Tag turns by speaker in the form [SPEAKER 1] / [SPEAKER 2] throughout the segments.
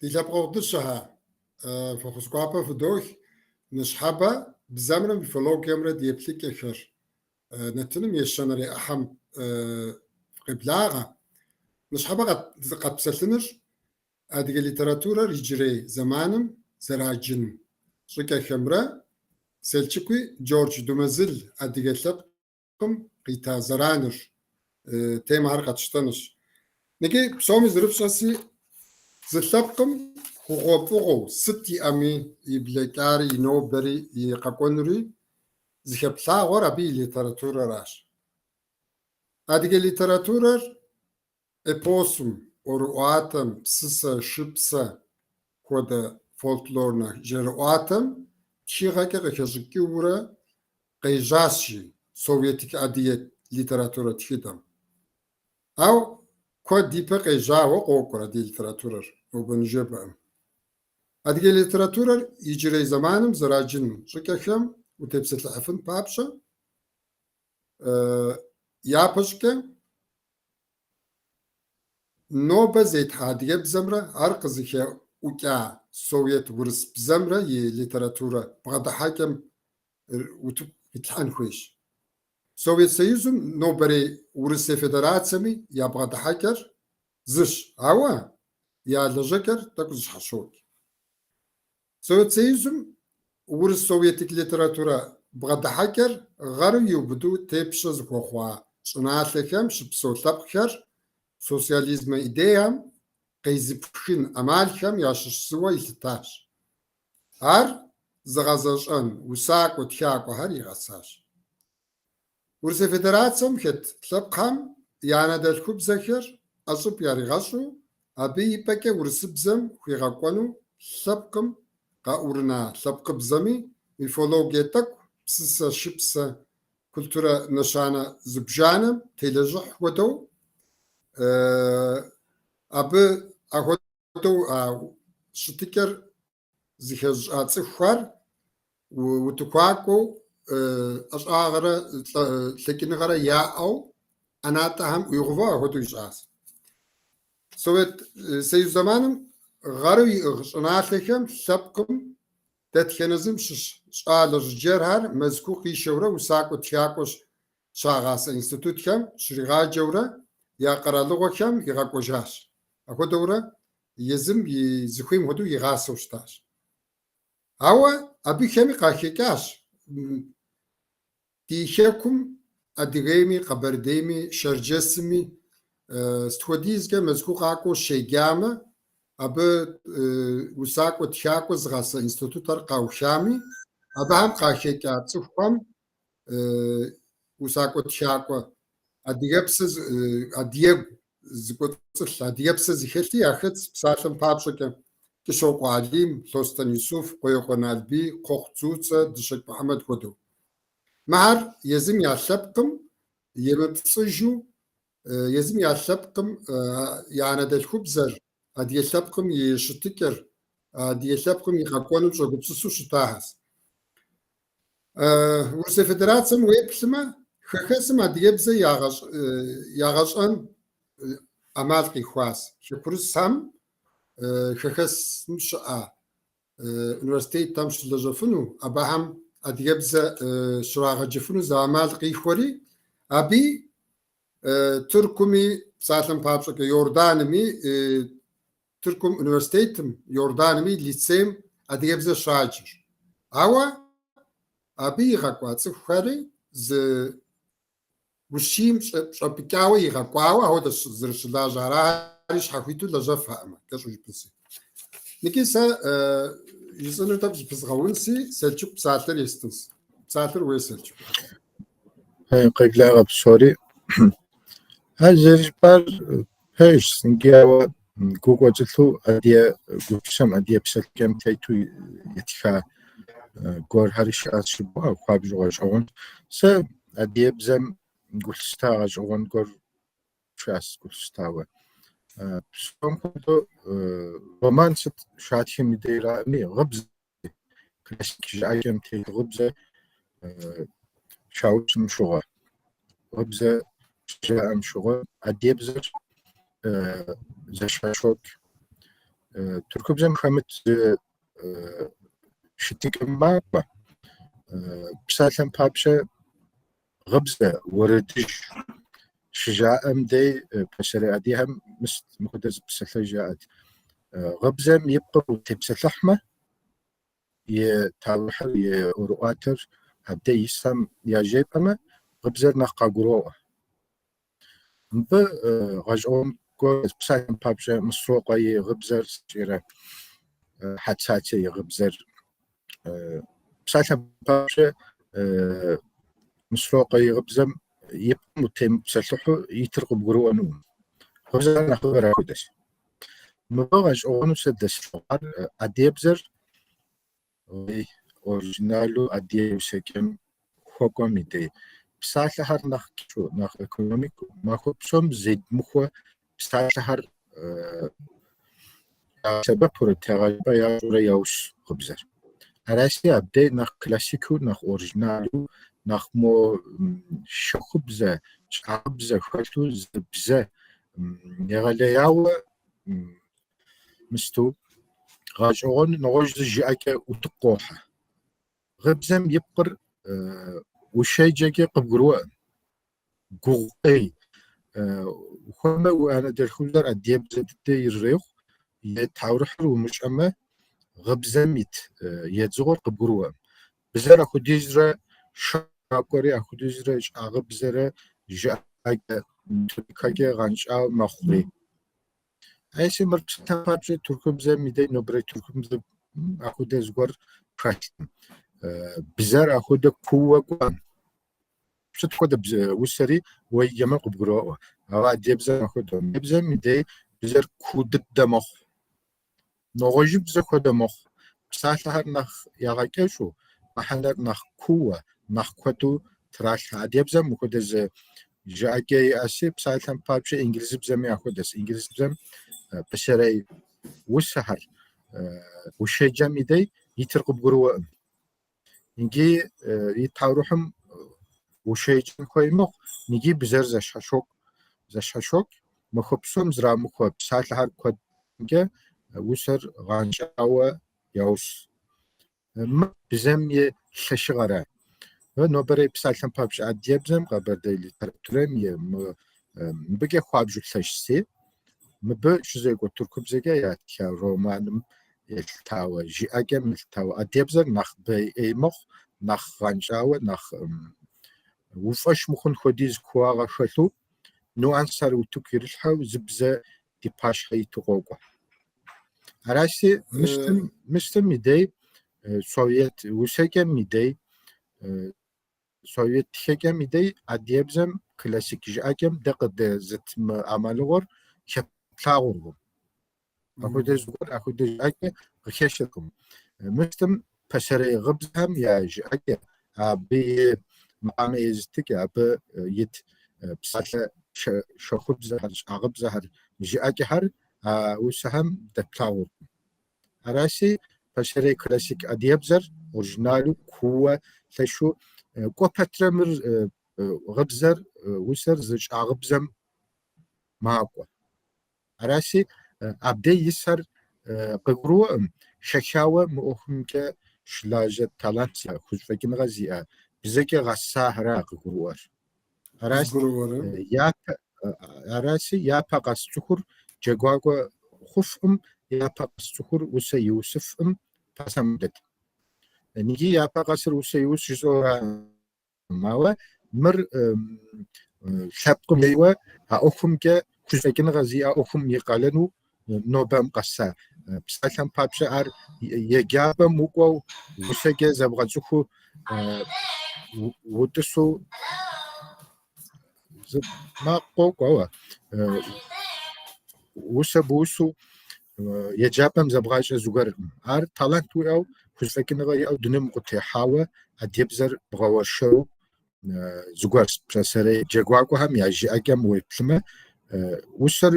[SPEAKER 1] Ди лъэпкъэгъу дыщэхэ, фӏэхъус гуапэ фыдох, ныщхьэбэ бзэмрэ мифологиемрэ ди еплъыкӏэхэр нэтыным ещанэрей ӏыхьэм фыкъеблагъэ. Ныщхьэбэ къэтпсэлъыныр адыгэ литературэр иджырей зэманым зэраджын щӏыкӏэхэмрэ Селчукуи Джордж Думэзыл адыгэ лъэпкъым къита зэраныр темэхэр къэтщтэнущ. Икӏи псоми зэрыфщӏэси, зы лъэпкъым хъугъуэфӏыгъуэу сыт иӏэми, и блэкӏари, и нобэри, и къэкӏуэнури зыхэплъагъуэр абы и литературэращ. Адыгэ литературэр эпосым, ӏуэрыӏуатэм, псысэ, шыпсэ хуэдэ фольклорнэ жьэрыӏуатэм тхыгъэкӏэ къыхэщӏыкӏыурэ къежьащ, жи, советик адыгэ литературэ тхыдэм. Ауэ куэд ипэ къежьауэ къокӏуэр адыгэ литературэр, нобэ-ныжэбэкъым. Адыгэ литературэр иджырей зэманым зэраджын щӏыкӏэхэм утепсэлъыхьыфын папщӏэ, япэщӏыкӏэ нобэ зетхьэ адыгэбзэмрэ ар къызыхэӏукӏа совет урыс бзэмрэ и литературэ бгъэдыхьэкӏэм утыку къитлъхьэн хуейщ. Совет Союзым нобэрей Урысей Федерацэми я бгъэдыхьэкӏэр зыщ, ауэ я лэжьэкӏэр тӏэкӏу зыщхьэщокӏ. Совет Союзым урыс-советик литературэ бгъэдыхьэкӏэр гъэру иубыду тепщэ зыхуэхъуа щӏыналъэхэм щыпсэу лъэпкъхэр социализмэ идеям къезыпхын ӏэмалхэм ящыщ зыуэ илъытащ. Ар зыгъэзэщӏэн усакӏуэ, тхакӏуэхэр игъэсащ. Урысей Федерацэм хэт лъэпкъхэм я анэдэлъхубзэхэр ӏэщӏыб яригъэщӏу, абы и пӏэкӏэ урысыбзэм хуигъэкӏуэну лъэпкъым къаӏурына лъэпкъыбзэми мифологие тӏэкӏу, псысэ, шыпсэ, культурэ нэщанэ зыбжанэм телэжьыхь хуэдэу, абы ахуэдэу а щытыкӏэр зыхэзыщӏа цӏыхухэр утыкуакӏуэу ӏэщӏагъэрэ лъэкӏыныгъэрэ яӏэу ӏэнатӏэхэм ӏуигъэувэу апхуэдэу ищӏащ. Совет Союз зэманым гъэру иӏыгъ щӏыналъэхэм лъэпкъым дэтхэнэ зым щыщ щӏалэ жыджэрхэр Мэзкуу къишэурэ усакӏуэ, тхакӏуэ щагъасэ институтхэм щригъаджэурэ я къэралыгъуэхэм игъэкӏуэжащ. Апхуэдэурэ езым и зыхуейм хуэдэу игъасэу щытащ. Ауэ абыхэми къахэкӏащ ди хэкум Адыгейми, Къэбэрдейми, Шэрджэсми сыт хуэдизкӏэ Мэзкуу къакӏуэу щеджамэ, абы усакӏуэ, тхакӏуэ зыгъасэ институтыр къаухами, абыхэм къахэкӏа цӏыхухэм усакӏуэ, тхакӏуэ адыгэпсэ, адыгэгу зыкӏуэцӏылъ, адыгэпсэ зыхэлъи яхэтщ, псалъэм папщӏэкӏэ, Кӏыщокъуэ Алим, Лъостэн Юсуф, Къуекъуэ Налбий, Кхъуэхъу Цуцэ, Дыщэкӏ Мухьэмэд хуэдэу. Мыхэр езым я лъэпкъым емыпцӏыжу, езым я лъэпкъым я анэдэлъхубзэр, адыгэ лъэпкъым и щытыкӏэр, адыгэ лъэпкъым и къэкӏуэнум щӏэгупсысу щытахэщ. Урысей Федерацэм уеплъмэ, хэхэсым адыгэбзэ ягъэщӏэн ӏэмал къихуащ. Хэкурысхэм хэхэсым щыӏэ университетхэм щылэжьэфыну, абыхэм адыгэбзэ щрагъэджыфыну зы ӏэмал къихуэри, абыи Тыркуми, псалъэм папщӏэкӏэ, Иорданми, Тыркум университетым, Иорданми лицейм адыгэбзэ щаджыр. Ауэ абы игъэкӏуа цӏыхухэри зы ущийм щӏэпӏыкӏауэ игъэкӏуауэ апхуэдэ зэрыщылажьэ арари щхьэхуиту лэжьэфхэкъымэ, кӏэщӏу жыпӏэнси. Икӏи сэ жысӏэнур тӏэкӏу зыпызгъэунси, Селчук псалъэр естынс. Псалъэр уей, Селчук.
[SPEAKER 2] Къеблагъэ псори. Ар зэрыжыпӏар пэжщ, икӏи ауэ гу кӏуэцӏылъу адыгэ гупсысэм, адыгэ псэлъэкӏэм тету итха. гуэрхэри щыӏэщ жыбоӏэ, хуабжьу гъэщӏэгъуэнщ. Сэ адыгэбзэм гу лъыста гъэщӏэгъуэн гуэр щыӏэщ гу лъыстауэ. Псом хуэдэу роман сыт щатхым и дейраӏыми, гъыбзэ, классик жыӏэкӏэм тет гъыбзэ щаусым щыгъуэ, гъыбзэ щыжаӏэм щыгъуэ адыгэбзэр зэщхьэщокӏ. Тыркубзэм хэмыт зы щытыкӏэм макӏуэ. Псалъэм папщӏэ, гъыбзэ, уэрэдыжь щыжаӏэм дей пасэрей адыгэхэм мис мыхуэдэ зы псалъэжь яӏэт. Гъыбзэм и пкъыр утепсэлъыхьмэ, и таурыхьыр, и ӏуэрыӏуатэр абдей исхэм яжепӏэмэ, гъыбзэр нэхъ къагуроӏуэ. Мыбы гъэщӏэгъуэн гуэр, псалъэм папщӏэ, Мысрокъуэ и гъыбзэр сщӏэрэ, Хьэцацэ и гъыбзэр. Псалъэм папщӏэ, Мысрокъуэ и гъыбзэм и пкъым утемыпсэлъыхьу итыр къыбгурыӏуэнукъым. Гъыбзэр нэхъыбэр апхуэдэщ. Мыбы гъэщӏэгъуэну сэ дэслъэгъуар адыгэбзэр оригиналу адыгэ усэкӏэм хуэкӏуэм и дей. Псалъэхэр нэхъ кӏэщӏу, нэхъ экономикэу, махуэ псом зедмыхуэ псалъэхэр ягъэсэбэпурэ, тегъэщӏыпӏэ ящӏурэ яус гъыбзэр. Аращи, абдей нэхъ классикэу, нэхъ оригиналу, нэхъ мо щэхубзэ, щӏагъыбзэ хэлъу зы бзэ егъэлеяуэ мысту гъэщӏэгъуэну нэгъуэщӏ зы жыӏэкӏэ утыку къохьэ. Гъыбзэм и пкъыр ущеджэкӏэ къыбгурыӏуэкъым. Гугъу ӏей. Ухуэмэ уи анэдэлъхубзэр адыгэбзэ дыдэ ирырехъу, и таурыхьыр умыщӏэмэ, гъыбзэм ит едзыгъуэр къыбгурыӏуэкъым. Бзэр апхуэдизрэ щакӏуэри, апхуэдизрэ щӏагъыбзэрэ жыӏэкӏэ методикэкӏэ гъэнщӏа мэхъури. Айси мыр псалъэм папщӏэ тыркубзэм и дей нобэрей тыркубзэм апхуэдэ зыгуэр хэлъкъым. Бзэр апхуэдэ кууэ кӏуэкъым. Сыт хуэдэ бзэ усэри уэ еджэмэ къыбгуроӏуэ. Ауэ адыгэбзэм апхуэдэкъым. Адыгэбзэм и дей бзэр куу дыдэ мэхъу. Нэгъуэщӏыбзэ хуэдэ мэхъу. Псалъэхэр нэхъ ягъэкӏэщӏу, мыхьэнэр нэхъ кууэ, нэхъ куэду тралъхьэ. Адыгэбзэм мыхуэдэ зы жыӏэкӏэ иӏэщи, псалъэм папщӏэ инглызыбзэми апхуэдэщ. Инглызыбзэм пасэрей усэхэр ущеджэм и дей итыр къыбгурыӏуэкъым. Иджы и таурыхьым ущеджэн хуей мэхъу, иджы бзэр зэщхьэщокӏ. Зэщхьэщокӏ, махуэ псом зрамыхуэ псалъэхэр куэдкӏэ усэр гъэнщӏауэ яус. Мыр бзэм и лъэщыгъэра. Нобэрей псалъэм папщӏэ адыгэбзэм, къэбэрдей литературэм и мыбыкӏэ хуабжьу лъэщщи, мыбы щызекӏуэ тыркубзэкӏэ ятха романым елъытауэ, жыӏэкӏэм елъытауэ, адыгэбзэр нэхъ бей ӏей мэхъу, нэхъ гъэнщӏауэ, нэхъ уи фӏэщ мыхъун хуэдиз кууагъэ хэлъу, нюансхэр утыку ирилъхьэу зы бзэ ди пащхьэ иту къокӏуэ. Аращи, мыстым и дей совет усэкӏэм и дей, совет тхэкӏэм и дей адыгэбзэм классик жыӏэкӏэм дэ къыдэзыт мы ӏэмалыгъуэр хэплъагъуэркъым. Апхуэдэ зыгуэр, апхуэдэ жыӏэкӏэ къыхэщыркъым. Мыстым пасэрей гъыбзэхэм я жыӏэкӏэ, абы и макъамэ езытыкӏэ, абы ит псалъэ щэхубзэхэр, щӏагъыбзэхэр, жыӏэкӏэхэр а усэхэм дэплъагъуркъым. Аращи, пасэрей классик адыгэбзэр оригиналу кууэ лъэщу кӏуэ пэтрэ мыр гъыбзэр, усэр зы щӏагъыбзэм макӏуэ. Аращи, абдей исхэр къыгурыӏуэкъым, хэхауэ мы ӏуэхумкӏэ щылажьэ талант зиӏэ, хузэфӏэкӏыныгъэ зиӏэ, бзэкӏэ гъэсахэра къыгурыӏуэр. Аращи, япэ къэс цӏыхур джэгуакӏуэ хъуфкъым, япэ къэс цӏыхур усэ иусыфкъым, пасэм хуэдэт. Иджы япэ къэсыр усэ иус жысӏэу аракъым. Ауэ мыр лъэпкъым ейуэ а ӏуэхумкӏэ хузэфӏэкӏыныгъэ зиӏэ ӏуэхум и къалэну нобэм къэса. Псалъэм папщӏэ, ар еджапӏэм укӏуэу усэкӏэ зэбгъэцӏыхуу утӏысу зы макъ къокӏуэ, ауэ усэ буусу еджапӏэм зэбгъащӏэ зыгуэркъым. Ар талант уиӏэу Хузэфӏэкӏыныгъэ иӏэу дунейм укъытехьауэ адыгэбзэр бгъэуэршэру зыгуэрщ. Пасэрей джэгуакӏуэхэм я жыӏэкӏэм уеплъымэ, усэр,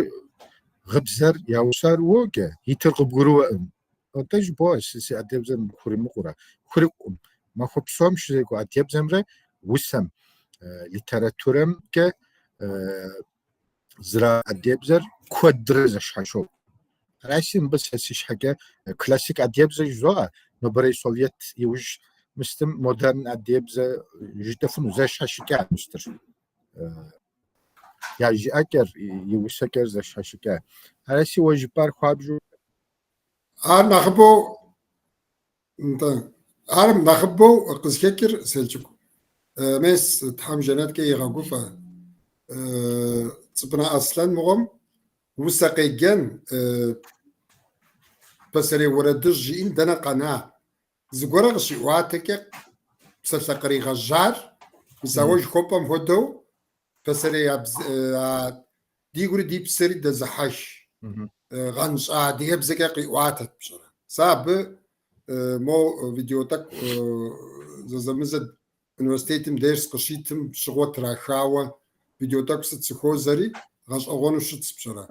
[SPEAKER 2] гъыбзэр яусар уоджэ, итыр къыбгурыӏуэкъым. Атӏэ жыбоӏэ, си адыгэбзэр мыбы хуримыкъурэ? Хурикъукъым. Махуэ псом щызекӏуэ адыгэбзэмрэ усэм, литературэмкӏэ зра адыгэбзэр куэдрэ зэщхьэщокӏ. Аращи, мыбы сэ си щхьэкӏэ классик адыгэбзэ жызоӏэ, нобэрей совет иужь мыстым модерн адыгэбзэ жытӏэфыну зэщхьэщыкӏа мыстыр. Я жыӏэкӏэр, и усэкӏэр зэщхьэщыкӏа. Аращи, уэ жыпӏар хуабжьу.
[SPEAKER 1] Ар нэхъыбэу, нтӏэ, ар нэхъыбэу къызыхэкӏыр Селчук. Мес, Тхьэм жэнэткӏэ игъэгуфӏэ. Цӏыпӏынэ Аслъэн мыгъуэм усэ къеджэн, пасэрей уэрэдыжь жиӏэн дэнэ къэна? Зыгуэрэ къыщиӏуатэкӏэ псалъэ къригъэжьар, мис а уэ жыхуэпӏэм хуэдэу, пасэрей а дигури ди псэри дэзыхьэх гъэнщӏа адыгэбзэкӏэ къиӏуатэт, пщӏэрэ. Сэ абы мо видео тӏэкӏу зэзэмызэ университетым дерс къыщитым щыгъуэ трахауэ видео тӏэкӏу сыт сыхуозэри, гъэщӏэгъуэну щытс, пщӏэрэ.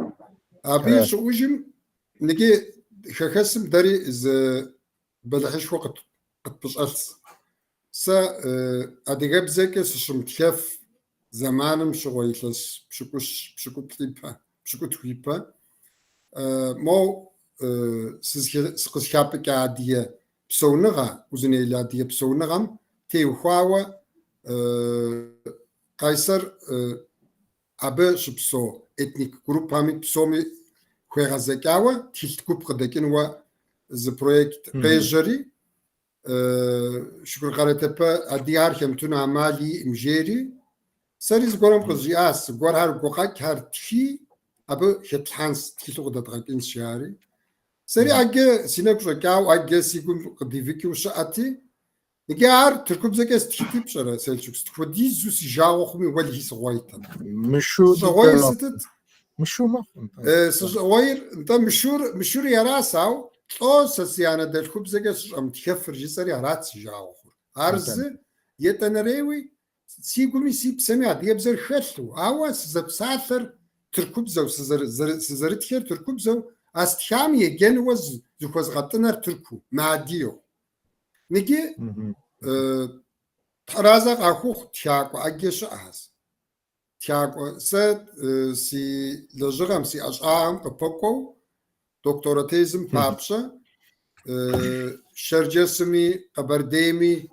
[SPEAKER 1] Абы и щӏыӏужым ныджы хэхэсым дэри зы бэлыхьышхуэ къытпыщӏэлъс. Сэ адыгэбзэкӏэ сыщымытхэф зэманым щыгъуэ илъэс пщыкӏущ, пщыкӏуплӏ ипэ, пщыкӏутху ипэ, моу сыкъызыхапӏыкӏа адыгэ псэуныгъэ, Узунейлэ адыгэ псэуныгъэм теухуауэ Къайсэр абы щыпсэу этник группэми псоми хуегъэзэкӏауэ тхылъ гуп къыдэкӏынуэ зы проект къежьэри, Шыкур Къарэтэпэ адыгэр хэмытыну амал иӏым жери, сэри зыгуэрым къызжиӏащ, зыгуэрхэр гукъэкӏхэр тхи, абы хэтлъхьэнс, тхылъу къыдэдгъэкӏынщ, жари. Сэри ӏэджэ си нэгу щӏэкӏауэ, ӏэджэ си гум къыдивыкӏыу щыӏэти, иджы ар тыркубзэкӏэ стхыти пщӏэрэ, Селчук, сыт хуэдизу си жагъуэ хъуми, уэлэхьи сыгъуэйтэм.
[SPEAKER 2] Мышу
[SPEAKER 1] Сыщӏэгъуейр сытыт?
[SPEAKER 2] Мышу мэхъу.
[SPEAKER 1] Сыщӏэгъуейр, нтӏэ мышур, мышури арас, ау лӏо сэ си анэдэлъхубзэкӏэ сыщӏэмытхэфыр жысӏэри арат си жагъуэ хъур. Ар зы, етӏанэрейуи, си гуми си псэми адыгэбзэр хэлъу, ауэ сызэпсалъэр тыркубзэу, сызэрытхэр тыркубзэу, а стхам еджэнуэ зыхуэзгъэтӏынэр тыркуу, мыадыгэу. Ныджы Тхьэразэ къахухъу тхакӏуэ ӏэджэ щыӏэхэс. Тхакӏуэ, сэ си лэжьыгъэм, си ӏэщӏагъэм къыпэкӏуэу докторэ тезым папщӏэ Шэрджэсми, Къэбэрдейми,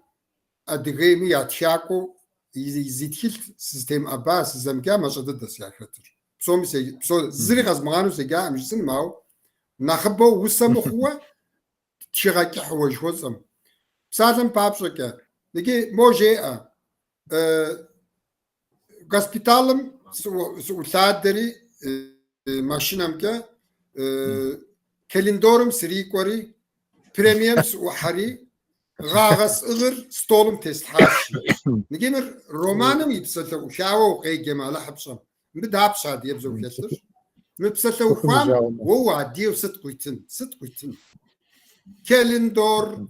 [SPEAKER 1] Адыгейми я тхакӏуэу зи тхылъ сызытемыӏэба, сызэмыджа мащӏэ дыдэщ яхэтыр. Псоми псо зыри къэзмыгъанэу седжаӏым жысӏэным, ауэ нэхъыбэу усэ мыхъууэ тхыгъэ кӏыхьыуэ жыхуэсӏэм. Псалъэм папщӏэкӏэ, иджы мо жеӏэ, госпиталым сыӏулъадэри машинэмкӏэ кэлиндорым срикӏуэри, премием сыӏухьэри, гъагъэ сӏыгъыр столым теслъхьащ. Иджы мыр романым и псалъэухауэ укъеджэмэ, Алыхьыр пщӏэм. Мыбы дапщэ адыгэбзэу хэлъыр? Мы псалъэухам уэ уадыгэу сыт къуитын? Сыт къуитын? Кэлиндор,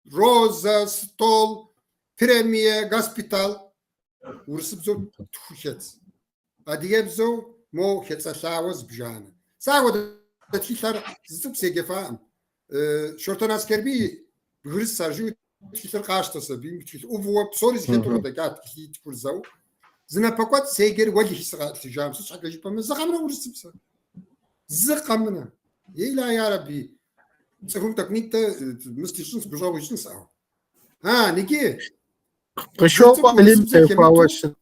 [SPEAKER 1] роза, стол, премие, госпитал. Урысыбзэу тху хэтс. Адыгэбзэу мо хэцӏэлъауэ зыбжанэ. Сэ апхуэдэ тхылъхэр зы цӏыкӏу седжэфаӏым. Шортэн Аскэрбий Бгырыс ар жиӏэу тхылъыр къащтэ сабийм, тхылъ ӏувууэ псори зэхэту къыдэкӏа тхылъитхур зэу. Зы напэкӏуэцӏ седжэри уэлэхьи сыкъэлъыжам, сыт щхьэкӏэ жыпӏэмэ, зы къэмынэ урысыбзэ. Зы къэмынэ. Ейла ярэби, цӏыхум тӏэкӏунитӏэ мыст ищӏынщ, гущӏэгъу ищӏынщ, ау. А, ныджы.
[SPEAKER 2] Кӏыщокъуэ Алим техуауэ сыт?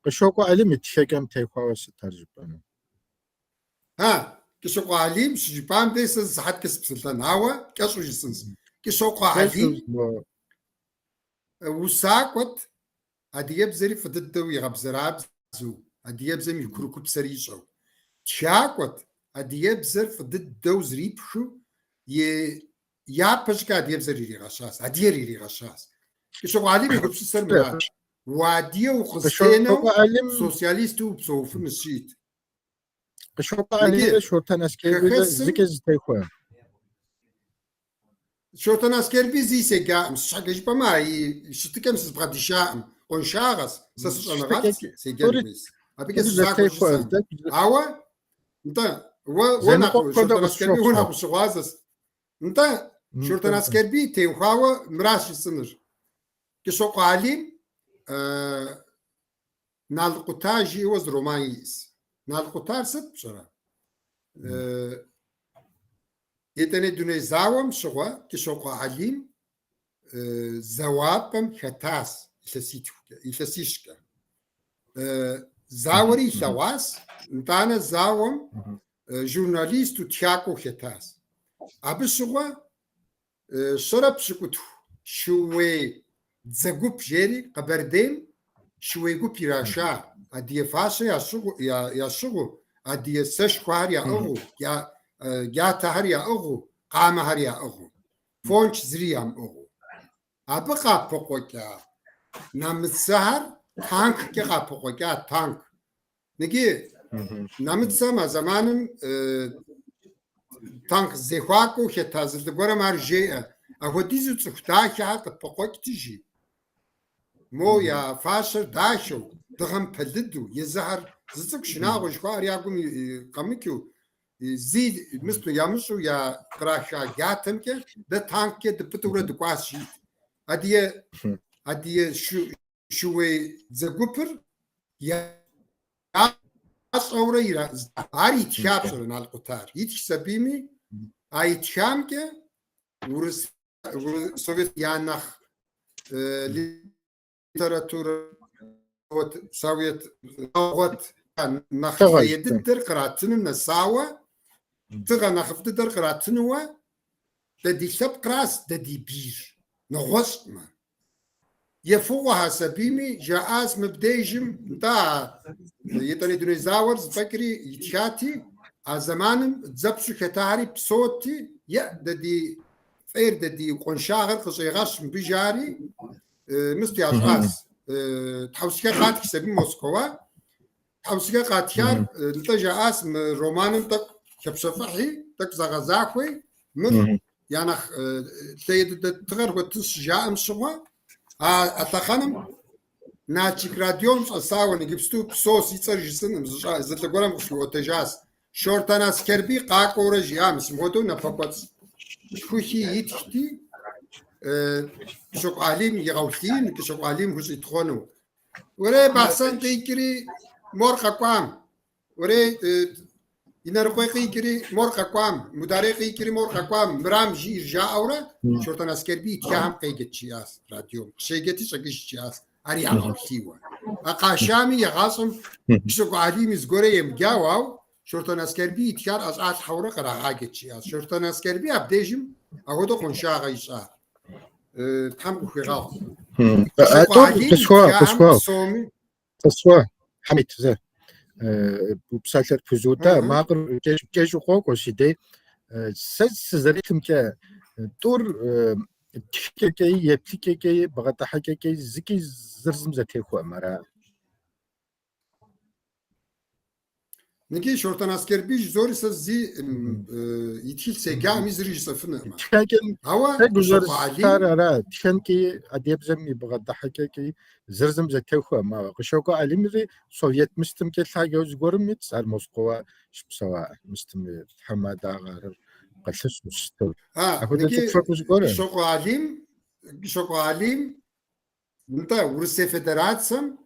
[SPEAKER 2] Кӏыщокъуэ Алим и тхэкӏэм техуауэ сыт ар жыпӏэну?
[SPEAKER 1] А, Кӏыщокъуэ Алим щыжыпӏам дей сэ зы сыхьэткӏэ сыпсэлъэн, ауэ кӏэщӏу жысӏэнщ. Кӏыщокъуэ Алим усакӏуэт, адыгэбзэри фӏы дыдэу игъэбзэрабзэу, адыгэбзэм и курыкупсэр ищӏэу. Тхакӏуэт, адыгэбзэр фӏы дыдэу зрипхыу, и япэ щӏыкӏэ адыгэбзэр иригъэщащ, адыгэр иригъэщащ. Кӏыщокъуэ Алим и гупсысэр мырат. Уадыгэу укъызэтенэу социалисту упсэуфынущ, жиӏэт.
[SPEAKER 2] Кӏыщокъуэ Алимрэ Шортэн Аскэрбийрэ зыкӏэ зэтехуэ.
[SPEAKER 1] Шортэн Аскэрбий зыи седжаӏым, сыт щхьэкӏэ жыпӏэмэ, а и щытыкӏэм сызыбгъэдишаӏым. Къуаншагъэщ, сэ сыщӏэныгъэлӏщ,
[SPEAKER 2] Щытыкӏэкӏэ
[SPEAKER 1] седжэн
[SPEAKER 2] тӏури
[SPEAKER 1] хуейщ. Абыкӏэ
[SPEAKER 2] тӏури
[SPEAKER 1] сызахуэу
[SPEAKER 2] зэтехуэ,
[SPEAKER 1] жысӏэм.
[SPEAKER 2] тӏэкӏу
[SPEAKER 1] Ауэ, нтӏэ, уэ, уэ нэхъ,
[SPEAKER 2] зэныкъуэкъу хуэдэ
[SPEAKER 1] Шортэн Аскэрбий уэ
[SPEAKER 2] къысщохъу.
[SPEAKER 1] нэхъ ущыгъуазэщ. Нтӏэ, Шортэн
[SPEAKER 2] Нтӏэ, нтӏэ.
[SPEAKER 1] Аскэрбий теухуауэ мыращ жысӏэныр. Кӏыщокъуэ Алим Нал къута жиӏэуэ зы роман иӏэщ. Нал къутар сыт пщӏэрэ? Етӏаней дуней зауэм щыгъуэ Кӏыщокъуэ Алим зэуапӏэм хэтащ илъэситхукӏэ, илъэсищкӏэ. Зауэри илъэгъуащ, нтӏанэ зауэм журналисту, тхакӏуэу хэтащ. Абы щыгъуэ 170 шууей дзэ гуп жери Къэбэрдейм шууей гуп ираша, адыгэ фащэ ящыгъыу, адыгэ сэшхуэхэр яӏыгъыу, джатэхэр яӏыгъыу, къамэхэр яӏыгъыу, фонч зыри ямыӏыгъыу. Абы къапыкъуэкӏа нэмыцэхэр танккӏэ къапыкъуэкӏа танк. Ныги нэмыцэм а зэманым танк зехуакӏуэу хэта зы лӏы гуэрым ар жеӏэ, Апхуэдизу цӏыху дахэхэр къытпыкъуэкӏти, жи. Мо я фащэр дахэу, дыгъэм пэлыду, езыхэр зы цӏыкӏу шынагъуэ жыхуаӏэр я гум къэмыкӏыу, зи мысту ямыщӏу я къраха джатэмкӏэ дэ танккӏэ дыпӏытӏыурэ дыкӏуащ, жиӏэт. Адыгэ адыгэ шууей дзэ гупыр ящӏэурэ ар итха пщӏэрэ Нал къутар. Итхщ абыми, а итхамкӏэ урыс совет я нэхъ литературэ совет гъуэт нэхъ лъей дыдэр къратыным нэсауэ, тыгъэ нэхъыфӏ дыдэр къратынууэ, дэ ди лъэпкъращ дэ ди бийр, нэгъуэщӏмэ. Ефыгъуэхьэс абыми, жаӏащ мыбдежым, нтӏэ, а Етӏаней дуней зауэр зэфӏэкӏри итхати, а зэманым дзэпщу хэтахэри псоти, еӏ, дэ ди фӏейр, дэ ди къуаншагъэр къыщӏегъэщ мыбы жари, мыст ящӏащ. Тхьэусыхэ къатхщ абы Москва. Тхьэусыхэ къатхар, нтӏэ жаӏащ, мы романым тӏэкӏу хэпщэфӏыхьи, тӏэкӏу зэгъэзахуи, мыр я нэхъ лъей дыдэ тыгъэр хуэтынщ щыжаӏэм щыгъуэ, а лъэхъэнэм Налшык радиом щӏэсауэ иджыпсту псо си цӏэр жысӏэнкъым, зы лӏы гуэрым къысхуиӏуэтэжащ. Шортэн Аскэрбий къакӏуэурэ жиӏа, мис мыпхуэдэу напэкӏуэцӏ тхухи итхти, Кӏыщокъуэ Алим игъэулъиин, Кӏыщокъуэ Алим хущӏитхъуэну. Уэрей Бахъсэн къикӏри мор къэкӏуам, уэрей Инарыкъуей къикӏри мор къэкӏуам, Мударей къикӏри мор къэкӏуам, мырам жиӏэр жаӏэурэ Шортэн Аскэрбий итхахэм къеджэт жиӏащ радиом. Къыщеджэти щӏэкӏыжт жиӏащ, ар ягъэулъийуэ. А къашами егъащӏэм Кӏыщокъуэ Алими зыгуэрэ емыджауэ, ауэ Шортэн Аскэрбий итхар ӏэщӏалъхьэурэ кърагъаджэт жиӏащ. Шортэн Аскэрбий абдежым апхуэдэу къуаншагъэ ищӏар. Тхьэм къыхуигъэгъу. Кӏыщокъуэ Алим итхахэм псоми.
[SPEAKER 2] Къысхуэ, Хьэмид, зэ. Псалъэр пызуда, макъыр кӏэщӏу къокӏуэ си дей. Сэ сызэритымкӏэ, тӏур тхыкӏэкӏэи, еплъыкӏэкӏэи, бгъэдыхьэкӏэкӏэи зыкӏи зыр зым зэтехуэкъым, ара?
[SPEAKER 1] Ныги Шортэн Аскэрбий жызори сэ зи и тхылъ седжаӏыми зыри жысӏэфынукъым.
[SPEAKER 2] Тхэкӏэм
[SPEAKER 1] Ауэ
[SPEAKER 2] сэ
[SPEAKER 1] Кӏыщокъуэ Алим
[SPEAKER 2] гу зэрыстар ара, тхэнкӏи адыгэбзэм и бгъэдыхьэкӏэкӏи зыр зым зэтехуэкъым. Ауэ Кӏыщокъуэ Алимри Совет мыстымкӏэ лъагэу зыгуэрым итщ, ар Москва щыпсэуа мыстым и тхьэмадагъэр къылъысу щыту.
[SPEAKER 1] А,
[SPEAKER 2] Апхуэдэ
[SPEAKER 1] ныги
[SPEAKER 2] цӏыху фэкӏуу зыгуэрым.
[SPEAKER 1] Кӏыщокъуэ Алим, Кӏыщокъуэ Алим Нтӏэ, Урысей Федерацэм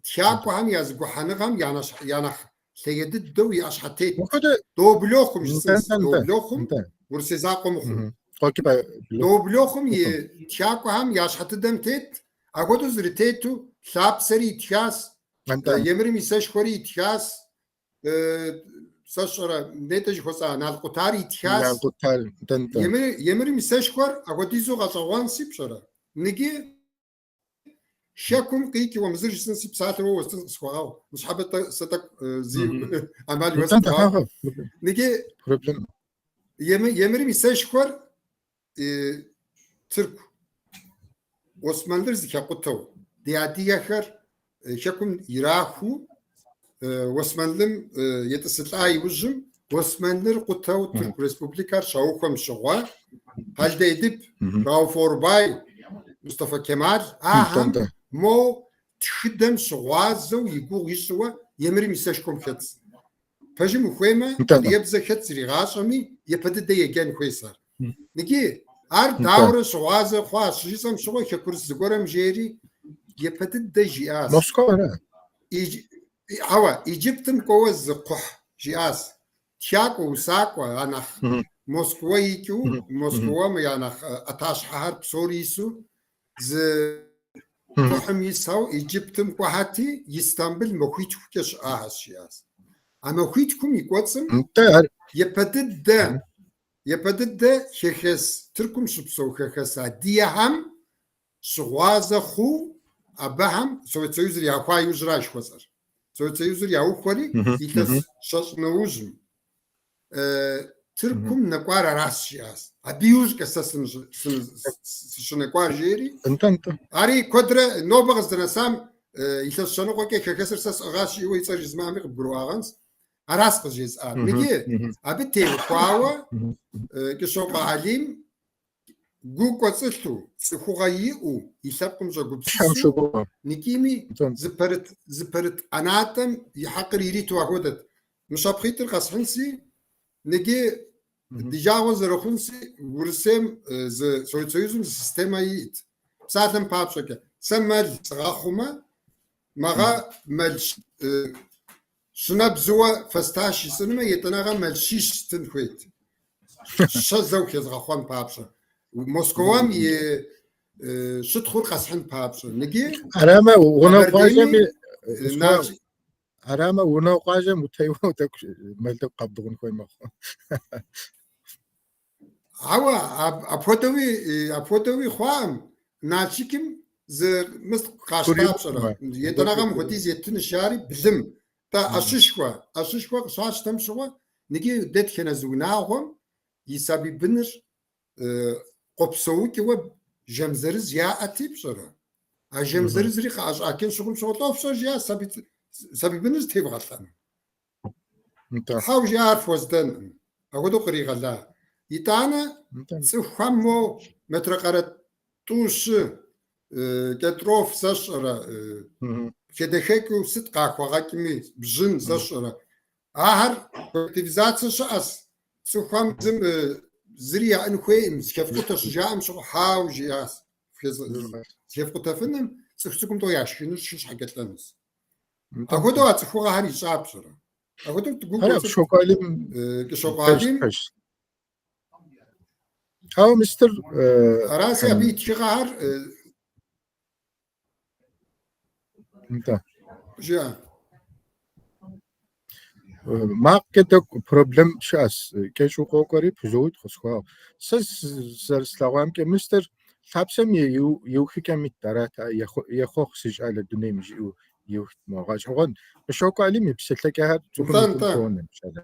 [SPEAKER 1] тхакӏуэхэм я зэгухьэныгъэм я нэхъ лъей дыдэу и ӏэщхьэтет.
[SPEAKER 2] Мыпхуэдэ
[SPEAKER 1] Доблохъум
[SPEAKER 2] нтӏэ,
[SPEAKER 1] жысӏэнщ,
[SPEAKER 2] нтӏэ, нтӏэ,
[SPEAKER 1] Доблохъум,
[SPEAKER 2] нтӏэ.
[SPEAKER 1] Урысей закъуэ мыхъуу.
[SPEAKER 2] Къуэкӏыпӏэ
[SPEAKER 1] Доблохъум и
[SPEAKER 2] мыхъум.
[SPEAKER 1] тхакӏуэхэм я щхьэтыдэм тет, апхуэдэу зэрытету лъапсэри итхащ,
[SPEAKER 2] Нтӏэ.
[SPEAKER 1] Емырым и сэшхуэри итхащ, сэ сщӏэрэ, нетӏэ жыхуэсӏа Нал къутар итхащ.
[SPEAKER 2] Нал къутар, нтӏэ, нтӏэ.
[SPEAKER 1] Емырым и сэшхуэр апхуэдизу гъэщӏэгъуэнси пщӏэрэ? Ныги Хэкум къикӏыуэ, мы зыр жысӏэнси псалъэ уэ уэстын къысхуэгъэгъу. Ныщхьэбэ сэ тӏэкӏу зи ӏэмал
[SPEAKER 2] Нтӏэ,
[SPEAKER 1] уэстыгъагъ. Ныги
[SPEAKER 2] Проблем.
[SPEAKER 1] Емырым и сэшхуэр Тырку Османлыр зэхэкъутэу, ди адыгэхэр хэкум ирахуу Османлым етӏысылӏа иужьым Османлыр къутэу Тырку Республикэр щаухуэм щыгъуэ. Хьэлидэ Эдип, Рауф Орбай, Мустафа Кемал, ахэм моу тхыдэм щыгъуазэу и гугъу ищӏыуэ Емырым и сэшхуэм хэтс. Пэжым ухуеймэ, адыгэбзэ хэт зригъащӏэми, япэ дыдэ еджэн хуейс ар. Ныги, ар дауэрэ щыгъуазэ хъуа щыжысӏэм щыгъуэ хэкурыс зыгуэрэм жери, япэ дыдэ жиӏащ.
[SPEAKER 2] Москва ара?
[SPEAKER 1] Хьэуэ, Египтым кӏуэуэ зы кхъухь жиӏащ. Тхакӏуэ, усакӏуэ, а нэхъ Москва икӏыу, Москвам я нэхъ ӏэтащхьэхэр псори ису зы кхъухьым исхэу Египтым кӏуэхьэти, Истамбыл махуитхукӏэ щыӏахэщ, жиӏащ. А махуитхум и кӏуэцӏым япэ дыдэ, япэ дыдэ хэхэс, Тыркум щыпсэу хэхэс адыгэхэм щыгъуазэ хъуу абыхэм Совет Союзыр яухуа иужьра жыхуэсӏэр. Совет Союзыр яухуэри илъэс щэщӏ нэужьым Тыркум нэкӏуар аращ, жиӏащ. Абы иужькӏэ сэ сыщынэкӏуар жери. Ари куэдрэ нобэ къыздынэсам илъэс щэныкъуэкӏэ хэхэсыр сэ сӏыгъащ жиӏэу и цӏэр жызмыӏэми къыбгурыӏуагъэнщ. Аращ къызжезыӏар. Ныги абы теухуауэ Кӏыщокъуэ Алим гу кӏуэцӏылъу, цӏыхугъэ иӏэу, и лъэпкъым щӏэгупсысу, никӏими зыпэрыт, зыпэрыт ӏэнатӏэм и хьэкъыр ириту ахуэдэт. Мы щапхъитӏыр къэсхьынси, ныги ди жагъуэ зэрыхъунси, Урысейм зы Совет Союзым зы системэ иӏэт. Псалъэм папщӏэкӏэ, сэ мэл сгъэхъумэ, мэгъэ мэл щынэбзыуэ фэстащ жысӏэнумэ, етӏанэгъэ мэл щищ стын хуейт. Щэ зэу хезгъэхъуэн папщӏэ. Москвам и щытхъур къэсхьын папщӏэ. Ныги
[SPEAKER 2] Арамэ, гъунэгъу къуажэми арамэ, гъунэгъу къуажэм утеуэу тӏэкӏу мэл тӏэкӏу къэбдыгъун хуей мэхъу.
[SPEAKER 1] Ауэ апхуэдэуи апхуэдэуи хъуакъым. Налшыкым зы мыст къащта пщӏэрэ? Етӏанэгъэм хуэдиз еттынущ жари былым. Тӏэ ӏэщышхуэ, ӏэщышхуэ къыщащтэм щыгъуэ, ныги дэтхэнэ зы унагъуэм и сабий быныр къопсэукӏыуэ жэм зырыз яӏэти пщӏэрэ? А жэм зырызри къыӏэщӏакын щыхъум щыгъуэ, лӏо фщӏэ жиӏа сабий быныр зытевгъэлӏэну. Хьэу жиӏа ар фхуэздэнкъым. Апхуэдэу къригъэла. Итӏанэ цӏыхухэм мо метрэ къэрэ тӏу-щы кӏэтӏроф сэ сщӏэрэ, хадэхэкӏыу сыт къахуэгъэкӏми, бжьын сэ сщӏэрэ. Ахэр коллективизацэ щыӏэс. Цӏыхухэм зым зыри яӏэн хуейкъым, зэхэфкъутэ щыжаӏэм щыгъуэ хьэу жиӏащ. Зэхэфкъутэфыным цӏыху цӏыкӏум тӏэу яшхынур шхын щхьэкӏэ лӏэнущ. Апхуэдэу а цӏыхугъэхэр ищӏа пщӏэрэ? Апхуэдэу гу
[SPEAKER 2] Кӏыщокъуэ Алим
[SPEAKER 1] Кӏыщокъуэ Алим
[SPEAKER 2] Ауэ мистер
[SPEAKER 1] Араси абы и тхыгъэхэр
[SPEAKER 2] Нтӏэ.
[SPEAKER 1] Жыӏэ.
[SPEAKER 2] Макъкӏэ тӏэкӏу проблем щыӏэщ. Кӏэщӏу къокӏуэри пызоуд къысхуагъ. Сэ зэрыслъэгъуамкӏэ мистер лъапсэм и иухыкӏэм ит арат, ехъуэхъу си щӏалэ дунейм жиӏэу иухт мо гъэщӏэгъуэн. Кӏыщокъуэ Алим и псэлъэкӏэхэр цӏыхум и гум къонэ, щӏалэ.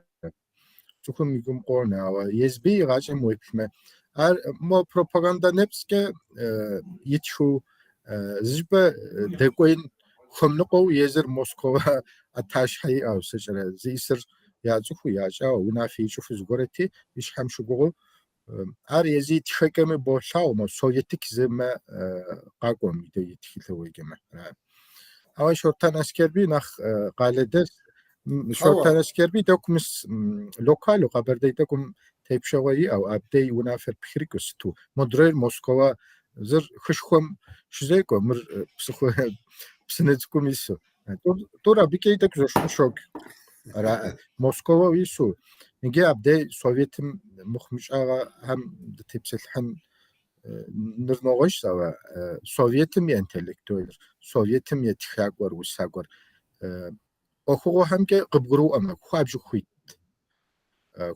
[SPEAKER 2] Цӏыхум и гум къонэ, ауэ езыби и гъащӏэм уеплъмэ, ар мо пропагандэ нэпцӏкӏэ итхыу зыщӏыпӏэ дэкӏуейн хуэмыныкъуэу езыр Москва ӏэтащхьэ иӏэу, сэ сщӏэрэ, зиӏысыр яцӏыхуу, ящӏауэ, унафэ ищӏыфу зыгуэрэти, и щхьэм щыгугъыу Ар езы и тхэкӏэми болъагъу, мо советик зымэ къакӏуэм и дэ и тхылъэ уеджэмэ. Ауэ Шортэн Аскербий нэхъ къалэдэс. Шортэн Аскербий тӏэкӏу мис локалу Къэбэрдей тӏэкӏум тепщэгъуэ иӏэу, абдей унафэр пхрыкӏыу сыту. Модрейр Москва зыр хышхуэм щызекӏуэ, мыр псынэ цӏыкӏум ису. Тӏур абыкӏэ тӏэкӏу зэщхьэщокӏ. Ара, Москва ису. Иджы абдей Советым мыхъумыщӏагъэхэм дытепсэлъыхьын ныр нэгъуэщӏщ, ауэ Советым и интеллектуалыр, Советым и тхакӏуэр, усакӏуэр ӏуэхугъуэхэмкӏэ къыбгурыӏуэмэ, хуабжьу хуит.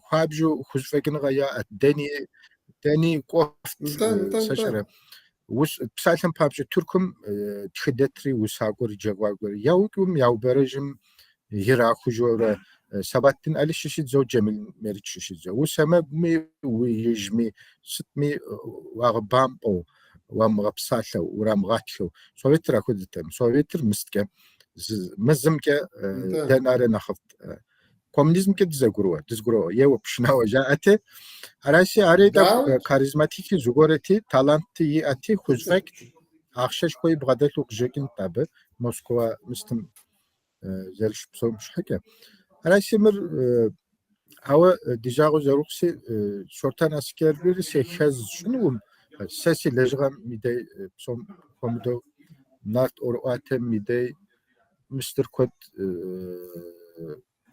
[SPEAKER 2] Хуабжьу хузэфӏэкӏыныгъэ яӏэт, дэни, дэни кӏуэфт, сэ сщӏэрэ. Псалъэм папщӏэ, Тыркум тхыдэтри, усакӏуэр, джэгуакӏуэр яукӏым, яубэрэжьым ирахужурэ Сабаттин Али щыщидзэу, Джэмил Мерич щыщидзэу. Усэмэгуми, уижьми, сытми уагъэбампӏэу, уамыгъэпсалъэу, урамыгъатхэу. Советыр апхуэдэтэкъым. Советыр мысткӏэ, мы зымкӏэ дэнарэ нэхъыфӏт. Коммунизмкӏэ дызэгурыӏуэ, дызэгуроӏуэ, еуэ пшынауэ жаӏэти, аращи, ари тӏэкӏу харизматики зыгуэрти, таланти иӏэти, хузэфӏэкӏт, ахъшэшхуэи бгъэдэлъу къыщӏэкӏынт абы Москва мыстым зэрыщыпсэум щхьэкӏэ. Аращи, мыр ауэ ди жагъуэ зэрыхъуси, Шортэн Аскэрбийри сэ хэз сщӏынукъым. Сэ си лэжьыгъэм и дей псом хуэмыдэу нарт ӏуэрыӏуатэм и дей мыстыр куэд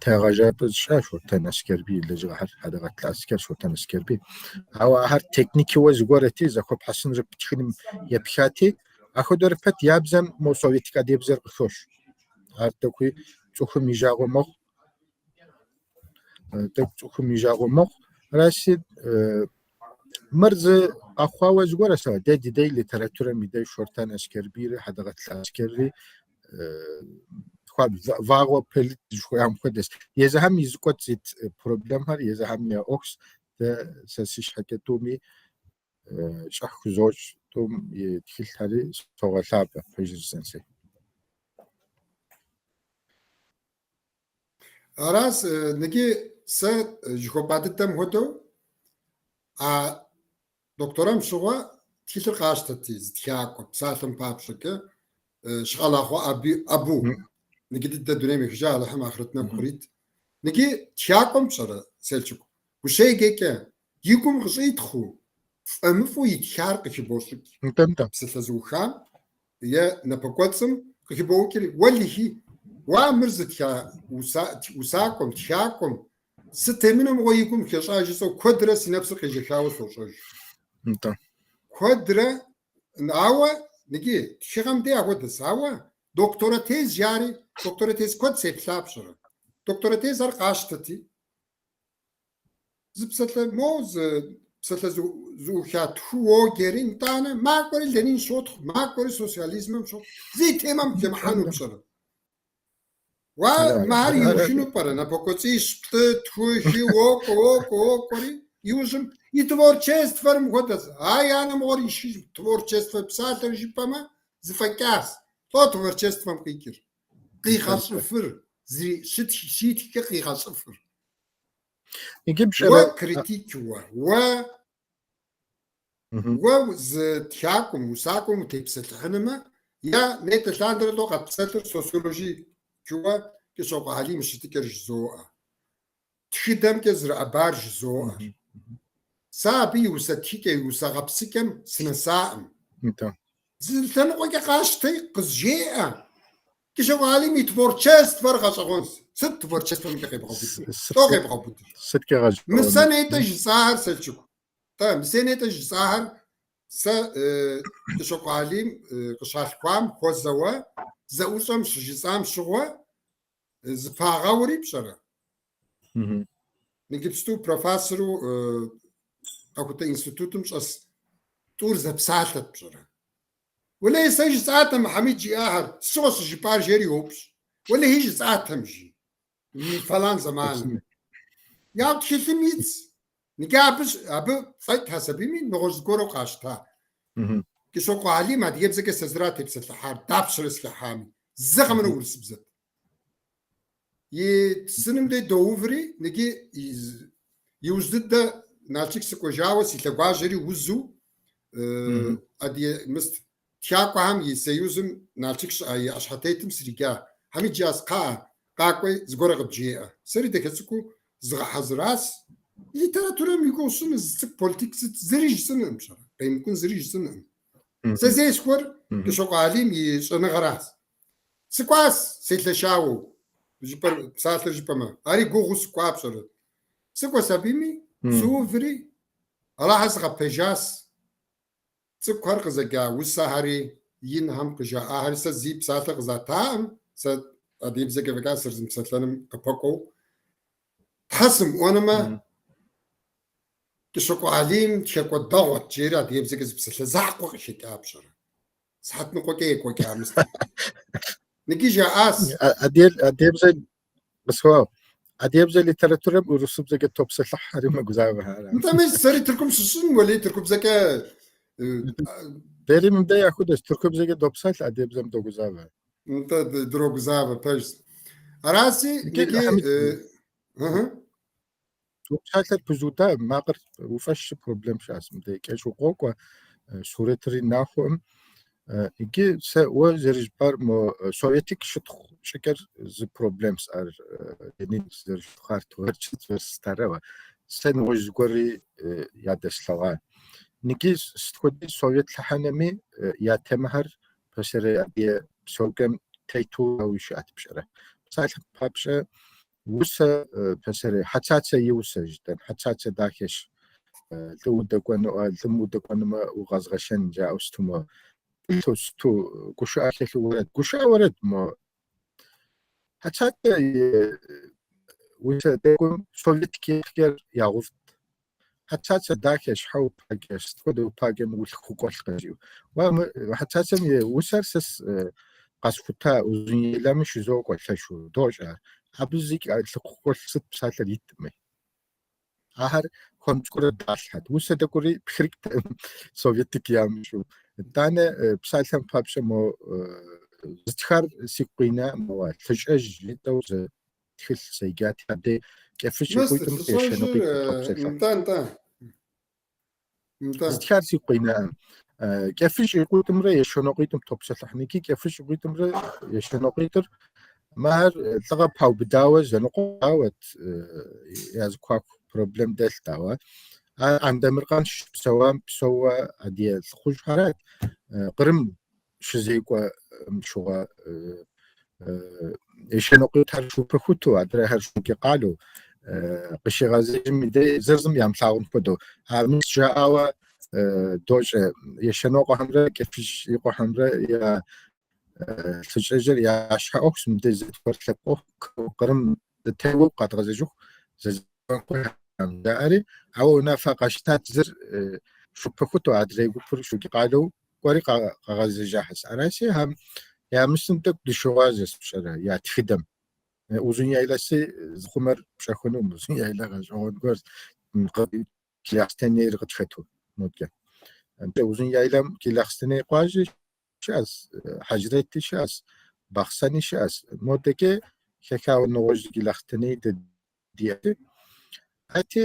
[SPEAKER 2] тегъэжапӏэ сщӏа Шортэн Аскэрбий и лэжьыгъэхэр, Хьэдэгъэлӏ Аскэр, Шортэн Аскэрбий. Ауэ ахэр техникэуэ зыгуэрэти, зэхуэпхьэсынрэ птхыным епхати, ахуэдэрэ пэт я бзэм мо советскэ адыгэбзэр къыхощ. Ар тӏэкӏуи цӏыхум и жагъуэ мэхъу. Тӏэкӏу цӏыхум и жагъуэ мэхъу. Аращи, мыр зы къэхъуауэ зыгуэрэ сэ, дэ ди дей литературэм и дей Шортэн Аскэрбийри Хьэдэгъэлӏ Аскэрри вагъуэ пэлыд жыхуаӏэм хуэдэщ. Езыхэм и зыкӏуэцӏ ит проблемхэр езыхэм я ӏуэхущ. Дэ сэ си щхьэкӏэ тӏуми щӏыхь хузощӏ, тӏум и тхылъхэри согъэлъапӏэ, пэжыр жысӏэнщи.
[SPEAKER 1] Аращ, ныджы сэ жыхуэпӏа дыдэм хуэдэу а докторэм щыгъуэ тхылъыр къащтэти, зы тхакӏуэ, псалъэм папщӏэкӏэ, Щхьэлахъуэ Абу, ныджы дыдэ дунейм ехыжа, Алыхьым ахърэт нэху кърит. Ныджы тхакӏуэм пщӏэрэ, Селчук, ущеджэкӏэ и гум къыщӏитхъыу, фӏэмыфӏу итхар къыхыбощӏыкӏ. Псалъэ зэӏухам е напэкӏуэцӏым къыхыбоукӏри, уэлэхьи, уа мыр зытха усакӏуэм, тхакӏуэм, сытемынэ мыгъуэ и гум хэщӏа жысӏэу куэдрэ си нэпсыр къежэхауэ сощӏэж.
[SPEAKER 2] Нтӏэ.
[SPEAKER 1] Куэдрэ, ауэ, ныджы, тхыгъэм дей ахуэдэс, ауэ докторэ тез жари, докторэ тез куэд сеплъа пщӏэрэ. Докторэ тезхэр къащтэти, Зы псалъэ моуэ зы псалъэ зэӏуха тху уоджэри, нтӏанэ макӏуэри Ленин щотхъу, макӏуэри социализмэм щотхъу. Зи темэм хэмыхьэну пщӏэрэ? Уа, мыхэр иухыну пӏэрэ? Напэкӏуэцӏищ, плӏы, тху, хы, уокӏуэ, уокӏуэ, уокӏуэри, иужьым и творчествэр мыхуэдэщ. Ай, анэ мыгъуэр ишхыж, творчествэ псалъэр жыпӏэмэ, зыфӏэкӏащ. Лӏо творчествэм къикӏыр? Къигъэщӏыфыр, зы щытх, щитхкӏэ къигъэщӏыфыр.
[SPEAKER 2] Иджы
[SPEAKER 1] Уэ
[SPEAKER 2] пщӏэрэ?
[SPEAKER 1] критик уэ, уэ, уэ зы тхакӏуэм, усакӏуэм утепсэлъыхьынымэ, е нетӏэ лъандэрэ лӏо къэтпсэлъыр социологиеуэ Кӏыщокъуэ Алим и щытыкӏэр жызоӏэ. Тхыдэмкӏэ зэрыӏэбар жызоӏэр. Сэ абы и усэ тхыкӏэ, и усэ гъэпсыкӏэм сынэсаӏым.
[SPEAKER 2] Нтӏэ.
[SPEAKER 1] Зы лъэныкъуэкӏэ къащтэи къызжеӏэ. Кӏыщокъуэ Алим и творчествэр гъэщӏэгъуэнщ. Сыт творчествэмкӏэ къебгъэубыдыр? Лӏо къебгъэубыдыр?
[SPEAKER 2] Сыткӏэ
[SPEAKER 1] Мы сэ
[SPEAKER 2] гъэщӏэгъуэн?
[SPEAKER 1] нетӏэ жысӏахэр, Сэлчук. Тӏэ, мы сэ нетӏэ жысӏахэр сэ Кӏыщокъуэ Алим къыщалъхуам хуэзэуэ зэӏущӏэм щыжысӏам щыгъуэ зыпагъэури пщӏэрэ? Иджыпсту профессору къэхутэ институтым щӏэс тӏур зэпсалъэт пщӏэрэ? Уэлэхьи, сэ жысӏатэм Хьэмид жиӏахэр, сщыгъуэ щыжыпӏар жери йоупщӏ. Уэлэхьи, жысӏатэм, жи, фэлан зэманым. Я тхылъым итц. Ныджы абы, абы фӏэкӏ сабийми нэгъуэщӏ зыгуэру къащта. Кӏыщокъуэ Алим адыгэбзэкӏэ сэ зыра тепсэлъыхьар, дапщэрэ схыхьами, зы къэмынэу урысыбзэт. И сыным дей доуври, ныджы иужь дыдэ Налшык сыкӏуэжауэ си лъэгуажьэри узу адыгэ мыст тхакӏуэхэм и союзым Налшык щыӏэ и ӏэщхьэтетым сриджа. Хьэмид жиӏащ, кхъыӏэ, къакӏуи зыгуэрэ къыджеӏэ. Сэри дахэ цӏыкӏуу згъэхьэзыращ. Литературэм и гугъу сщӏыну, зы цӏыкӏу политик сыт зыри жысӏэнукъым, пщӏэрэ, къемыкӏун зыри жысӏэнукъым. Сэ зесхуэр Кӏыщокъуэ Алим и щӏэныгъэращ. Сыкӏуащ, селъэщауэу, жыпӏэр, псалъэр жыпӏэмэ. Ари гугъуу сыкӏуа, пщӏэрэ. Сыкӏуэс абыми, сыуври, Аллахьэ сыкъэпэжащ. Цӏыкӏухэр къызэджа усэхэри, инхэм къыжаӏахэри сэ зи псалъэ къызатаӏым, сэ адыгэбзэкӏэ фӏэкӏа сэрызмыпсэлъэным къыпэкӏуэу. Тхьэ сымыӏуэнымэ, Кӏыщокъуэ Алим тхакӏуэ дэгъуэт, жери адыгэбзэкӏэ зы псалъэ закъуэ къыхэкӏа, пщӏэрэ. Сыхьэт ныкъуэкӏэ екӏуэкӏа мыст. Ныджы жаӏащ.
[SPEAKER 2] Адыгэбзэ къысхуэгъэгъу. Адыгэбзэ литературэм урысыбзэкӏэ топсэлъыхьхэри мэгузавэхэр.
[SPEAKER 1] Нтӏэ, мис сэри Тыркум щыщӏын, уэлей тыркубзэкӏэ.
[SPEAKER 2] Дэри мыбдэ яхудэщ, тыркубзэкӏэ допсэлъ, адыгэбзэм догузавэ.
[SPEAKER 1] Нтӏэ, дрогузавэ, пэжщ. Аращи, ныджы.
[SPEAKER 2] Псалъэр пызуда, макъыр уфӏэщ проблем щыӏэщ мыбдеж. Кӏэщӏу къокӏуэ, сурэтри нахуэӏым. Иджы сэ уэ зэрыжыпӏар мо советик щытхъу щӏыкӏэр зы проблемщ ар Ленин зэрыщытхъуар творчествэр сытарауэ. Сэ нэгъуэщӏ зыгуэри ядэслъэгъуа. Иджы сыт хуэдиз совет лъэхъэнэми я темэхэр пасэрей адыгэ псэукӏэм тету ауи щыӏэт пщӏэрэ. Псалъэм папщӏэ, усэ пасэрей Хьэцацэ и усэ жытӏэн. Хьэцацэ дахэщ. Лӏы удэкӏуэнуӏэ, лӏым удэкӏуэнумэ укъэзгъэшэн жаӏэу сыту мо сыту гушыӏэ хэлъу уэрэд. Гушыӏэ уэрэд мо Хьэцацэ и усэ тӏэкӏум советик еплъыкӏэр ягъуфӏт. Хьэцацэ дахэ щхьэ упакӏэ, сыт хуэдэ упакӏэм улъхукъуэлъкъэ жиӏэу. Уэ мы Хьэцацэм и усэр сэ къэсхута Узун-Яйлэми щызокӏуэ лъэшу, дощӏэ ар. Абы зыкӏ лъхукъуэлъ сыт псалъэр иткъыми. Ахэр хуэм цӏыкӏурэ далъхьэт. Усэ тӏэкӏури пхрыкӏтэкъым советик ямыщӏу. Итӏанэ псалъэм папщӏэ мо зытхар сигу къина моуэ лъыщӏэж жытӏэу зы тхылъ седжати, абдей Кӏэфыщ и
[SPEAKER 1] Мыс
[SPEAKER 2] къуитӏым
[SPEAKER 1] лъыщӏэжыр
[SPEAKER 2] Ешэнокъуитӏым топсэлъыхь.
[SPEAKER 1] нтӏэ, нтӏэ. Нтӏэ.
[SPEAKER 2] Зытхар сигу къинаӏым. Кӏэфыщ и къуитӏымрэ Ешэнокъуитӏым топсэлъыхь. Икӏи Кӏэфыщ и къуитӏымрэ Ешэнокъуитӏыр махэр лӏыгъэ паубыдауэ зэныкъуауэт, я зэхуаку проблем дэлът, ауэ ар Андемыркъан щыпсэуам псэууэ адыгэ лӏыхъужьхэрат. Кърым щызекӏуэ щыгъуэ Ешэнокъуитӏхэр Шупэхуту, адрейхэр Шукӏэ къалэу къыщигъэзэжым и дей зыр зым ямылъагъун хуэдэу. А мис жаӏауэ дощӏэ Ешэнокъуэхэмрэ Кӏэфыщ и къуэхэмрэ я лъыщӏэжыр я щхьэ ӏуэхущ, мыбдеж зытхуэр лъэпкъ ӏуэху Кърым дытеуэу къэдгъэзэжыху зэзэуэн хуейкъым жаӏэри, ауэ унафэ къащтат зыр Шупэхуту, адрей гупыр Шукӏэ къалэу кӏуэри къагъэзэжахэщ. Араси, ахьэм я мысым тӏэкӏу дыщыгъуазэщ пщӏэрэ я тхыдэм. Узун-Яйлэси зыхъумэр пщӏэхуэнукъым, Узун-Яйлэ гъэщӏэгъуэн гуэрщ, Джылахъстэнейр къытхэту моткӏэ. Узун-Яйлэм Джылахъстэней къуажи щыӏэщ, Хьэжрэти щыӏэщ, Бахъсэни щыӏэщ. Модэкӏэ хэхауэ нэгъуэщӏ Джылахъстэней дэ диӏэти, арати,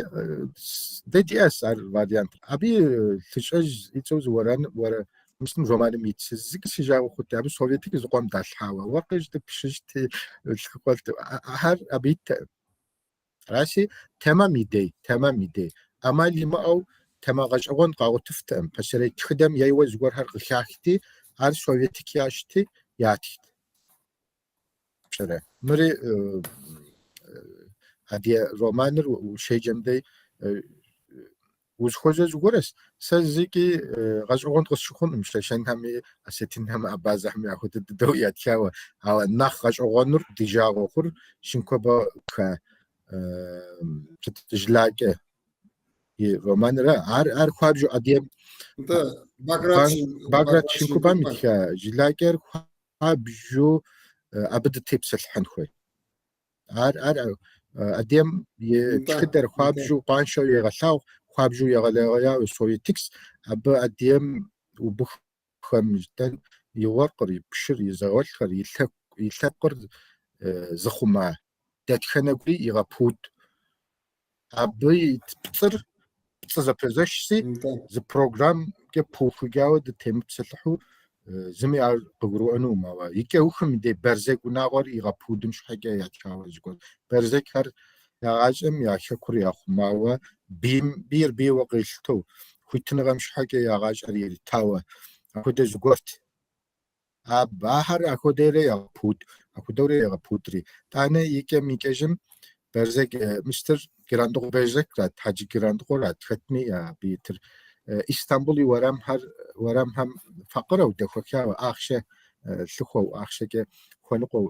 [SPEAKER 2] дэ диӏэщ ар вариант. Абы лъыщӏэж и цӏэу зы уэран, уэрэ, мысым романым итщ. Зыкӏи си жагъуэ хъути, абы советик зыкъом далъхьауэ, уэркъыжьти, пщыжьти, лъхукъуэлӏти, ахэр абы иттэкъым. Аращи, темэм и дей, темэм и дей. ӏэмал имыӏэу темэ гъэщӏэгъуэн къагъуэтыфтэкъым. Пасэрей тхыдэм ейуэ зыгуэрхэр къыхахти, ар советик ящӏти, ятхт. Пщӏэрэ? Мыри адыгэ романыр ущеджэм дей узыхуэзэ зыгуэрщ. Сэ зыкӏи гъэщӏэгъуэн къысщыхъункъым шэшэнхэми, осетинхэми, абазэхэми апхуэдэ дыдэу ятхауэ. Ауэ нэхъ гъэщӏэгъуэнур ди жагъуэ хъур Шинкубэ итха Жылакӏэ и романыра. Ар хуабжьу адыгэм
[SPEAKER 1] Нтӏэ, Баграт
[SPEAKER 2] Баграт Шинкубэм итха Жылакӏэр хуабжьу абы дытепсэлъыхьын хуей. Ар адыгэм и тхыдэр хуабжьу къуаншэу егъэлъагъу, хуабжьу егъэлеяуэ советикщ. Абы адыгэм убыххэм жытӏэн и уэркъыр, и пщыр, и зауэлӏхэр, и лъэпкъыр зыхъума дэтхэнэ гури игъэпуд. Абы ит пцӏыр пцӏы зэфэзэщщи, зы программкӏэ пыухыкӏауэ дытемыпсэлъыхьу зыми ар къыгурыӏуэнукъым, ауэ и кӏэухым и дей Бэрзэк унагъуэр игъэпудым щхьэкӏэ ятхауэ зыгуэр. Бэрзэкхэр я гъащӏэм я хэкур яхъумауэ, бийм бийр бийуэ къилъытэу, хуитыныгъэм щхьэкӏэ я гъащӏэр иритауэ, апхуэдэ зыгуэрт. Ахэр апхуэдэурэ егъэпуд, апхуэдэурэ егъэпудри. Итӏанэ и кӏэм и кӏэжым Бэрзэк мыстыр Джырандыкъуэ Бэрзэкрат, Хьэджы Джырандыкъуэрат, хэтми абы итыр. Истамбул и уэрамхэр, уэрамхэм факъырэу дэхуэхауэ, ахъшэ лъыхъуэу, ахъшэкӏэ хуэныкъуэу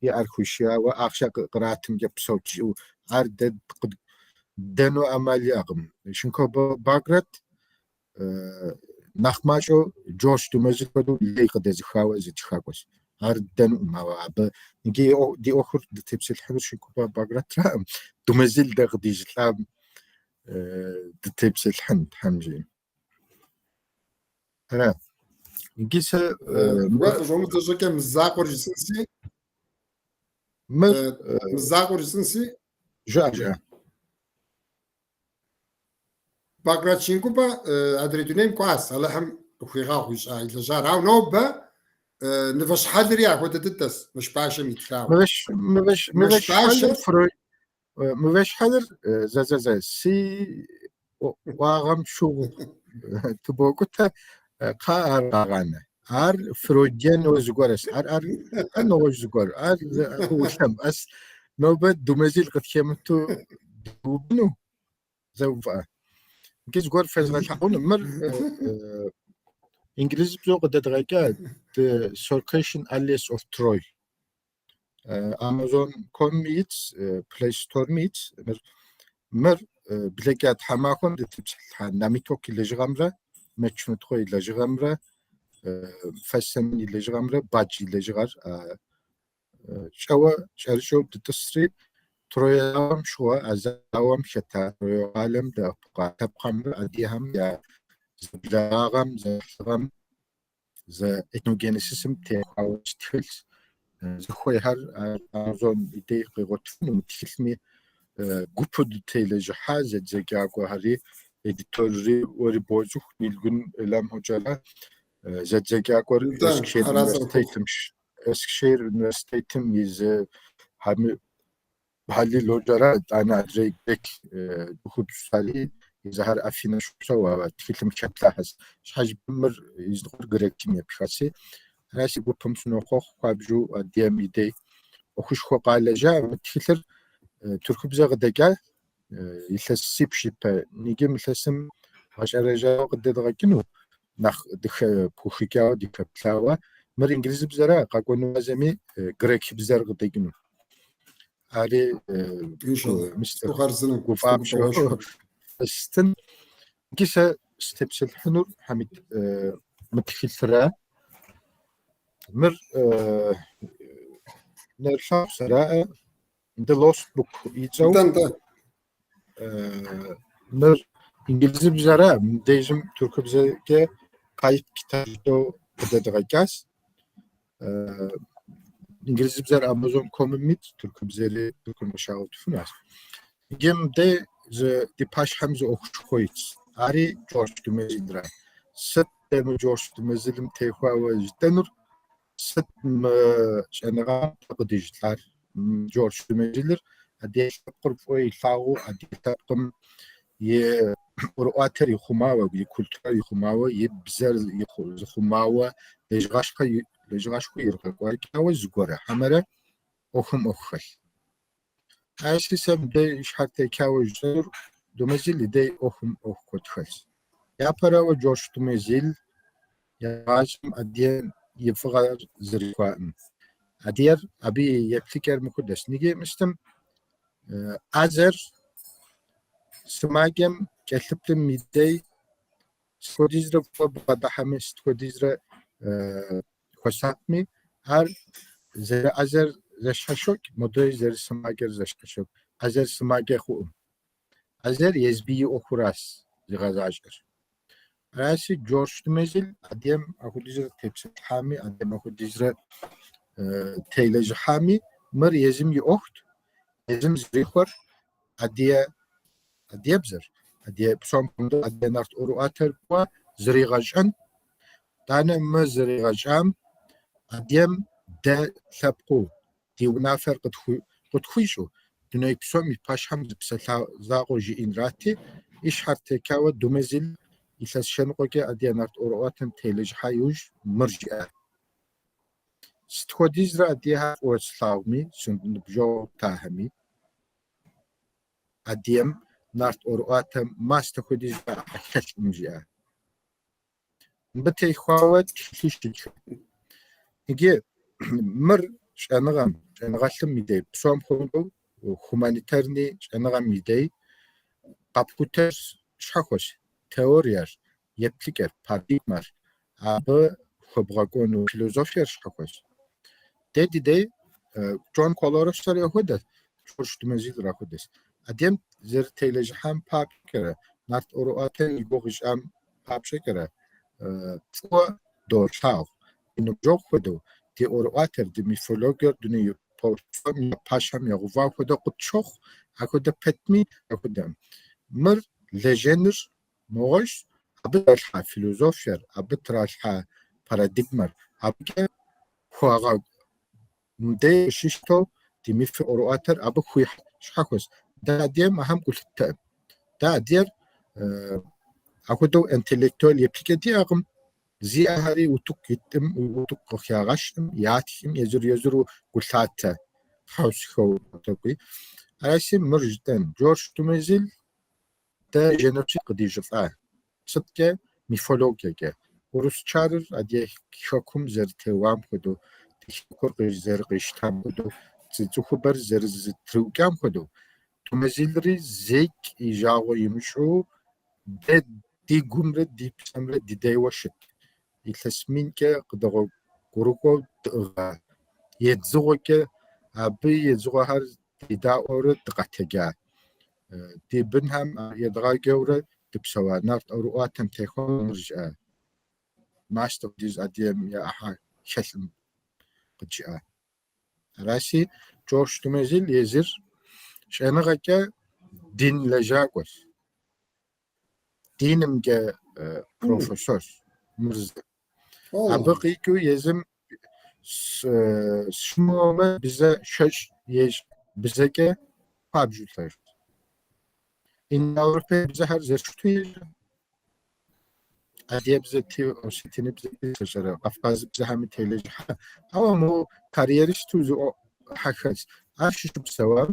[SPEAKER 2] и ӏэр хуишияуэ, ахъшэ къратымкӏэ псэут жиӏэу ар дэ ддэну ӏэмал иӏэкъым. Шинкубэ Баграт Нэхъ мащӏэу Джордж Думезил хуэдэу лей къыдэзыхауэ зы тхакӏуэщ. Ар ддэнукъым, ауэ абы иджы ди ӏуэхур дытепсэлъыхьынур Шинкубэ Багратраӏым. Думезил дэ къыдищӏылӏам дытепсэлъыхьын, Тхьэм жиӏэм. Ара. Иджы сэ
[SPEAKER 1] Уэ къыщӏомыдзэ щӏыкӏэ мы закъуэр жысӏэнси,
[SPEAKER 2] мыр
[SPEAKER 1] мы закъуэр жысӏэнси.
[SPEAKER 2] Жыӏэ, жыӏэ.
[SPEAKER 1] Бакрэч Инкӏубэ адрей дунейм кӏуащ, Алыхьым къыхуигъэгъу ищӏа илэжьар. Ауэ нобэ Нывэщхьэлри ахуэдэ дыдэщ Мэшбашэм итхауэ.
[SPEAKER 2] Мывэщхьэлыр Мывэщхьэлыр зэ зэ зэ си ӏуагъэм шыгъу тыбокӏутэ, кхъа ар къагъанэ. Ар фройдиану зыгуэрщ, ар ар ар нэгъуэщӏ зыгуэр, ар абы улъэмыӏэс. Нобэ Думэзил къытхэмыту дыубыну зэ увыӏэ. Иджы зыгуэр фезгъэлъагъуну. Мыр инглызыбзэу къыдэдгъэкӏа The Circassian Allies of Troy. Amazon com итщ, Play Store-ми итщ. Мыр блэкӏа тхьэмахуэм дытепсэлъыхьа Намиток и лэжьыгъэмрэ Мечнутхъуэ и лэжьыгъэмрэ Фэсэмын и лэжьыгъэмрэ Бадж и лэжьыгъэр щӏэуэ кӏэрыщӏэу дытӏысри, Троя зауэм щыгъуэ а зауэм хэта Троя къалэм дэӏэпыкъуа лъэпкъхэмрэ адыгэхэм я зэблагъэм, зэӏыхьлыгъэм зы этногенезисым теухуауэ тхылъ зыхуейхэр Амазон и дей къигъуэтыфыну. Мы тхылъми гупу дытелэжьыхьа зэдзэкӏакӏуэхэри, эдиторри уэри боцӏыху, Нилгун Элам Ходжара зэдзэкӏакӏуэр Эскшехир университетым и зы Халил Ходжара, итӏанэ адрей грек цӏыхубзхэри езыхэр Афинэ щопсэу, ауэ тхылъым хэплъахэщ. Щхьэж мыр изыныкъуэр грекым епхаси. Ара си гупым сынохъуэхъу хуабжьу адыгэм и дей ӏуэхушхуэ къалэжьа. Мы тхылъыр тыркубзэ къыдэкӏа илъэсипщӏ ипэ. Иджы мы илъэсым гъэщӏэрэщӏауэ къыдэдгъэкӏыну, нэхъ дыхэпхухыкӏауэ, дыхэплъауэ. Мыр инглызыбзэра, къэкӏуэну мазэми грекыбзэр къыдэкӏыну. Ари гуфӏапщӏэу стын. Иджы сэ сытепсэлъыхьынур, Хьэмид, мы тхылъра. Мыр нэрылъагъу сэраӏэ, The Lost Book и цӏэу. Мыр инглызыбзэра, мыбдежым тыркубзэкӏэ Kayıp Kitap жытӏэу къыдэдгъэкӏащ. Инглызыбзэр Amazon com-м итщ, тыркубзэри Тыркум къыщагъуэтыфынущ. Иджы мыбдеж зы ди пащхьэм зы ӏуэхушхуэ итщ. Ари Джордж Думезилра. Сыт дэ мы Джордж Думезилым техуауэ жытӏэнур? Сыт мы щӏэныгъэм къыдижылӏар? Джордж Думезилыр адыгэ лъэпкъыр фӏыуэ илъагъуу, адыгэ лъэпкъым и ӏуэрыӏуатэр ихъумауэ, и культурэр ихъумауэ, и бзэр зыхъумауэ лэжьыгъэшхуэ иригъэкӏуэкӏауэ зыгуэрэ, хьэмэрэ ӏуэхум ӏуэху хэлъ. Аращи, сэ мыбдеж и щхьэр течауэ жысӏэнур Думезил и дей ӏуэхум ӏуэху куэд хэлъщ. Япэрауэ, Джордж Думезил и гъащӏэм адыгэм и фӏыгъэр зэрихуаӏым. Адыгэр абы и еплъыкӏэр мыхуэдэщ. Ниги мыстым ӏэзэр сымаджэм кӏэлъыплъым и дей сыт хуэдизрэ фӏыуэ бгъэдыхьэми, сыт хуэдизрэ хуэсакъми, ар зэрыӏэзэр зэщхьэщокӏ, модрей зэрысымаджэр зэщхьэщокӏ. ӏэзэр сымаджэ хъуӏым. ӏэзэр езбы и ӏуэхуращ зигъэзащӏэр. Аращи, Джордж Думезил адыгэм апхуэдизрэ тепсэлъыхьами, адыгэм апхуэдизрэ телэжьыхьами, мыр езым и ӏуэхут, езым зэрихуэр адыгэ адыгэбзэр, адыгэ псом хуэмыдэу адыгэ нарт ӏуэрыӏуатэр фӏыуэ зригъэщӏэн, итӏанэ мы зригъэщӏам адыгэм дэ лъэпкъыу ди унафэр къытхуищӏу, дуней псом и пащхьэм зы псалъэ закъуэ жиӏэнрати, и щхьэр текауэ Думезил илъэс щэныкъуэкӏэ адыгэ нарт ӏуэрыӏуатэм телэжьыхьа иужь мыр жиӏат. Сыт хуэдизрэ адыгэхэр фӏыуэ слъагъуми, си ныбжьэгъуу щытахэми, адыгэм нарт ӏуэрыӏуатэм мастэ хуэдиз ӏыхьэ хэлъкъым, жиӏа. Мыбы техуауэ тхылъищ итха. Иджы мыр щӏэныгъэм, щӏэныгъэлӏым и дей, псом хуэмыдэу хуманитарный щӏэныгъэм и дей къэпхутэр щхьэхуэщ, теориер, еплъыкӏэр, парадигмэр, абы хуэбгъэкӏуэну философиер щхьэхуэщ. Дэ ди дей Джон Колоросэри апхуэдэщ, Джордж Думезилыр апхуэдэщ. Адыгэм зэрытелэжьыхьам папщӏэкӏэрэ, нарт ӏуэрыӏуатэм и гугъу ищӏам папщӏэкӏэрэ фӏыуэ долъагъу. Ди ныбжьэгъу хуэдэу, ди ӏуэрыӏуатэр, ди мифологиер дуней псом я пащхьэм ягъэува хуэдэу къытщохъу. Апхуэдэ пэтми, апхуэдэкъым. Мыр лэжьэныр нэгъуэщӏ, абы тралъхьа философиер, абы тралъхьа парадигмэр, абыкӏэ хуагъэкӏу. Мыдей къыщищтэу ди мифыр ӏуэрыӏуатэр абы хуихь щхьэхуэщ. Дэ адыгэм ахэм гу лъыттэкъым. Дэ адыгэр апхуэдэу интеллектуал еплъыкӏэ диӏэкъым. Зиӏэхэри утыку иткъым, утыку къыхагъэщкъым, ятхым езыр-езыру гу лъатэ тхьэусыхэу тӏэкӏуи. Аращи, мыр жытӏэн, Жорж Думезиль дэ женоцид къыдищӏылӏа. Сыткӏэ? Мифологиекӏэ. Урыс чарыр адыгэ хэкум зэрытеуам хуэдэу, ди хэкур зэрыкъищтам хуэдэу, цӏыхубэр зэрызэтриукӏам хуэдэу, Думезилри зейкӏ и жагъуэ имыщӏу дэ ди гумрэ ди псэмрэ дыдейуэ щыт. Илъэс минкӏэ къыдэгъуэгурыкӏуэу дыӏыгъа едзыгъуэкӏэ абы и едзыгъуэхэр дедаӏуэурэ дыкъэтэджа. Ди бынхэм едгъаджэурэ дыпсэуа нарт ӏуэрыӏуатэм техуауэ мыр жиӏа. Мастэ хуэдиз адыгэм я ӏыхьэ хэлъым къыджиӏа. Аращи, Жорж Думезиль езыр щӏэныгъэкӏэ дин лэжьакӏуэщ. Динымкӏэ профессорщ Мырзэ. Абы къикӏыу езым сщымыуэмэ бзэ щэщӏ ещӏ, бзэкӏэ хуабжьу лъэщщ. Индоевропей бзэхэр зэрыщыту ещӏэ. Адыгэбзэти, осетиныбзэти, сщӏэрэ, кавказыбзэхэми телэжьыхьа. Ауэ мо карьеристу зы ӏыхьэ хэлъщ. Ар щыщыпсэуам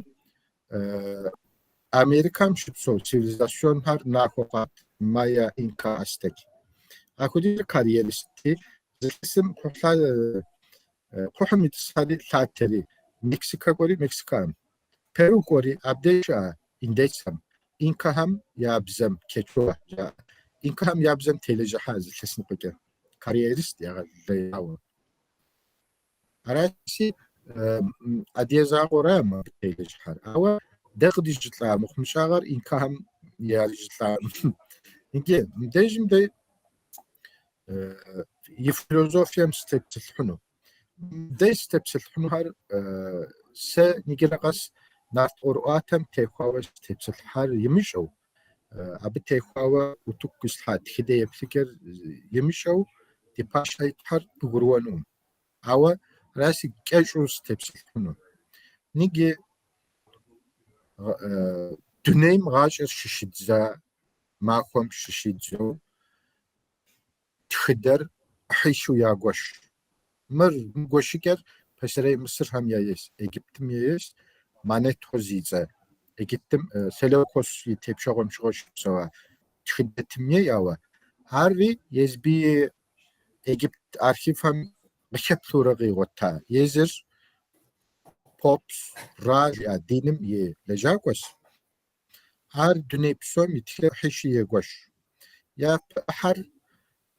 [SPEAKER 2] Америкэм щыпсэу цивилизационхэр нахуэ хъуат, майя, инка, ацтек. Апхуэдизу карьеристти, зы илъэсым кхъухьым итӏысхьэри лъатэри, Мексикэ кӏуэри, Мексикэм, Перу кӏуэри, абдеж щыӏэ индейцхэм, инкэхэм я бзэм, кечуа жаӏэ, инкэхэм я бзэм телэжьыхьа зы илъэс ныкъуэкӏэ, карьерист егъэлеяуэ. Аращи, адыгэ закъуэракъым абы телэжьыхьар. Ауэ дэ къыдищӏылӏа мыхъумыщӏагъэр инкэхэм ярищӏылӏакъым. Иджы мыбдежым дэ и философием сытепсэлъыхьыну. Мыбдеж сытепсэлъыхьынухэр сэ иджырэ къэс нарт ӏуэрыӏуатэм техуауэ сытепсэлъыхьар имыщӏэу, абы техуауэ утыку къислъхьа тхыдэ еплъыкӏэр имыщӏэу ди пащхьэ итхэр къыгурыӏуэнукъым. Ауэ аращи, кӏэщӏу сытепсэлъыхьыну. Ныджы дунейм гъащӏэр щыщидза махуэм щыщидзэу тхыдэр ӏыхьищу ягуэш. Мыр мы гуэшыкӏэр пасэрей Мысырхэм яейщ, Египтым яейщ, Манетхо зи цӏэ. Египтым Селевкос и тепщэгъуэм щыгъуэ щыпсэуа тхыдэтым ей, ауэ ари езыби Египт архивхэм къыхэплъурэ къигъуэта. Езыр Попс Ра жиӏа диным и лэжьакӏуэщ. Ар дуней псом и тхыдэр ӏыхьищу егуэш. Япэ ӏыхьэр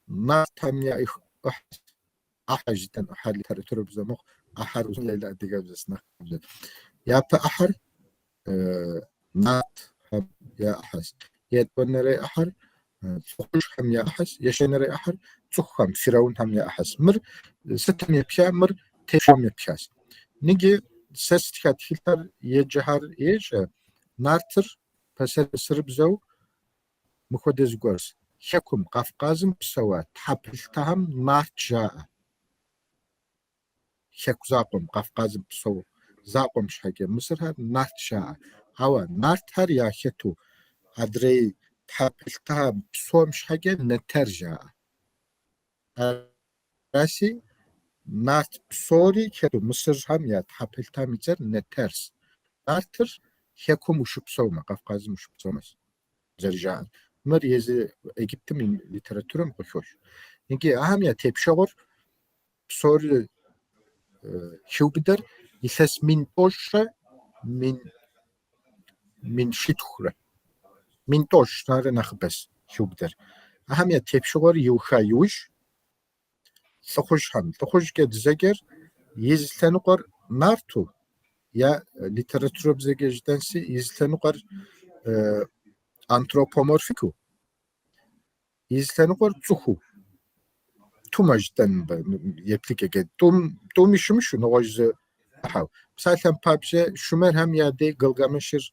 [SPEAKER 2] нартхэм я ӏыхьэщ. ӏыхьэ жытӏэн ӏыхьэр литературэбзэ мыхъу, ӏыхьэр адыгэбзэщ нэхъыбэ. Япэ ӏыхьэр нартхэм я ӏыхьэщ. Етӏуанэрей ӏыхьэр лӏыхъужьхэм я ӏыхьэщ. Ещанэрей ӏыхьэр цӏыхухэм, фираунхэм я ӏыхьэщ. Мыр сытым епха? Мыр тепщэгъуэм епхащ. Ныджы сэ стха тхылъхэр еджэхэр ещӏэ, нартыр пасэрей мысырыбзэу мыхуэдэ зыгуэрщ. Хэкум, Кавказым псэуа тхьэпэлъытэхэм нарт жаӏэ. Хэку закъуэм, Кавказым псэу закъуэм щхьэкӏэ мысырхэр нарт жаӏэ. Ауэ нартхэр яхэту адрей тхьэпэлъытэхэм псом щхьэкӏэ нэтэр жаӏэ. Аращи, нарт псори хэту мысырхэм я тхьэпэлъытэм и цӏэр нэтэрщ. Нартыр хэкум ущыпсэумэ, Кавказым ущыпсэумэщ зэрыжаӏэр. Мыр езы Египтым и литературэм къыхощ. Икӏи ахэм я тепщэгъуэр псори хиубыдэр илъэс 10 000-рэ мин щитхурэ. 10 000 нэрэ нэхъыбэщ хиубыдэр. Ахэм я тепщэгъуэр иуха иужь лӏыхъужьхэм, лӏыхъужькӏэ дызэджэр и зы лъэныкъуэр нарту, я литературэбзэкӏэ жытӏэнщи, и зы лъэныкъуэр антропоморфикыу, и зы лъэныкъуэр цӏыхуу. Тумэ жытӏэн мыбы еплъыкӏэкӏэ. Тӏуми щымыщу, нэгъуэщӏ зы ӏыхьэу. Псалъэм папщӏэ, шумерхэм я дей Гылгамешыр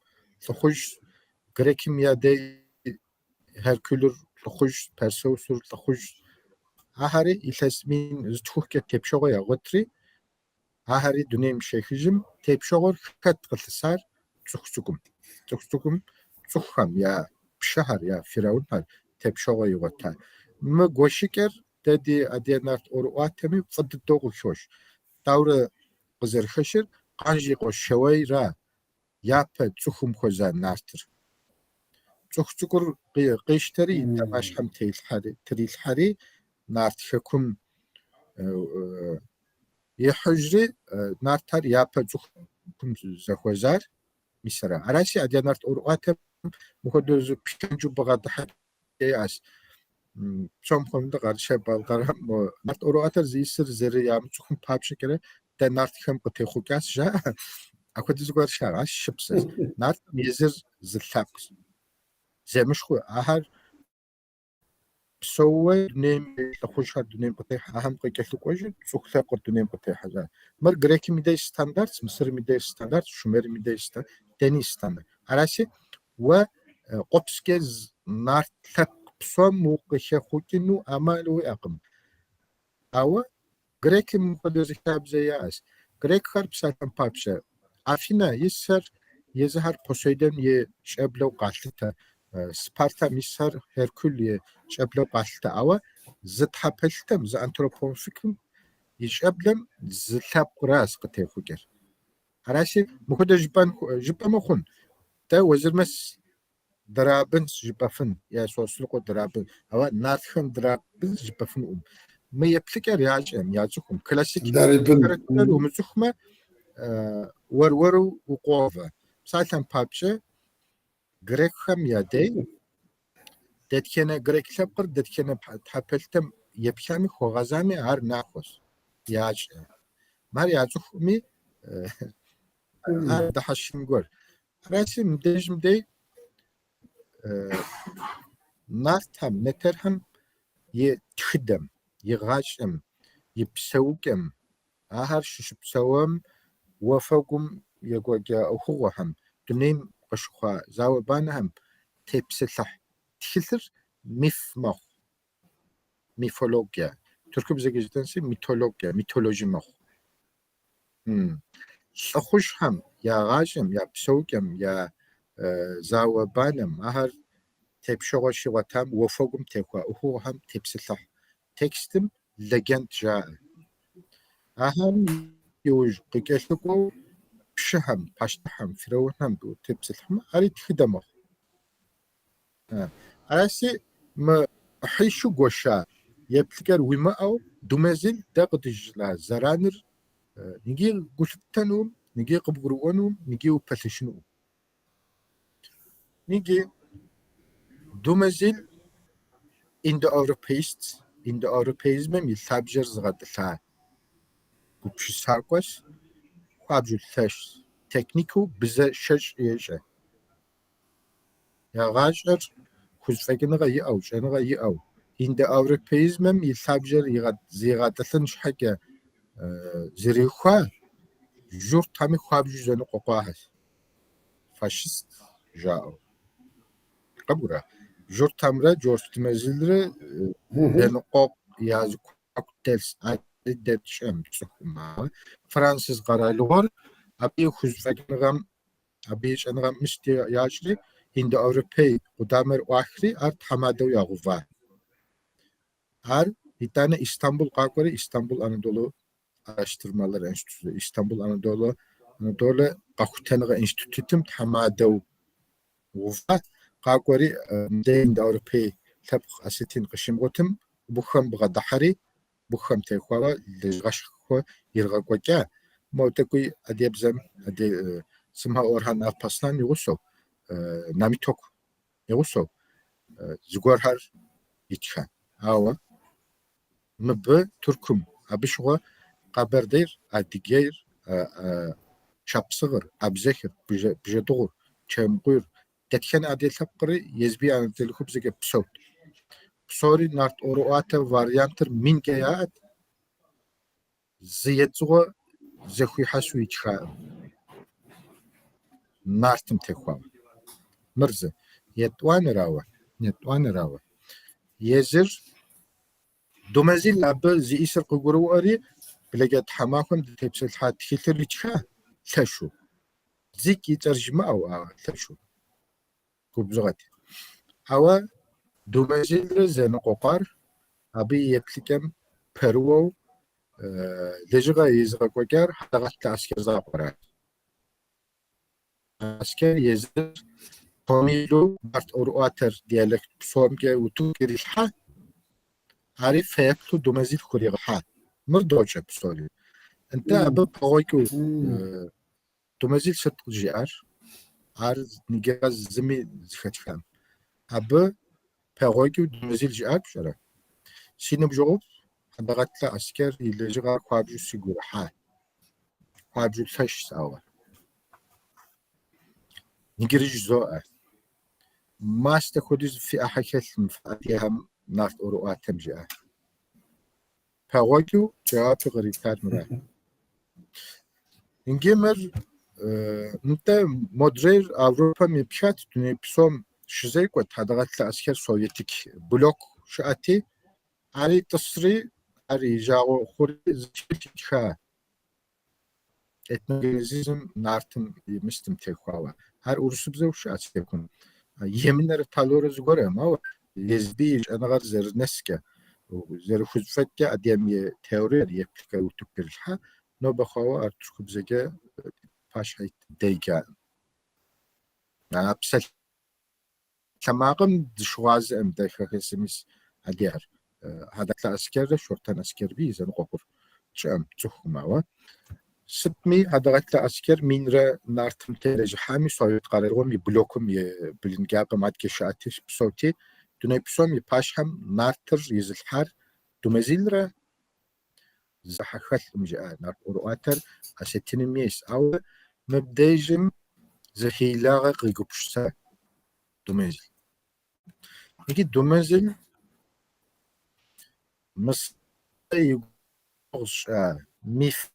[SPEAKER 2] лӏыхъужьщ, грекым я дей Геркулыр лӏыхъужьщ, Персеусыр лӏыхъужьщ. Ахэри илъэс мин зытхухкӏэ тепщэгъуэ ягъуэтри, ахэри дунейм щехыжым, тепщэгъуэр хэт къылъысар? Цӏыху цӏыкӏум. Цӏыху цӏыкӏум цӏыхухэм я пщыхэр, я фираунхэр тепщэгъуэ игъуэта. Мы гуэшыкӏэр дэ ди адыгэ нарт ӏуэрыӏуатэми фӏы дыдэу къыхощ. Дауэрэ къызэрыхэщыр Къанж и къуэ Щэуейра япэ цӏыхум хуэза нартыр. Цӏыху цӏыкӏур къищтэри и дамащхьэм трилъхьэри нарт хэкум ихьыжри нартхэр япэ цӏыхум зэхуэзар мис ара. Араси адыгэ нарт ӏуэрыӏуатэм мыхуэдэу зы пхэнжу бгъэдыхьэкӏэ иӏэщ. Псом хуэмыдэу Къэрэшей-Балъкъэрым нарт ӏуэрыӏуатэр зиӏысыр зэрыямыцӏыхум папщӏэкӏэрэ дэ нартхэм къытехъукӏащ жаӏэ. Апхуэдэ зыгуэр щыӏэщ, ар шыпсэщ. Нартым езыр зы лъэпкъщ. Земыщхьу ахэр псэууэ дунейм лӏыхъужьхэр дунейм къытехьэ, ахэм къыкӏэлъыкӏуэжу цӏыху лъэпкъыр дунейм къытехьэ жаӏэ. Мыр грекым и деж стандартщ, Мысырым и деж стандартщ, Шумерым и деж стандарт, дэни стандарт. Араси, уэ къуэпскӏэ нарт лъэпкъ псом укъыхэхъукӏыну ӏэмал уиӏэкъым. Ауэ грекым мыпхуэдэ зы хабзэ яӏэщ. Грекхэр псалъэм папщӏэ, Афинэ исхэр езыхэр Посейдон и щӏэблэу къалъытэ, Спартэм исхэр Геркул и щӏэблэу къалъытэ. Ауэ зы тхьэпэлъытэм, зы антропоморфикым и щӏэблэм зы лъэпкъращ къытехъукӏыр. Араси, мыхуэдэ жыпӏэмэ хъун, дэ Уэзырмэс драбынщ жыпӏэфын, е Сосрыкъуэ драбын, ауэ нартхэм драбынщ жыпӏэфынукъым. Мы еплъыкӏэр ящӏэм, яцӏыхум, классик
[SPEAKER 1] Дарибын.
[SPEAKER 2] литературэр умыцӏыхумэ, уэр-уэру укъовэ. Псалъэм папщӏэ, грекхэм я дей дэтхэнэ грек лъэпкъыр дэтхэнэ тхьэпэлъытэм еплъами, хуэгъэзами, ар нахуэщ, ящӏэ. Ар яцӏыхуми, ар дыхьэшхын гуэр. Араси, мыбдежым дей нартхэм, нэтэрхэм и тхыдэм, и гъащӏэм, и псэукӏэм, ахэр щыщыпсэуам уафэгум екӏуэкӏа ӏуэхугъуэхэм, дунейм къыщыхъуа зауэ-банэхэм тепсэлъыхь тхылъыр миф мэхъу. Мифологие. Тыркубзэкӏэ жытӏэнщи, митологие, митологи мэхъу. Лӏыхъужьхэм я гъащӏэм, я псэукӏэм, я зауэ-банэм, ахэр тепщэгъуэ щигъуэтам уафэгум техуа ӏуэхугъуэхэм тепсэлъыхь текстым легенд жаӏэ. Ахэм иужь къыкӏэлъыкӏуэу пщыхэм, пащтыхьхэм, фираунхэм тепсэлъыхьмэ, ари тхыдэ мэхъу. Араси, мы ӏыхьищу гуэша еплъыкӏэр уимыӏэу Думезиль дэ къыдищӏылӏа зэраныр ныги гу лъыптэнукъым, ныги къыбгурыӏуэнукъым, ныги упэлъэщынукъым. Ныги Думезиль индоевропеист, индоевропеизмэм и лъабжьэр зыгъэтӏылъа гупсысакӏуэщ, хуабжьу лъэщщ, техникэу бзэ щэщӏ ещӏэ. Я гъащӏэр хузэфӏэкӏыныгъэ иӏэу, щӏэныгъэ иӏэу, индоевропеизмэм и лъабжьэр зигъэтӏылъын щхьэкӏэ зэрихуа журтхэми хуабжьу зэныкъуэкъуахэщ, фашист жаӏэу. Къыбгурыӏуа? Журтхэмрэ Жорж Дюмезилрэ зэныкъуэкъу я зэхуаку дэлъщ, ари дэ тщӏэм тцӏыхум. Ауэ француз къэралыгъуэр абы и хузэфӏэкӏыныгъэм Абы и щӏэныгъэм мыст ящӏри, индоевропей къудамэр ӏуахри, ар тхьэмадэу ягъува. Ар итӏанэ Истамбул къакӏуэри, Истамбул Анадолу Araştırmalar Enstitüsü, Истамбул Анадолу Анадолэ къэхутэныгъэ институтым тхьэмадэу ува. Къакӏуэри, мыдей индоевропей лъэпкъ осетин къыщимыгъуэтым, убыххэм бгъэдыхьэри, Убыххэм техуауэ лэжьыгъэшхуэ иргъэкӏуэкӏа. Мо тӏэкӏуи адыгэбзэм Сымхьэ Орхан Алпаслан и гъусэу, Нами Ток и гъусэу зыгуэрхэр итха. Ауэ мыбы Тыркум абы щыгъуэ Къэбэрдейр, Адыгейр, Шапсыгъыр, Абзэхыр, Бжьэдыгъур, Кӏэмыргуейр, дэтхэнэ адыгэ лъэпкъри езым и анэдэлъхубзэкӏэ псэут. Псори нарт ӏуэрыӏуатэ вариантыр минкӏэ яӏэт, зы едзыгъуэ зэхуихьэсу итхакъым. Нартым техуауэ. Мыр зы. Етӏуанэрауэ, етӏуанэрауэ. Езыр Думэзил абы зиӏисыр къыгурыӏуэри, блэкӏа тхьэмахуэм дытепсэлъыхьа тхылъыр итха лъэшу. Зикӏ и цӏэр жимыӏэу, ауэ лъэшу. Губзыгъэт. Ауэ Думэзилрэ зэныкъуэкъуар абы и еплъыкӏэм пэрыуэу лэжьыгъэ езыгъэкӏуэкӏар Хьэдэгъэлӏ Аскэр закъуэрат. Аскэр езыр томилу нарт ӏуэрыӏуатэр диалект псомкӏэ утыку ирилъхьа, ари фэеплъу Думэзил хуригъэхьа. Мыр дощӏэ псори. Нтӏэ абы пэгъуэкӏыу Думэзил сыт къыжиӏар? Ар иджы зыми зэхэтхам. Абы пэгъуэкӏыу Думэзил жиӏар пщӏэрэ? Си ныбжьэгъуфӏ Хьэдэгъэлӏ Аскэр и лэжьыгъэр хуабжьу сигу ирихьа. Хуабжьу лъэщщ, ауэ. Иджыри жызоӏэ. Мастэ хуэдиз фи ӏыхьэ хэлъым фэ адыгэхэм нарт ӏуэрыӏуатэм жиӏа. Пэгъуэкӏыу жэуапи къритар мыра. Иджы мыр нтӏэ модрейр Европэм епхат, дуней псом щызекӏуэт, Хьэдэгъэлӏ Аскэр советик блок щыӏэти, ари тӏысри, ар и жагъуэ хъури зы тхылъ итха. Этногенезизм нартым и мыстым техуауэ. Ар урысыбзэу щыӏэт секун. Емынэрэ талорэ зыгуэрым, ауэ езыби и щӏэныгъэр зэрынэскӏэ, зэрыхузэфӏэкӏкӏэ адыгэм и теориер еплъыкӏэр утыку ирилъхьа, нобэ хъуауэ ар тыркубзэкӏэ пащхьэ ит деджаӏым. А псалъэмакъым дыщыгъуазэӏым дэ хэхэсым ис адыгэр. Хьэдэгъэлӏ Аскэррэ Шортэн Аскэрбий и зэныкъуэкъур тщӏэӏым тцӏыхукъым, ауэ сытми Хьэдэгъэлӏ Аскэр минрэ нартым телэжьыхьами, Совет къэралыгъуэм и блокым и блынджабэм адэкӏэ щыӏэти, псэути, дуней псом и пащхьэм нартыр изылъхьар Думэзилрэ зы ӏыхьэ хэлъкъым, жиӏа нарт ӏуэрыӏуатэр осетиным ейщ, ауэ мыбдежым зы хьилагъэ къигупсыса Думэзил. Иджы Думэзил мы сэ и гугъу сщӏа миф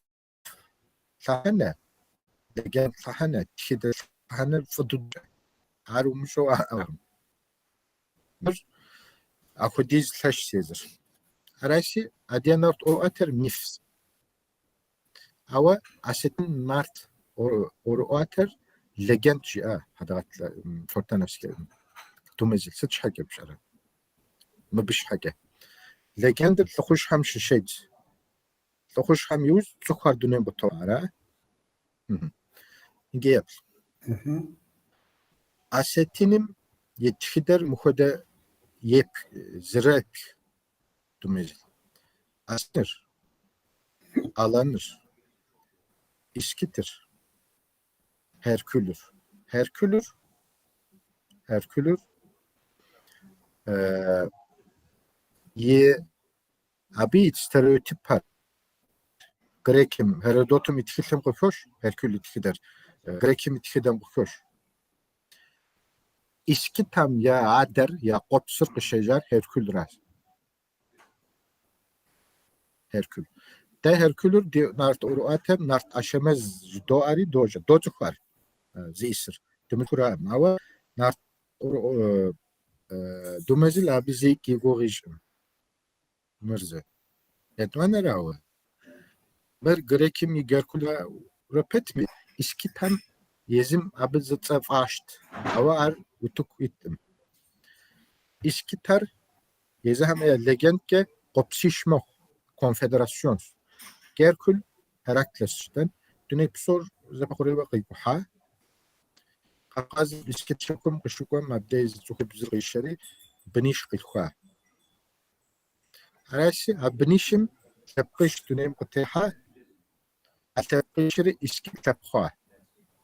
[SPEAKER 2] лъэхъэнэ, легенд лъэхъэнэ, тхыдэ лъэхъэнэр фӏы дыдэу ар умыщӏэу аӏыгъым. Мыр апхуэдиз лъэщщ езыр. Аращи, адыгэ нарт ӏуэрыӏуатэр мифщ. Ауэ осетин нарт ӏуэрыӏуатэр легенд жиӏа Хьэдэгъэлӏ Шортэн Аскэр Думэзил. Сыт щхьэкӏэ пщӏэрэ? Мыбы щхьэкӏэ. Легендыр лӏыхъужьхэм щыщедз. Лӏыхъужьхэм иужь цӏыхухэр дунейм къытохьэ, ара? Иджы еплъ. Осетиным и тхыдэр мыхуэдэ еп зэрепх Думэзил. Осетиныр, Аланыр, Искитыр, Herkülür. Herkülür, Herkülür и абы и стереотипхэр Грекым, Геродотым и тхылъым къыхощ, Геркул и тхыдэр Грекым и тхыдэм къыхощ. Искитам я адэр, я къуэпсыр къыщежьар Геркулращ. Геркул. Дэ Геркулыр ди нарт ӏуэрыӏуатэм нарт Ашэмэз жыдоӏэри дощӏэ, доцӏыху ар зиӏисыр, дымыцӏыхураӏым. Ауэ нарт Думэзил абы зикӏ и гугъу ищӏым. Мыр зы. Етӏуанэрауэ, мыр Грекым и Геркулрэ пэтми, Искитам езым абы зы цӏэ фӏащт, ауэ ар утыку иткъым. Искитар езыхэм я легендкӏэ къуэпсищ мэхъу, конфедерасионщ. Геркул Гераклес жытӏэн, дуней псор зэпэхъурейуэ къикӏухьа. Кавказым Искит хэкум къыщыкӏуэм абдей зы цӏыхубзыр къишэри бынищ къилъхуа. Аращи, а бынищым лъэпкъищ дунейм къытехьа, а лъэпкъищри Искит лъэпкъ хъуа.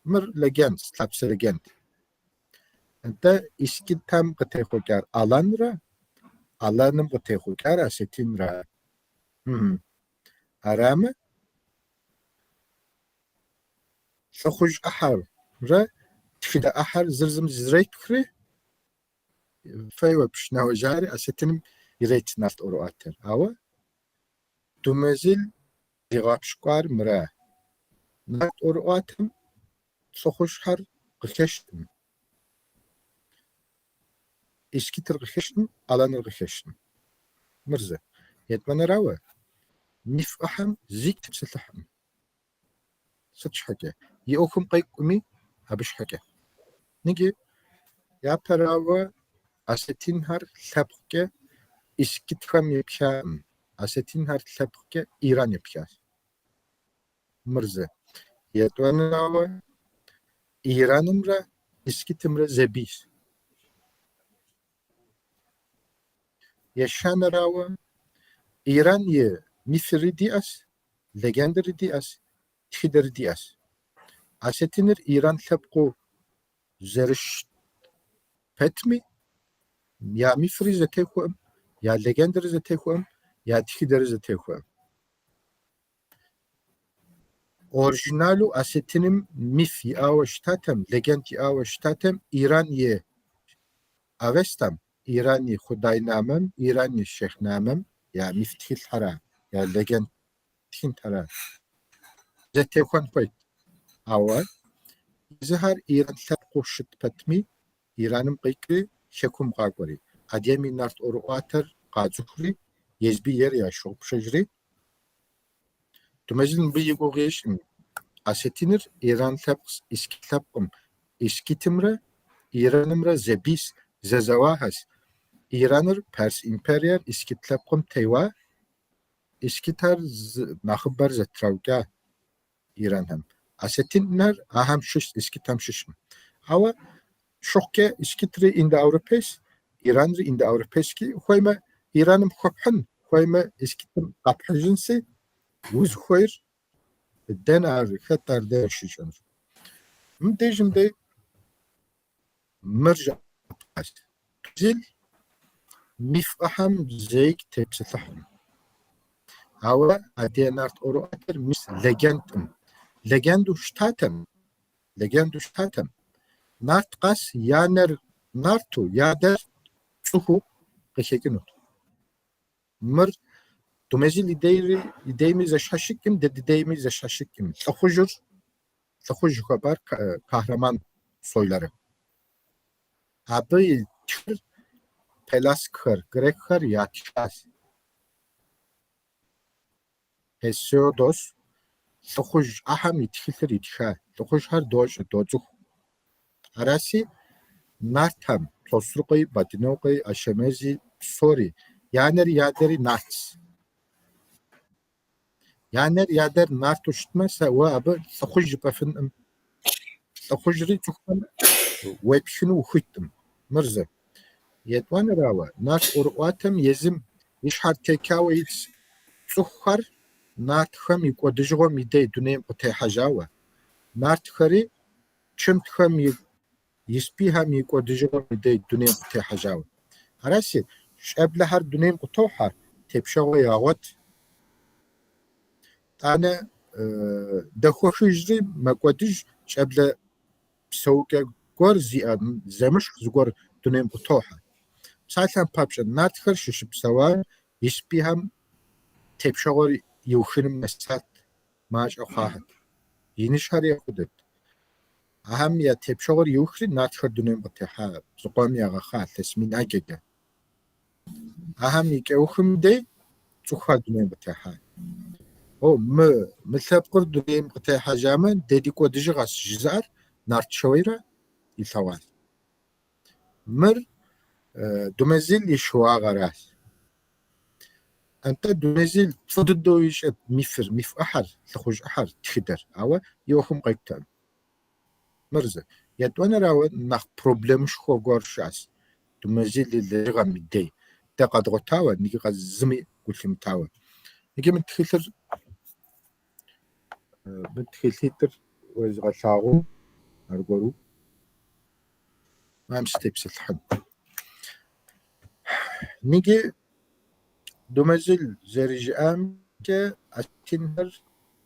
[SPEAKER 2] Мыр легенд, лъапсэ легенд. Нтӏэ, Искитам къытехъукӏар Аланрэ, Аланым къытехъукӏар Осетинра. Арамэ, лӏыхъужь ӏыхьэрэ тхыдэ ӏыхьэр зыр зым зрепхри, Феуэ пшынауэ жари осетиным ирет нарт ӏуэрыӏуатэр. Ауэ Думэзил зигъэпщкӏуар мыра. Нарт ӏуэрыӏуатэм лӏыхъужьхэр къыхэщкъым. Искитыр къыхэщкъым, аланыр къыхэщкъым. Мыр зы. Етӏуанэрауэ, миф ӏыхьэм зикӏ тепсэлъыхькъым. Сыт щхьэкӏэ? И ӏуэхум къекӏуми, абы щхьэкӏэ. Ныджы, япэрауэ, осетинхэр лъэпкъкӏэ искитхэм епхакъым, осетинхэр лъэпкъкӏэ Иран епхащ. Мыр зы. Етӏуанэрауэ, Иранымрэ Искитымрэ зэбийщ. Ещанэрауэ, Иран и мифри диӏэщ, легендэри диӏэщ, тхыдэри диӏэщ. Осетиныр Иран лъэпкъыу зэрыщыт пэтми, я мифри зэтехуэкъым, я легендэри зэтехуэкъым, я тхыдэри зэтехуэкъым. Оригиналу осетиным миф иӏауэ щытатэм, легенд иӏауэ щытатэм, Иран и Авестам, Иран и Худайнамэм, Иран и Шехнамэм я миф тхылъхьэра, я легенд тхылъхьэра зэтехуэн хуейт. Ауэ езыхэр Иран лъэпкъыу щыт пэтми, Ираным къикӏри хэкум къакӏуэри, Адыгэм и нарт ӏуэрыӏуатэр къацӏыхури, езыби ейр ящыгъупщэжри, Думэзил мыбы и гугъу ещӏым. Осетиныр Иран лъэпкъщ, искит лъэпкъым. Искитымрэ Иранымрэ зэбийщ, зэзэуахэщ. Ираныр Перс империер искит лъэпкъым теуа, искитхэр нэхъыбэр зэтраукӏа иранхэм. Осетинхэр ахэм щыщ, искитхэм щыщкъым. Ауэ щыхъукӏэ искитри индоевропейщ, Иранри индоевропейски, хуеймэ Ираным хуэпхьын, хуеймэ искитым къэпхьыжынси, узыхуейр дэнэ ар, хэт ар дэнэ щищӏэнур? Мыбдежым дей мыр жыӏэпхъэщ. Думэзил миф ӏыхьэм зэикӏ тепсэлъыхькъым. Ауэ адыгэ нарт ӏуэрыӏуатэр миф легендкъым. Легенду щытатэм, легенду щытатэм. Нарт къэс я анэр нарту, я адэр цӏыхуу къыхэкӏынут. Мыр Думэзил и дейми зэщхьэщыкӏым, дэ ди дейми зэщхьэщыкӏым. Лӏыхъужьыр, лӏыхъужь жыхуэпӏар kahraman soyları. Абы итхыр пеласгхэр, грекхэр ятхащ. Гесиодос лӏыхъужь ӏыхьэм и тхылъыр итха. Лӏыхъужьхэр дощӏэ, доцӏыху. Араси, нартхэм Сосрыкъуи, Бадынокъуи, Ашэмэзи псори, я анэри я адэри нартщ. Я анэр я адэр нарту щытмэ, сэ уэ абы лӏыхъужь жыпӏэфынкъым. Лӏыхъужьри цӏыхухэм уепхыну ухуиткъым. Мыр зы. Етӏуанэрауэ, нарт ӏуэрыӏуатэм езым и щхьэр течауэ итщ цӏыхухэр нартхэм и кӏуэдыжыгъуэм и дей дунейм къытехьэжауэ, нартхэри чынтхэм и испихэм и кӏуэдыжыгъуэм и дей дунейм къытехьэжауэ. Араси, щӏэблэхэр дунейм къытохьэ, тепщэгъуэ ягъуэт. Тӏанэ дэхуэхыжри мэкӏуэдыж, щӏэблэ псэукӏэ гуэр зиӏэ зэмыщхь зыгуэр дунейм къытохьэ. Псалъэм папщӏэ, нартхэр щыщыпсэуар испихэм тепщэгъуэр иухыным нэсат, мащӏэ хъуахэт. Иныжьхэри апхуэдэт. Ахэм я тепщэгъуэр иухри, нартхэр дунейм къытехьа, зыкъом ягъэхъа илъэс мин ӏэджэкӏэ. Ахэм и кӏэухым дей цӏыхухэр дунейм къытехьа. О, мы мы лъэпкъыр дунейм къытехьэжамэ, дэ ди кӏуэдыжыгъэщ, жызыӏэр нарт Щауейрэ илъэгъуащ. Мыр Думэзил и щыуагъэращ. Нтӏэ, Думэзил фӏы дыдэу ищӏэт мифыр, миф ӏыхьэр, лӏыхъужь ӏыхьэр, тхыдэр, ауэ и ӏуэхум къекӏутэкъым. Мыр зы. Етӏуанэрауэ, нэхъ проблемышхуэ гуэр щыӏэщ Думэзил и лэжьыгъэм и дей. Дэ къэдгъуэтауэ, ныджы къэс зыми гу лъимытауэ. Иджы мы тхылъыр, мы тхылъитӏыр уэзгъэлъагъун аргуэру мам сытепсэлъыхьын. Ныджы Думэзил зэрыжиӏамкӏэ, осетинхэр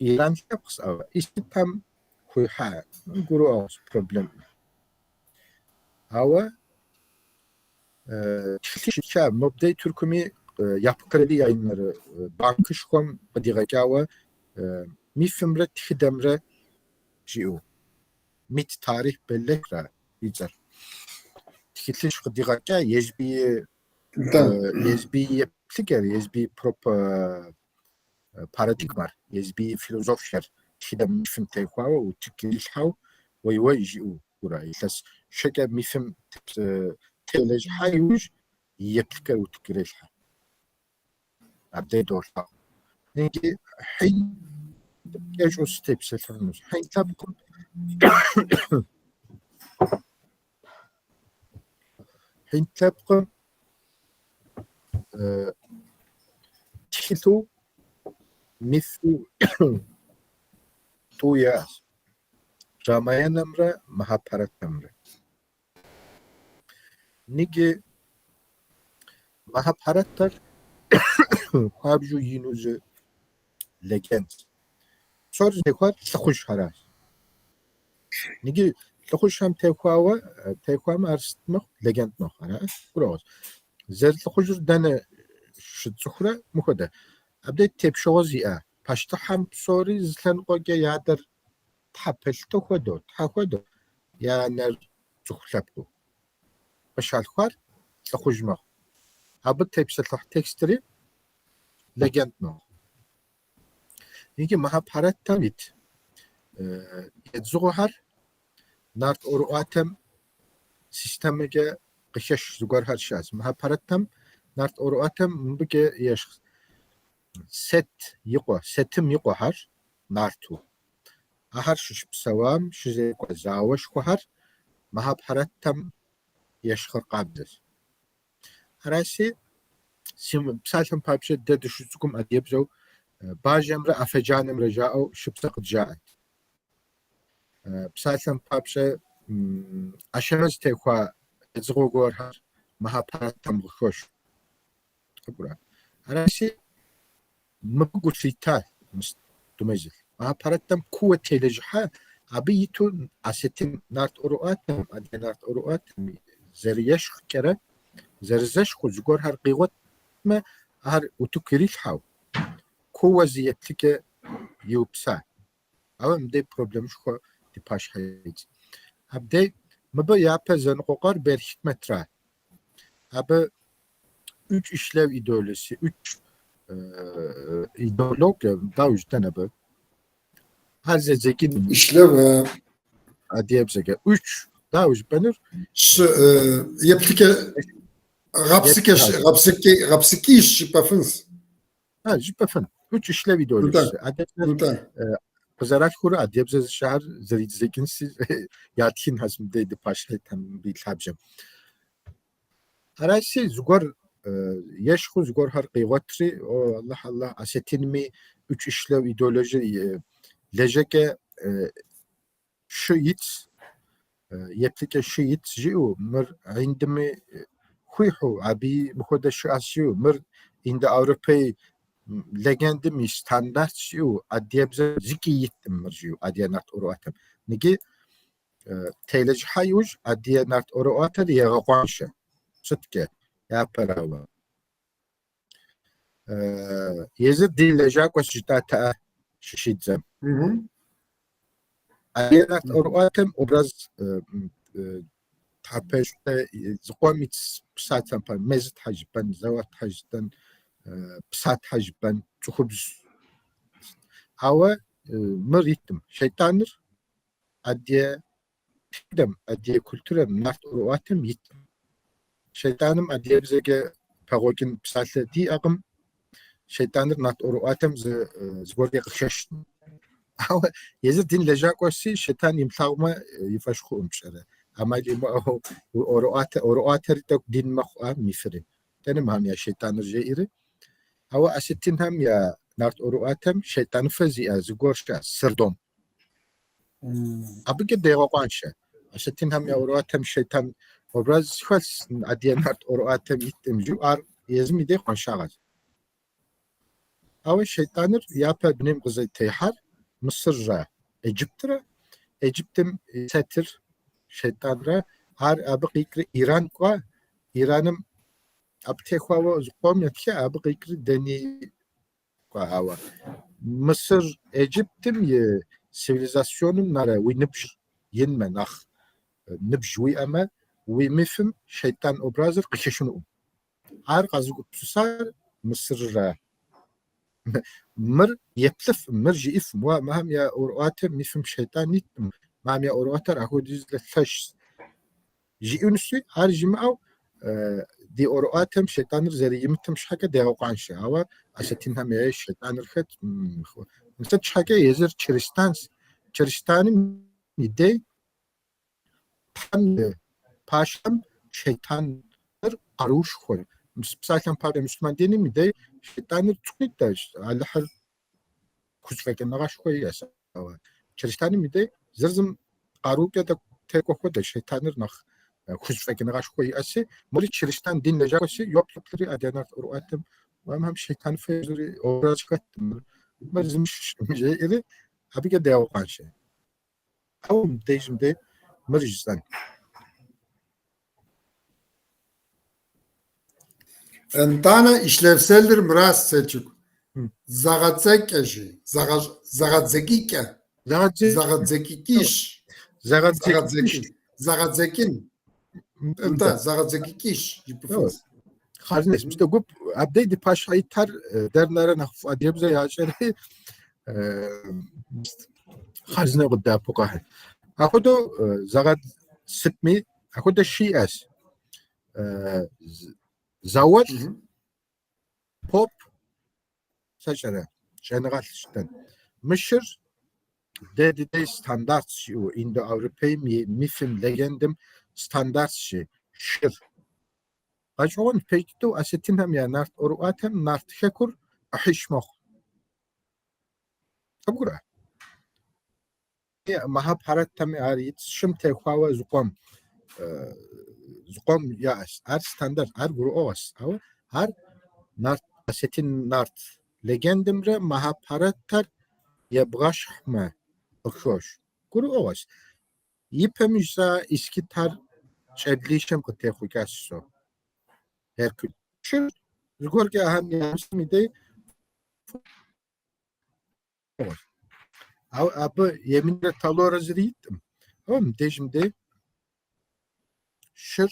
[SPEAKER 2] иран лъэпкъщ, ауэ искитхэм хуихьа гурыӏуэгъуэщ проблем. Ауэ тхылъи щитха, мобдей Тыркуми Yapı Kredi Yayınları банкышхуэм къыдигъэкӏауэ мифымрэ тхыдэмрэ жиӏэу. Мит, тарих, bellek-ра и цӏэр. Тхылъыщ къыдигъэкӏа езби езби еплъыкӏэр, езби парадигмэр, езби философиер тхыдэ мифым техуауэ утыку ирилъхьэу уей-уей жиӏэурэ илъэс щэкӏэ мифым телэжьыхьа иужь и еплъыкӏэр утыку ирелъхьэ. Абдей долъагъу. Иджы хьинд кӏэщӏу сытепсэлъыхьынущ. Хьинд лъэпкъым хьинд лъэпкъым тхылъу мифу тӏу яӏэщ. Рамаянэмрэ Махабхаратэмрэ. Ныджы Махабхаратэр хуабжьу ину зы легенд. Псор зытехуар лӏыхъужьхэращ. Ныджы лӏыхъужьхэм техуауэ, техуамэ ар сыт мэхъу? Легенд мэхъу, ара? Гурыӏуэгъуэщ. Зэрылӏыхъужьыр дэнэ щытцӏыхурэ мыхуэдэ? Абдей тепщэгъуэ зиӏэ пащтыхьэм псори зы лъэныкъуэкӏэ и адэр тхьэпэлъытэ хуэдэу, тхьэ хуэдэу, я анэр цӏыху лъэпкъыу. Къыщалъхуар лӏыхъужь мэхъу. Абы тепсэлъыхь текстри легенд мэхъу. Иджы Махабхаратэм ит едзыгъуэхэр нарт ӏуэрыӏуатэм системэкӏэ къыхэщ зыгуэрхэр щыӏэщ. Махабхаратэм нарт ӏуэрыӏуатэм мыбыкӏэ ещхь. Сет и къуэ, Сетым и къуэхэр нарту. Ахэр щыщыпсэуам щызекӏуа зауэшхуэхэр Махабхаратэм ещхьыркъабзэщ. Араси, псалъэм папщӏэ, дэ дыщыцӏыкӏум адыгэбзэу бажэмрэ афэ джанэмрэ жаӏэу шыпсэ къыджаӏэт. Псалъэм папщӏэ, Ашэмэз техуа едзыгъуэ гуэрхэр Махабхаратэм къыхощ. Араси, мыбы гу лъита Думезил. Махабхаратэм кууэ телэжьыхьа, абы иту осетин нарт ӏуэрыӏуатэм, адыгэ нарт ӏуэрыӏуатэм зэрыещхькӏэрэ, зэрызэщхьу зыгуэрхэр къигъуэтмэ, ар утыку ирилъхьэу, кууэ зы еплъыкӏэ иупса. Ауэ мыбдей проблемышхуэ ди пащхьэ итщ. Абдей мыбы япэ зэныкъуэкъуар Бер Хикметра. Абы üç işlev ideolojisi, üç идеология, дауэ жытӏэн абы? Ар зэдзэкӏын
[SPEAKER 1] Işlev
[SPEAKER 2] адыгэбзэкӏэ. Üç, дауэ жыпӏэнур?
[SPEAKER 1] Щы еплъыкӏэ гъэпсыкӏэ гъэпсыкӏи гъэпсыкӏищ жыпӏэфынщ.
[SPEAKER 2] А, жыпӏэфын. Üç işlev ideolojisi. Адыгэбзэр къызэралъхурэ адыгэбзэ зыщӏэхэр зэридзэкӏынси ятхынхэщ мыбдей ди пащхьэ итхэм мыбы и лъабжьэм. Араси зыгуэр ещхьу зыгуэрхэр къигъуэтри, о, Аллахь, Аллахь, осетинми üç işlev идеологие лэжьэкӏэ щы итщ, еплъыкӏэ щы итщ жиӏэу, мыр Индми хуихьу, абыи мыхуэдэ щыӏэщ жиӏэу, мыр индоевропей легендым и стандарт жиӏэу, адыгэбзэ зыкӏи иткъым мыр жиӏэу, адыгэ нарт ӏуэрыӏуатэм. Ныджы телэжьыхьа иужь адыгэ нарт ӏуэрыӏуатэр егъэкъуаншэ. Сыткӏэ? Япэрауэ. Езыр дин лэжьакӏуэщ жытӏатэӏэ щыщӏидзэм. Адыгэ нарт ӏуэрыӏуатэм образ тхьэпэлъытэ зыкъом итщ псалъэм папщӏэ, мэзытхьэ жыпӏэн, зауэтхьэ жытӏэн, псатхьэ жыпӏэн, цӏыхубз. Ауэ мыр иткъым. Шейтӏаныр адыгэ тхыдэм, адыгэ культурэм, нарт ӏуэрыӏуатэм иткъым. Шейтӏаным адыгэбзэкӏэ пэгъуэкӏын псалъэ диӏэкъым. Шейтӏаныр нарт ӏуэрыӏуатэм зыгуэркӏэ къыхэщкъым. Ауэ езыр дин лэжьакӏуэщи, шейтӏан имылъагъумэ и фӏэщ хъукъым пщӏэрэ. Ӏэмал имыӏэу ӏуэрыӏуатэ, ӏуэрыӏуатэри тӏэкӏу дин мэхъу, а мифри. Дэнэ мыхэм я шейтӏаныр жеӏэри. Ауэ осетинхэм я нарт ӏуэрыӏуатэм шейтӏаныфэ зиӏэ зыгуэр щыӏэщ, Сырдон. Абыкӏэ дегъэкъуаншэ. Осетинхэм я ӏуэрыӏуатэм шейтӏан образ хэлъщ, адыгэ нарт ӏуэрыӏуатэм иткъым жиӏэу, ар езым и дей къуаншагъэщ. Ауэ шейтӏаныр япэ дунейм къызэрытехьар Мысырра, Египтрэ, Египтым Сетыр шейтӏанрэ, ар абы къикӏри Иран кӏуа, Ираным абы техуауэ зыкъом етхэ, абы къикӏри дэни кӏуа. Ауэ Мысыр Египтым и цивилизационым нэрэ уи ныбжь инмэ, нэхъ ныбжь уиӏэмэ, Уи мифым шейтӏан образыр къыхэщынукъым. Ар къэзыгупсысар Мысырра. Мыр еплъыфым, мыр жиӏэфым, уэ мыхэм я ӏуэрыӏуатэм мифым шейтӏан иткъым, мыхэм я ӏуэрыӏуатэр ахуэдизрэ лъэщщ. Жиӏэнущи, ар жимыӏэу ди ӏуэрыӏуатэм шейтӏаныр зэримытым щхьэкӏэ дегъэкъуаншэ, ауэ осетинхэм яей шейтӏаныр хэт? Сыт щхьэкӏэ езыр чыристанщ. Чыристаным и дей Тхьэм и пащхьэм шейтӏаныр къаруушхуэ. Псалъэм папщӏэ, муслъымэн диным и дей шейтӏаныр цӏыкӏунитӏэщ, Алыхьыр хузэфӏэкӏыныгъэшхуэ иӏэщ. Ауэ чыристаным и дей зыр зым къарукӏэ тӏэкӏу текӏуэ хуэдэ, шейтӏаныр нэхъ хузэфӏэкӏыныгъэшхуэ иӏэщи, мори чыристан дин лэжьакӏуэщи, йоплъри адыгэ нарт ӏуэрыӏуатэм мыхэм шейтӏан фэри образ хэткъым, мыр зым щыщкъым жеӏэри, абыкӏэ дегъэкъуаншэ. Ауэ мыбдежым дей мыр жысӏэн.
[SPEAKER 1] Нтӏанэ işlevselыр мыращ, Селчук. Зэгъэдзэкӏэ жи, зэгъэдзэкӏыкӏэ, зэгъэдзэкӏыкӏищ, зэгъэдзэкӏын, зэгъэдзэкӏын, нтӏэ, зэгъэдзэкӏыкӏищ жыпӏэфынщ.
[SPEAKER 2] Хъарзынэщ. Мис гуп абдей ди пащхьэ итхэр дэр нэрэ нэхъ адыгэбзэ ящӏэри хъарзынэу къыддэӏэпыкъуахэр. Апхуэдэу зэгъэд сытми, апхуэдэ щиӏэщ. Зауэлӏ, поп, сэ сщӏэрэ, щӏэныгъэлӏ щытэн. Мы щыр дэ ди дей стандартщ жиӏэу, индоевропейм и мифым, легендэм стандартщ шыр. Гъэщӏэгъуэн пэж дыдэу осетинхэм я нарт ӏуэрыӏуатэм нарт хэкур ӏыхьищ мэхъу. Къыбгурыӏуа? Махабхаратэми ар итщ, шым техуауэ зыкъом зыкъом яӏэщ. Ар стандарт, ар гурыӏуэгъуэщ. Ауэ ар нарт осетин нарт легендымрэ Махабхаратэр ебгъэщхьмэ къыхощ. Гурыӏуэгъуэщ. Ипэми жысӏа искитхэр щӏэблищэм къытехъукӏащ со. Геркул. Шыр зыгуэркӏэ ахэм я и дей Ауэ абы емынэрэ талорэ зыри иткъым. Ауэ мыбдежым дей шыр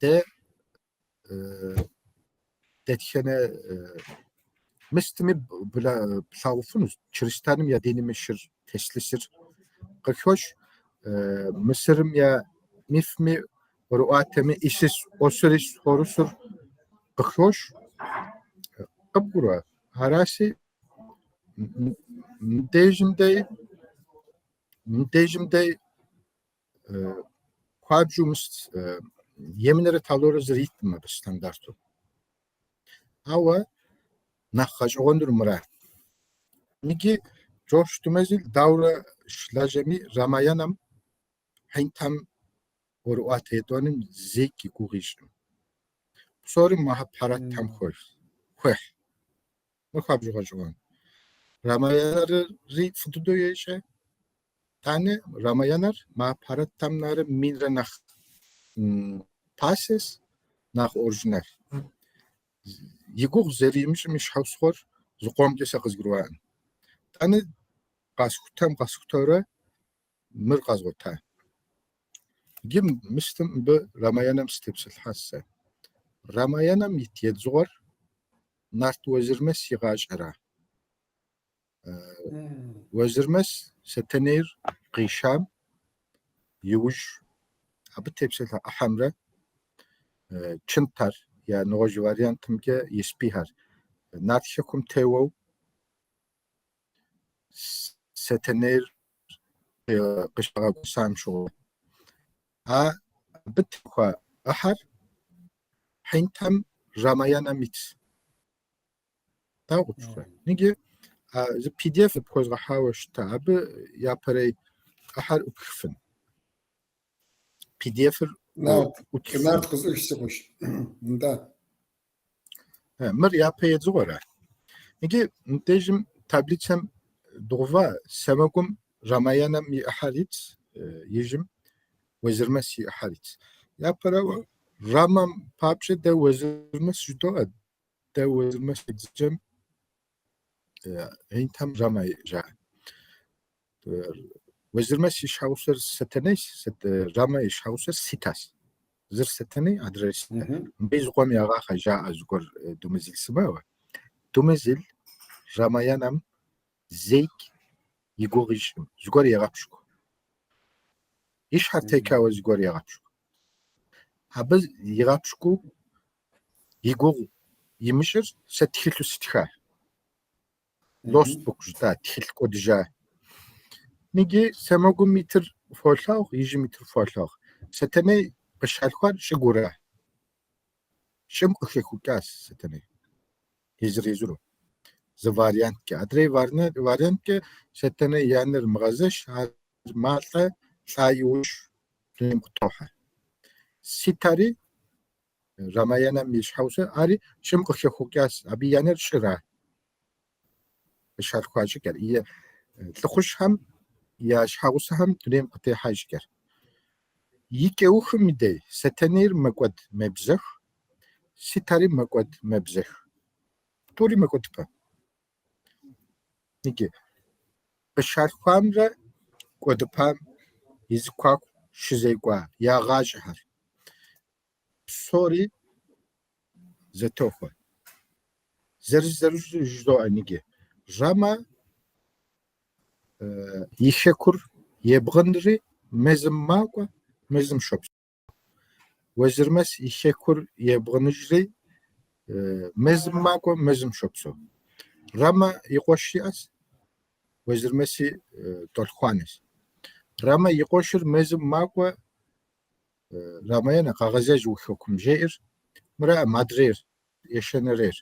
[SPEAKER 2] дэ дэтхэнэ мыстми плъагъуфынущ. Чыристаным я диными шыр теслъысыр къыхощ. Мысырым я мифми ӏуэрыӏуатэми Исис, Осирис, Хорусыр къыхощ. Къыбгурыӏуа? Аращи, мыбдежым дей, мыбдежым дей хуабжьу мыст емынэрэ талорэ зыри иткъым абы стандарту. Ауэ нэхъ гъэщӏэгъуэнур мыра. Иджы Джордж Думезил дауэрэ щылажьэми Рамаянэм хьиндхэм ӏуэрыӏуатэ етӏуанэм зэикӏ и гугъу ищӏкъым. Псори Махабхаратхэм хуехь. Мыр хуабжьу гъэщӏэгъуэн. Рамаянэри фӏы дыдэу ещӏэ. Итӏанэ Рамаянэр Махабхаратхэм нэрэ минрэ нэхъ пасэщ, нэхъ оригинал. И гугъу зэримыщӏым и щхьэусыгъуэр зыкъомкӏэ сэ къызгурыӏуакъым. Итӏанэ къэсхутэм къэсхутэурэ мыр къэзгъуэта. Иджы мыстым мыбы Рамаянэм сытепсэлъыхьащ сэ. Рамаянэм ит едзыгъуэр Нарт Уэзырмэс и гъащӏэра. Уэзырмэс Сэтэнейр къишам иужь абы тепсэлъыхь ӏыхьэмрэ чынтхэр я нэгъуэщӏ вариантымкӏэ испыхэр Нарт Хэкум теуэу Сэтэнейр къыщагъэкӏуэсам щыгъуэ. А абы техуа ӏыхьэр хьиндхэм Рамаянэм итщ. Дауэ къыпщыхъурэ? Иджы зы PDF пхуэзгъэхьауэ щыта, абы япэрей ӏыхьэр ӏупхыфын. PDF-р
[SPEAKER 1] ӏутхыфын. Нарт къызӏух си къуэш. Нтӏэ.
[SPEAKER 2] Мыр япэ едзыгъуэра. Иджы мыбдежым таблицэм дгъува сэмэгум Рамаянэм и ӏыхьэр итщ, ижьым Уэзырмэс и ӏыхьэр итщ. Япэрауэ, Рамэм папщӏэ дэ Уэзырмэс жыдоӏэ, дэ Уэзырмэс едзыджэм хьиндхэм Рама жаӏэ. Уэзырмэс и щхьэгъусэр Сэтэнейщ, Рамэ и щхьэгъусэр Ситащ. Зыр Сэтэней, адрейр Ситэ. Мыбы зыкъом ягъахъэ жаӏэ зыгуэр Думэзил сымэ ауэ. Думэзил Рамаянэм зэикӏ и гугъу ищӏкъым, зыгуэр егъэпщкӏу. И щхьэр текауэ зыгуэр егъэпщкӏу. Абы игъэпщкӏуу и гугъу имыщӏыр сэ тхылъу сытха. Lost book жытӏа, тхылъ кӏуэдыжа. Ныджы сэмэгум итыр фолъагъу, ижьым итыр фолъагъу. Сэтэней къыщалъхуар щӏыгура. Щӏым къыхэхъукӏащ Сэтэней. Езыр-езыру. Зы варианткӏэ. Адрей варианткӏэ Сэтэней и анэр Мыгъэзэш, ар малӏэ, лӏа иужь дунейм къытохьэ. Ситари Рамаянэм и щхьэгъусэ, ари щӏым къыхэхъукӏащ. Абы и анэр щӏыра къыщалъхуа щӏыкӏэр. И лӏыхъужьхэм я щхьэгъусэхэм дунейм къытехьа щӏыкӏэр. И кӏэухым и дей Сэтэнейр мэкӏуэд, мэбзэх, Ситари мэкӏуэд, мэбзэх. Тӏури мэкӏуэдыпэ. Иджы къыщалъхуамрэ кӏуэдыпам и зэхуаку щызекӏуа я гъащӏэхэр. Псори зэтохуэ. Зэрыз-зэрызу жызоӏэ ныджы. Рамэ и хэкур ебгынри мэзым макӏуэ, мэзым щопсэу. Уэзырмэс и хэкур ебгыныжри мэзым макӏуэ, мэзым щопсэу. Рамэ и къуэш иӏэщ, Уэзырмэси тӏолъхуанэщ. Рамэ и къуэшыр мэзым макӏуэ, Рамаянэ, къэгъэзэж уи хэкум жеӏэр, мыраӏым адрейр, ещанэрейр.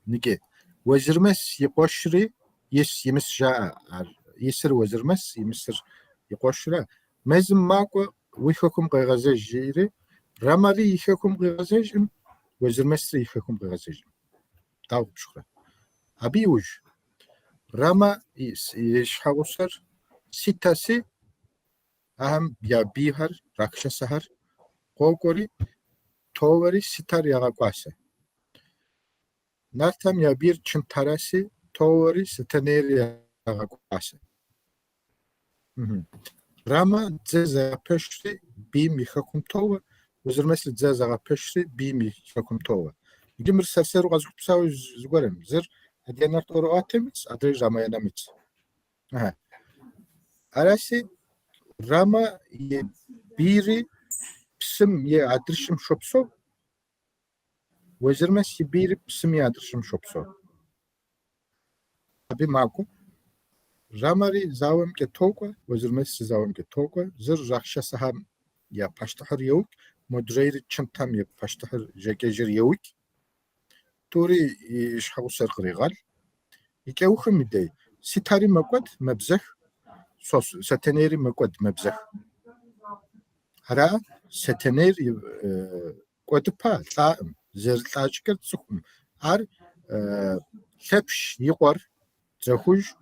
[SPEAKER 2] Ныджы, Уэзырмэс и къуэшри ис, имыс жаӏэ ар. Исыр Уэзырмэс, имысыр и къуэшра. Мэзым макӏуэ, уи хэкум къегъэзэж жеӏэри, Рамэри и хэкум къигъэзэжӏым, Уэзырмэсри и хэкум къигъэзэжӏым. Дауэ къыпщыхъурэ? Абы иужь Рамэ и щхьэгъусэр Ситаси, Ахэм я бийхэр, ракшасэхэр къокӏуэри, тоуэри Ситэр ягъэкӏуасэ. Нартхэм я бийр Чынтараси, тоуэри Сэтэнейр ягъэкӏуасэ. Рамэ дзэ зэгъэпэщри бийм и хэкум тоуэ, Уэзырмэсыр дзэ зэгъэпэщри бийм и хэкум тоуэ. Иджы мыр сэр-сэру къэзгупсысауэ зыгуэрым. Зыр адыгэ нарт ӏуэрыӏуатэм итщ, адрейр Рамаянэм итщ. Араси, Рамэ и бийри псым и адрыщӏым щопсэу, Уэзырмэс и бийри псым и адрыщӏым щопсэу. Абы макӏуэ. Рамэри зауэмкӏэ токӏуэ, Уэзырмэсри зауэмкӏэ токӏуэ. Зыр ракшасэхэм я пащтыхьыр еукӏ, модрейр чынтхэм я пащтыхьыр жьакӏэжьыр еукӏ. Тӏури и щхьэгъусэр кърегъэл. И кӏэухым и дей Ситари мэкӏуэд, мэбзэх, Сэтэнейри мэкӏуэд, мэбзэх. Ара Сэтэнейр кӏуэдыпа лӏаӏым, зэрылӏа щӏыкӏэр тцӏыхукъым. Ар Лъэпщ и къуэр Дзэхужь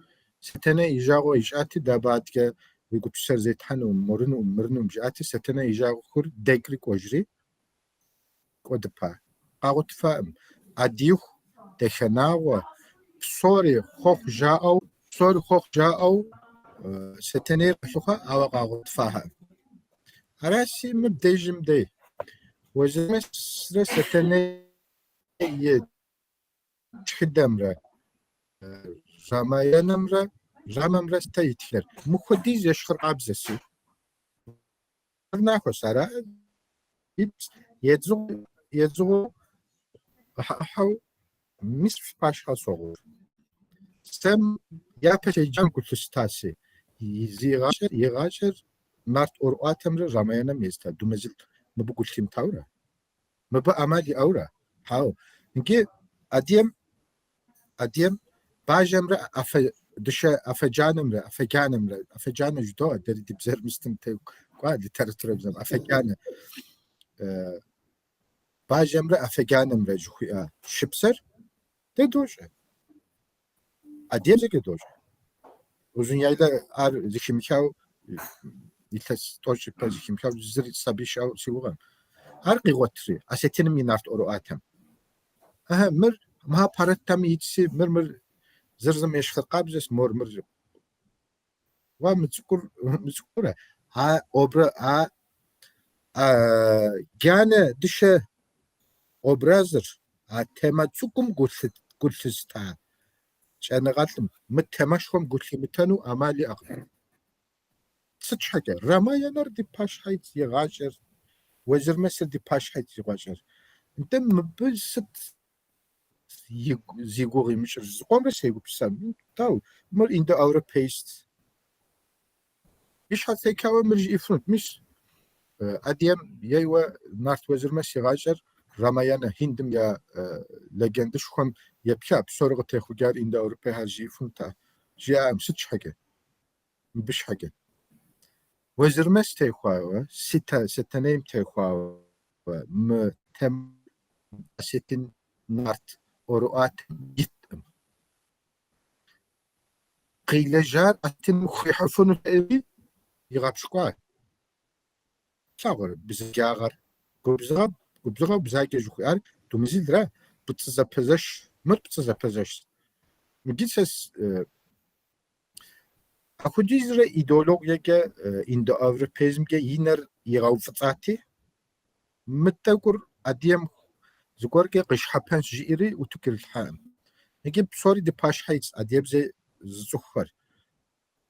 [SPEAKER 2] Сэтэней и жагъуэ ищӏати, дэ абы адэкӏэ уи гупсысэр зетхьэнукъым, морынукъым, мырынукъым жиӏати, Сэтэней и жагъуэ хъури дэкӏри кӏуэжри, кӏуэдыпа. Къагъуэтыфаӏым. Адииху, Дахэнагъуэ, псори хъуэхъу жаӏэу, псори хъуэхъу жаӏэу Сэтэнейр къалъыхъуа, ауэ къагъуэтыфахэӏым. Араси мыбдежым дей. Уэзырмэсрэ Сэтэней и тхыдэмрэ Рамаянэмрэ Рамэмрэ Ситэ и тхыдэр. Мыхуэдиз ещхьыркъабзэси. Ар нахуэщ, ара? Едзыгъуэу, ӏыхьэ-ӏыхьэу мис фи пащхьэ согъэув. Сэ япэ седжам гу лъыстаси, и гъащӏэр нарт ӏуэрыӏуатэмрэ Рамаянэм езыта Думэзил мыбы гу лъимытаура? Мыбы ӏэмал иӏэура? Хьэуэ. Иджы адыгэм Адыгэм бажэмрэ афэ дыщэ афэ джанэмрэ, афэ джанэмрэ, афэ джанэ жыдоӏэ, дэри ди бзэр мыстым текӏуа литературэбзэм, афэ джанэ. Бажэмрэ афэ джанэмрэ жыхуиӏа шыпсэр дэ дощӏэ. Адыгэбзэкӏэ дощӏэ. Узун-Яйлэ ар зэхимыхауэ, илъэс тӏощӏ ипэ зэхимыхауэ зыри сабий щыӏэу си гугъэм. Ар къигъуэтри, осетиным и нарт ӏуэрыӏуатэм. Ыхьы, мыр Махабхаратэми итси, мыр мыр зыр зым ещхьыркъабзэщ, мор мыр. Уэ мы цӏыкӏур, мы цӏыкӏурэ, а обра, а джанэ дыщэ образыр, а темэ цӏыкӏум гу лъызыта щӏэныгъэлӏым мы темэшхуэм гу лъимытэну ӏэмал иӏэкъым. Сыт щхьэкӏэ? Рамаянэр ди пащхьэ ит и гъащӏэр, Уэзырмэсыр ди пащхьэ ит и гъащӏэр. Нтӏэ мыбы сыт зи гугъу имыщӏыр? Зыкъомрэ сегупсысам. Дауэ, мыр индоевропейст. И щхьэ текауэ мыр жиӏэфынут. Мис, Адыгэм ейуэ Нарт Уэзырмэс и гъащӏэр Рамаянэ Хиндым я легендышхуэм епха, псори къытехъукӏар индоевропейхэр жиӏэфынут ар. Жиӏакъым, сыт щхьэкӏэ? Мыбы щхьэкӏэ. Уэзырмэс техуауэ, Ситэ Сэтэнейм техуауэ мы темэр осетин нарт ӏуэрыӏуатэм иткъым. Къилэжьар осетиным хуихьыфынутэкъыми, игъэпщкӏуа. Плъагъурэ бзаджагъэр? Губзыгъэ, губзыгъэу бзаджэ жыхуиӏар Думезилра? Пцӏы зэпэзэш, мыр пцӏы зэпэзэшщ. Мыджы сэ апхуэдизрэ идеологиекӏэ индоевропейзмкӏэ и нэр игъэуфӏыцӏати, мы тӏэкӏур адыгэм зыгуэркӏэ къищхьэпэнщ жиӏэри утыку ирилъхьакъым. Иджы псори ди пащхьэ итщ адыгэбзэ зыцӏыхухэр.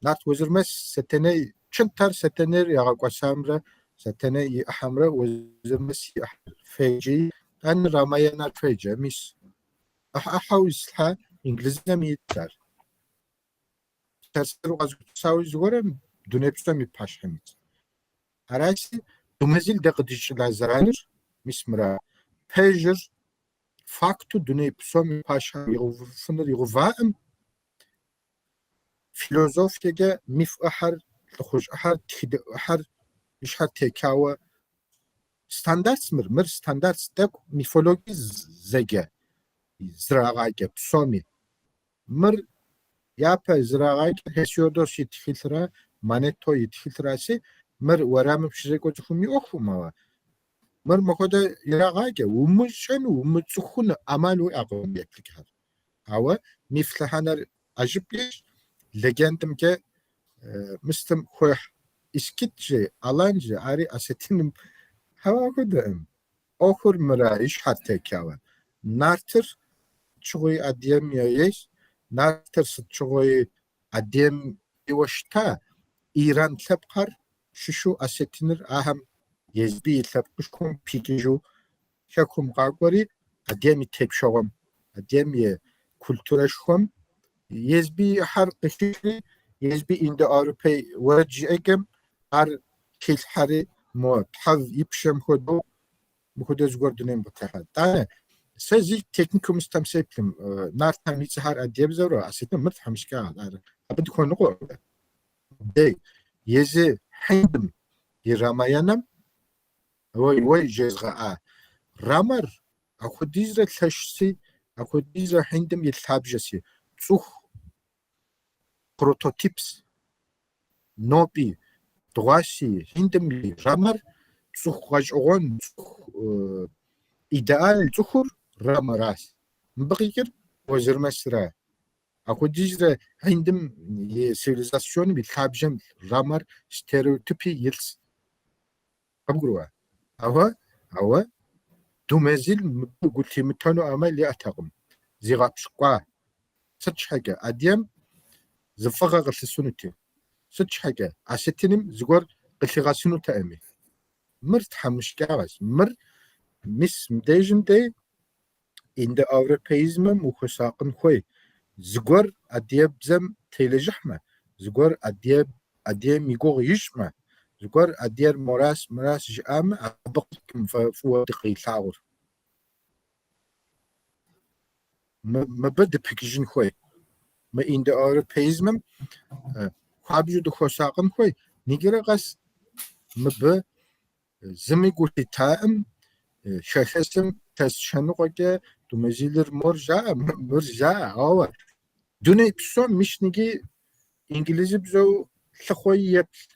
[SPEAKER 2] Нарт Уэзырмэс Сэтэней, Чынтэр Сэтэнейр ягъэкӏуэсамрэ Сэтэней и ӏыхьэмрэ Уэзырмэс и ӏыхьэр феджи, итӏанэ Рамаянэр феджэ, мис. ӏыхьэ-ӏыхьэу ислъхьа инглызыбзэм итщ ар. Сэр-сэру къэзгупсысауэ зыгуэрым дуней псом и пащхьэм итщ. Аращи, Думезил дэ къыдищӏыла зэраныр, мис мыра, пэжыр факту дуней псом и пащхьэм игъэувыфыныр игъэуваӏым, философиекӏэ миф ӏыхьэр, лӏыхъужь ӏыхьэр, тхыдэ ӏыхьэр и щхьэр текауэ стандартс мыр, мыр стандартс тӏэкӏу мифологие зэджэ зрагъаджэ псоми. Мыр япэ зрагъаджэр Гесиодос и тхылъра, Мането и тхылъраси, мыр уэрамым щызекӏуэ цӏыхум и ӏуэхукъым, ауэ мыр мыхуэдэ ирагъаджэ, умыщӏэну, умыцӏыхуну ӏэмал уиӏэкъым еплъыкӏэхэр. Ауэ миф лъэхъэнэр ӏэщӏыб ещӏ, легендэмкӏэ мыстым хуехь. Искит же, алан же, ари осетиным хьэуэ хуэдэкъым. ӏуэхур мыра и щхьэр текауэ. Нартыр сыт щыгъуи адыгэм ейщ, нартыр сыт щыгъуи адыгэм ейуэ щыта, иран лъэпкъхэр щыщу осетиныр ахэм езби и лъэпкъышхуэм пикӏыжу хэкум къакӏуэри адыгэм и тепщэгъуэм, адыгэм и культурэшхуэм езби и ӏыхьэр къыхихри, езби индоевропей уэрэд жыӏэкӏэм ар хилъхьэри, мо тхьэв и пщэм хуэдэу мыхуэдэ зыгуэр дунейм къытехьа. Тӏанэ, сэ зи техникэу мыстам сеплъым, нартхэм и цӏэхэр адыгэбзэурэ, осетин мыр тхьэмыщкӏагъэ, ар абы дыхуэныкъуэкъым. Дей, езы Хьиндым и Рамаянэм Уей, уей, жезгъэӏа. Рамэр апхуэдизрэ лъэщси, апхуэдизрэ Хьиндым и лъабжьэси, цӏыху прототипс. Ноби, дыгъуаси Хьиндым и Рамэр цӏыху гъэщӏэгъуэн, цӏыху идеал цӏыхур Рамэращ. Мыбы къикӏыр Уэзырмэсра. Апхуэдизрэ Хьиндым и цивилизационым и лъабжьэм Рамэр стереотипи илъщ. Къыбгурыӏуа? Ауэ, ауэ Думезил мыбы гу лъимытэну ӏэмал иӏэтэкъым. Зигъэпщкӏуа. Сыт щхьэкӏэ? Адыгэм зы фӏыгъэ къылъысынути. Сыт щхьэкӏэ? Осетиным зыгуэр къылъигъэсынутэкъыми. Мыр тхьэмыщкӏагъэщ. Мыр мис мыбдежым дей индоевропеизмэм ухуэсакъын хуей. Зыгуэр адыгэбзэм телэжьыхьмэ, зыгуэр адыгэм и гугъу ищӏмэ, зыгуэр адыгэр морас, мырас жиӏамэ, абы къикӏкъым фӏыуэ дыкъилъагъур. Мыбы дыпыкӏыжын хуей. Мы индоевропеизмэм хуабжьу дыхуэсакъын хуей. Иджырэ къэс мыбы зыми гу лъитаӏым, хэхэсым илъэс щэныкъуэкӏэ Думезилыр мор жаӏэ, мыр жаӏэ, ауэ дуней псом мис ныги инглызыбзэу лъыхъуэи еплъ.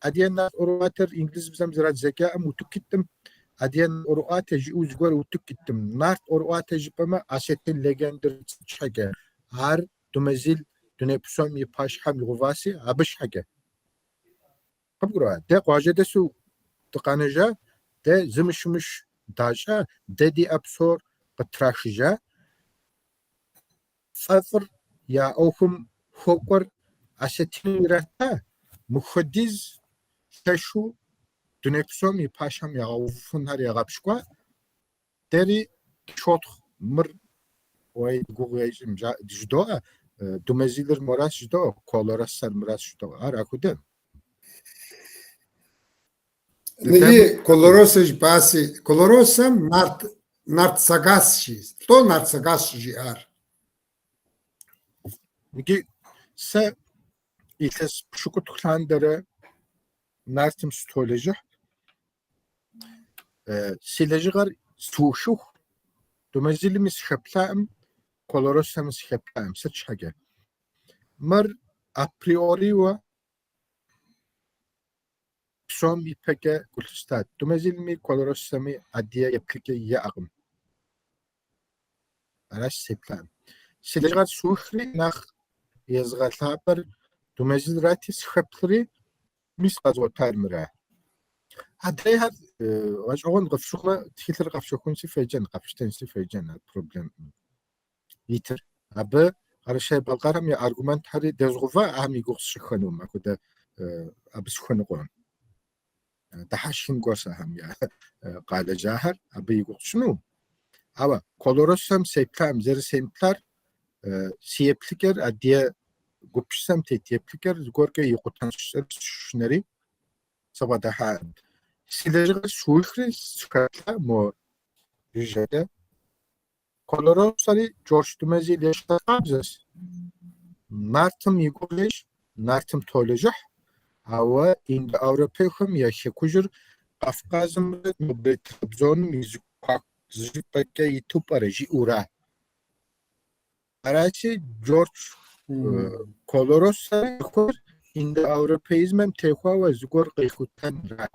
[SPEAKER 2] Адыгэ нарт ӏуэрыӏуатэр инглызыбзэм зэрадзэкӏаӏым утыку иткъым, адыгэ ӏуэрыӏуатэ жиӏэу зыгуэр утыку иткъым. Нарт ӏуэрыӏуатэ жыпӏэмэ, осетин легендэр сыт щхьэкӏэ, ар Думезил дуней псом и пащхьэм игъэуваси абы щхьэкӏэ. Къыбгурыӏуа? Дэ къуажэдэсу дыкъэнэжа, дэ зымы щымыщ дащӏа, дэ диӏэ псор къыттрахыжа. Фӏэфӏыр я ӏуэхум хуэкӏуэр осетиным ирата, мыхуэдиз лъэшу дуней псом и пащхьэм ягъэувыфынхэр ягъэпщкӏуа, дэри дыщотхъу, мыр уей гугъу ещӏым жыдоӏэ, Думезилыр моращ жыдоӏэ, Колороссэр мыращ жыдоӏэ. Ар ахуэдэ.
[SPEAKER 1] Ныги Колороссэ жыпӏаси, Колороссэм нарт нарт Сагас жи. Лӏо нарт Сагас щӏыжиӏар?
[SPEAKER 2] Иджы сэ илъэс пщыкӏутху лъандэрэ нартым сытолэжьыхь. Си лэжьыгъэр сыухыху Думезилми сыхэплъаӏым, Колороссэми сыхэплъаӏым. Сыт щхьэкӏэ? Мыр априориуэ псом ипэкӏэ гу лъыстат. Думезилми Колороссэми адыгэ еплъыкӏэ яӏэкъым. Аращ сеплъаӏым. Си лэжьыгъэр сухри, нэхъ езгъэлъапӏэр Думезилрати, сыхэплъри, мис къэзгъуэтар мыра. Адрейхэр гъэщӏэгъуэн къыфщыхъумэ, тхылъыр къэфщэхунси феджэн, къэфщтэнси феджэн, ар проблемкъым. Итыр. Абы Къэрэшей-Балъкъэрым я аргументхэри дэзгъува, ахэм и гугъу сщӏыххэнукъым, апхуэдэ абы сыхуэныкъуэкъым. Дыхьэшхын гуэрщ ахэм я къалэжьахэр, абы и гугъу сщӏынукъым. Ауэ Колороссэм сеплъам, зэрысемыплъар си еплъыкӏэр, адыгэ гупсысэм тет еплъыкӏэр зыгуэркӏэ икъутэнщ жысӏэри сышынэри сыбгъэдыхьакъым. Си лэжьыгъэр сухри сыхэплъа мо жыжьэкӏэ. Колороссэри Джордж Думезил ещхьыркъабзэщ. Нартым и гугъу ещӏ, нартым толэжьыхь, ауэ индоевропейхэм я хэкужьыр Кавказымрэ нобэрей Трабзоным и зэхуаку зы щӏыпӏэкӏэ иту пӏэрэ жиӏэура. Аращи, Джордж Колороссэри зыхуейр индоевропеизмэм техуауэ зыгуэр къихутэнрат.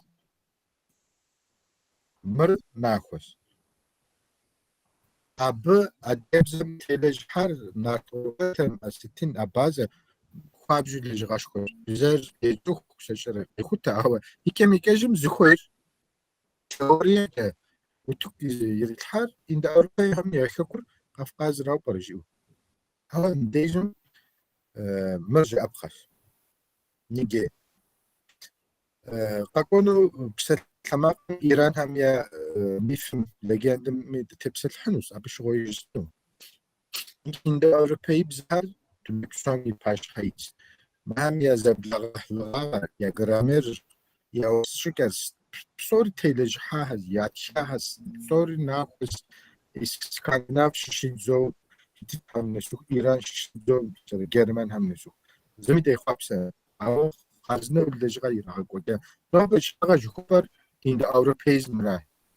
[SPEAKER 2] Мыр нахуэщ. Абы адыгэбзэм телэжьыхьар нарт ӏуэрыӏуатэм, осетин, абазэ хуабжьу лэжьыгъэшхуэщ. Бзэр ецӏыху сощӏэрэ къехутэ, ауэ икӏэм-икӏэжым зыхуейр теориекӏэ утыку ирилъхьар индоевропейхэм я хэкур Кавказырауэ пӏэрэ жиӏэу. Ауэ мыбдежым мыр жыӏэпхъэщ. Иджы къэкӏуэну псалъэмакъым иранхэм я мифым, легендами дытепсэлъыхьынущ, абы щыгъуэ жысӏэну. Индоевропеибзэхэр дуней псом и пащхьэ итщ. Мыхэм я зэблагъэхьлыгъагъэр, я граммерыр, я щӏыкӏэр псори телэжьыхьахэщ, ятхахэщ, псори нахуэщ. Скандинав щыщӏидзэу хетитхэм нэсыху, Иран щыщӏидзэу германхэм нэсыху. Зыми дехъуапсэ, ауэ хъарзынэу лэжьыгъэ ирагъэкӏуэкӏа. Нобэ щыӏэгъэ жыхуэпӏэр индоевропеизмра.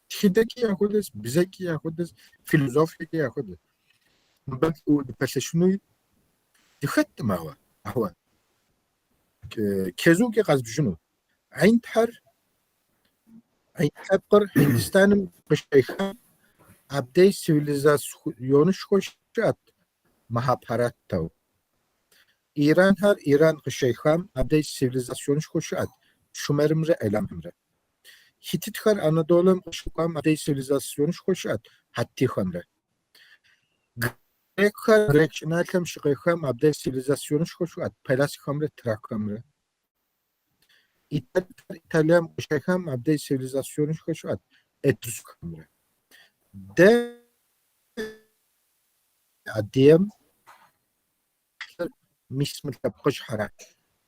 [SPEAKER 2] Тхыдэкӏи яхуэдэщ, бзэкӏи яхуэдэщ, философиекӏи яхуэдэщ. Мыбы дыпэлъэщынуи дыхэткъым ауэ, ауэ чэзукӏэ къэзбжыну. Хьиндхэр, хьинд лъэпкъыр Хьиндистаным къыщехам, абдей цивилизационышхуэ щыӏэт Махабхаратэу. Иранхэр Иран къыщехам, абдей цивилизационышхуэ щыӏэт Шумерымрэ Эламхэмрэ. Хетитхэр Анадолэм къыщыкӏуам, абдей цивилизационышхуэ щыӏэт Хаттихэмрэ. Грекхэр грек щӏыналъэм щыкъехам, абдей цивилизационышхуэ щыӏэт Пеласхэмрэ Тракхэмрэ. Италхэр Италием къыщехам, абдей цивилизационышхуэ щыӏэт Этрускхэмрэ. Дэ адыгэм мис мы лъэпкъыжьхэрат.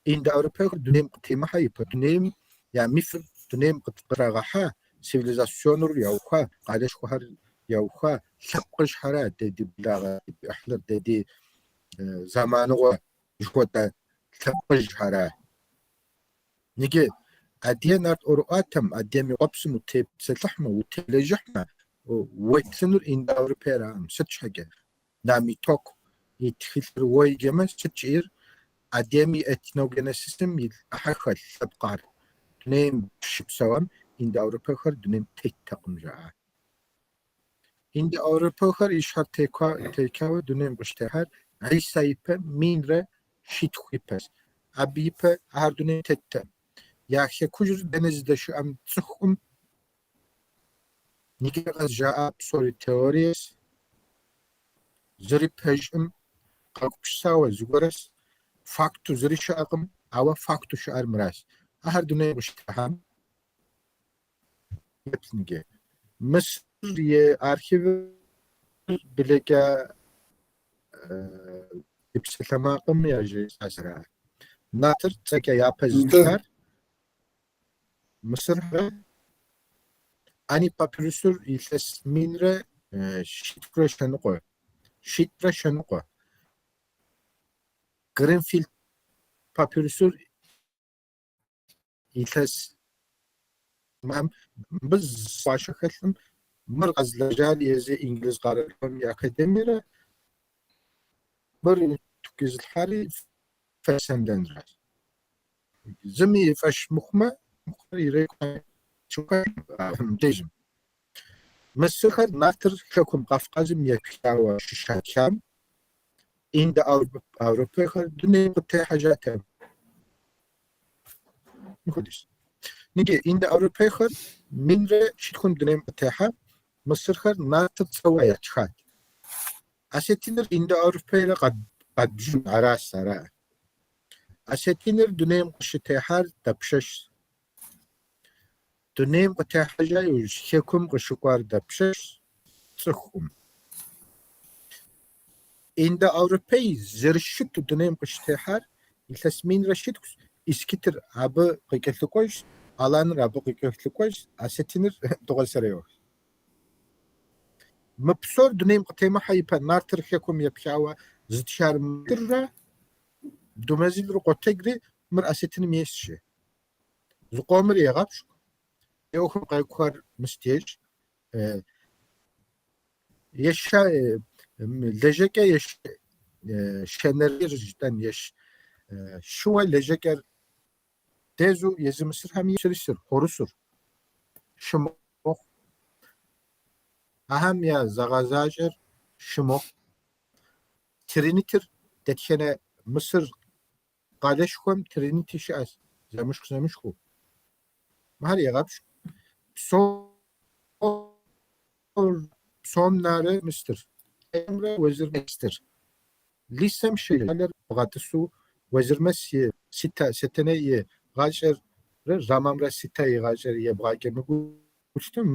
[SPEAKER 2] Индоевропейхэр дунейм къытемыхьэ ипэ дунейм я мифыр дунейм къытрагъэхьа, цивилизационыр яухуа, къалэшхуэхэр яухуа лъэпкъыжьхэрат дэ ди благъэ, ди ӏыхьлыр, дэ ди зэманыгъуэ жыхуэтӏэ лъэпкъыжьхэрат. Иджы адыгэ нарт ӏуэрыӏуатэм, адыгэм и къуэпсым утепсэлъыхьмэ, утелэжьыхьмэ, уеплъынур индоевропейракъым. Сыт щхьэкӏэ? Намиток и тхылъыр уеджэмэ, сыт жиӏэр? Адыгэм и этногенезисым и ӏыхьэ хэлъ лъэпкъхэр дунейм щыпсэуам индоевропейхэр дунейм теттэкъым, жаӏа. Индоевропейхэр и щхьэр текауэ дунейм къыщытехьар Хьисэ ипэ минрэ щитху ипэщ. Абы ипэ ахэр дунейм теттэкъым. Я хэкужьыр дэнэ зыдэщыӏэм тцӏыхукъым. Иджы къэс жаӏа псори теориещ. Зыри пэжкъым, къагупсысауэ зыгуэрэщ, факту зыри щыӏэкъым, ауэ факту щыӏэр мыращ. Ахэр дунейм къыщытехьам еплъ иджы. Мысыр и архивыр блэкӏа и псалъэмакъым яжесӏащ ара. Нартыр цӏэкӏэ япэ зытхар Мысыррэ Ани папирусыр илъэс минрэ щитхурэ щэныкъуэ, щитӏрэ щэныкъуэ. Гринфилд папирусыр илъэс мыбы зы хэлъым мыр къэзылэжьар езы Инглиз къэралыгъуэм и академиерэ мыр утыку изылъхьари Фессенденращ. Зыми и фӏэщ мыхъумэ, мыбдежым. Мысырхэр нартыр хэкум Кавказым епхауэ щыщатхам, индоевропейхэр дунейм къытехьэжатэкъым. Мыхуэдиз. Иджы индоевропейхэр минрэ щитхум дунейм къытехьа, мысырхэр нартыр цӏэуэ ятхат. Осетиныр индоевропейрэ къэдбжын аращ, ара. Осетиныр дунейм къыщытехьар дапщэщ? Дунейм къытехьэжа иужь хэкум къыщыкӏуар дапщэщ? Тцӏыхукъым. Индоевропей зэрыщыту дунейм къыщытехьар илъэс минрэ щитхущ, искитыр абы къыкӏэлъыкӏуэжщ, аланыр абы къыкӏэлъыкӏуэжщ, осетиныр дыгъуасэрейуэ. Мы псор дунейм къытемыхьэ ипэ нартыр хэкум епхауэ зытхар Мысыррэ Думезилрэ къотэджри мыр осетиным ейщ жи. Зыкъомыр егъэпщкӏу, ӏуэхум къекӏухэр мыст ещӏ. Еща лэжьэкӏэ щэнэрейр жытӏэн ещ. Щыуэ лэжьэкӏэр дезу езы мысырхэм Осирисыр, Хорусыр щы мохъу. Ахэм я зэгъэзащӏэр щы мохъу. Тринитыр дэтхэнэ Мысыр къалэшхуэм тринити щыӏэщ, зэмыщхь-зэмыщхьу. Мыхэр егъэпщкӏу. Псом нэрэ мыстыр. Уэзырмэстыр. Лисэм щӏалэр бгъэтӏысу Уэзырмэс и Ситэ, Сэтэней и гъащӏэрэ Рамамрэ Ситэ и гъащӏэр ебгъакӏэмыгу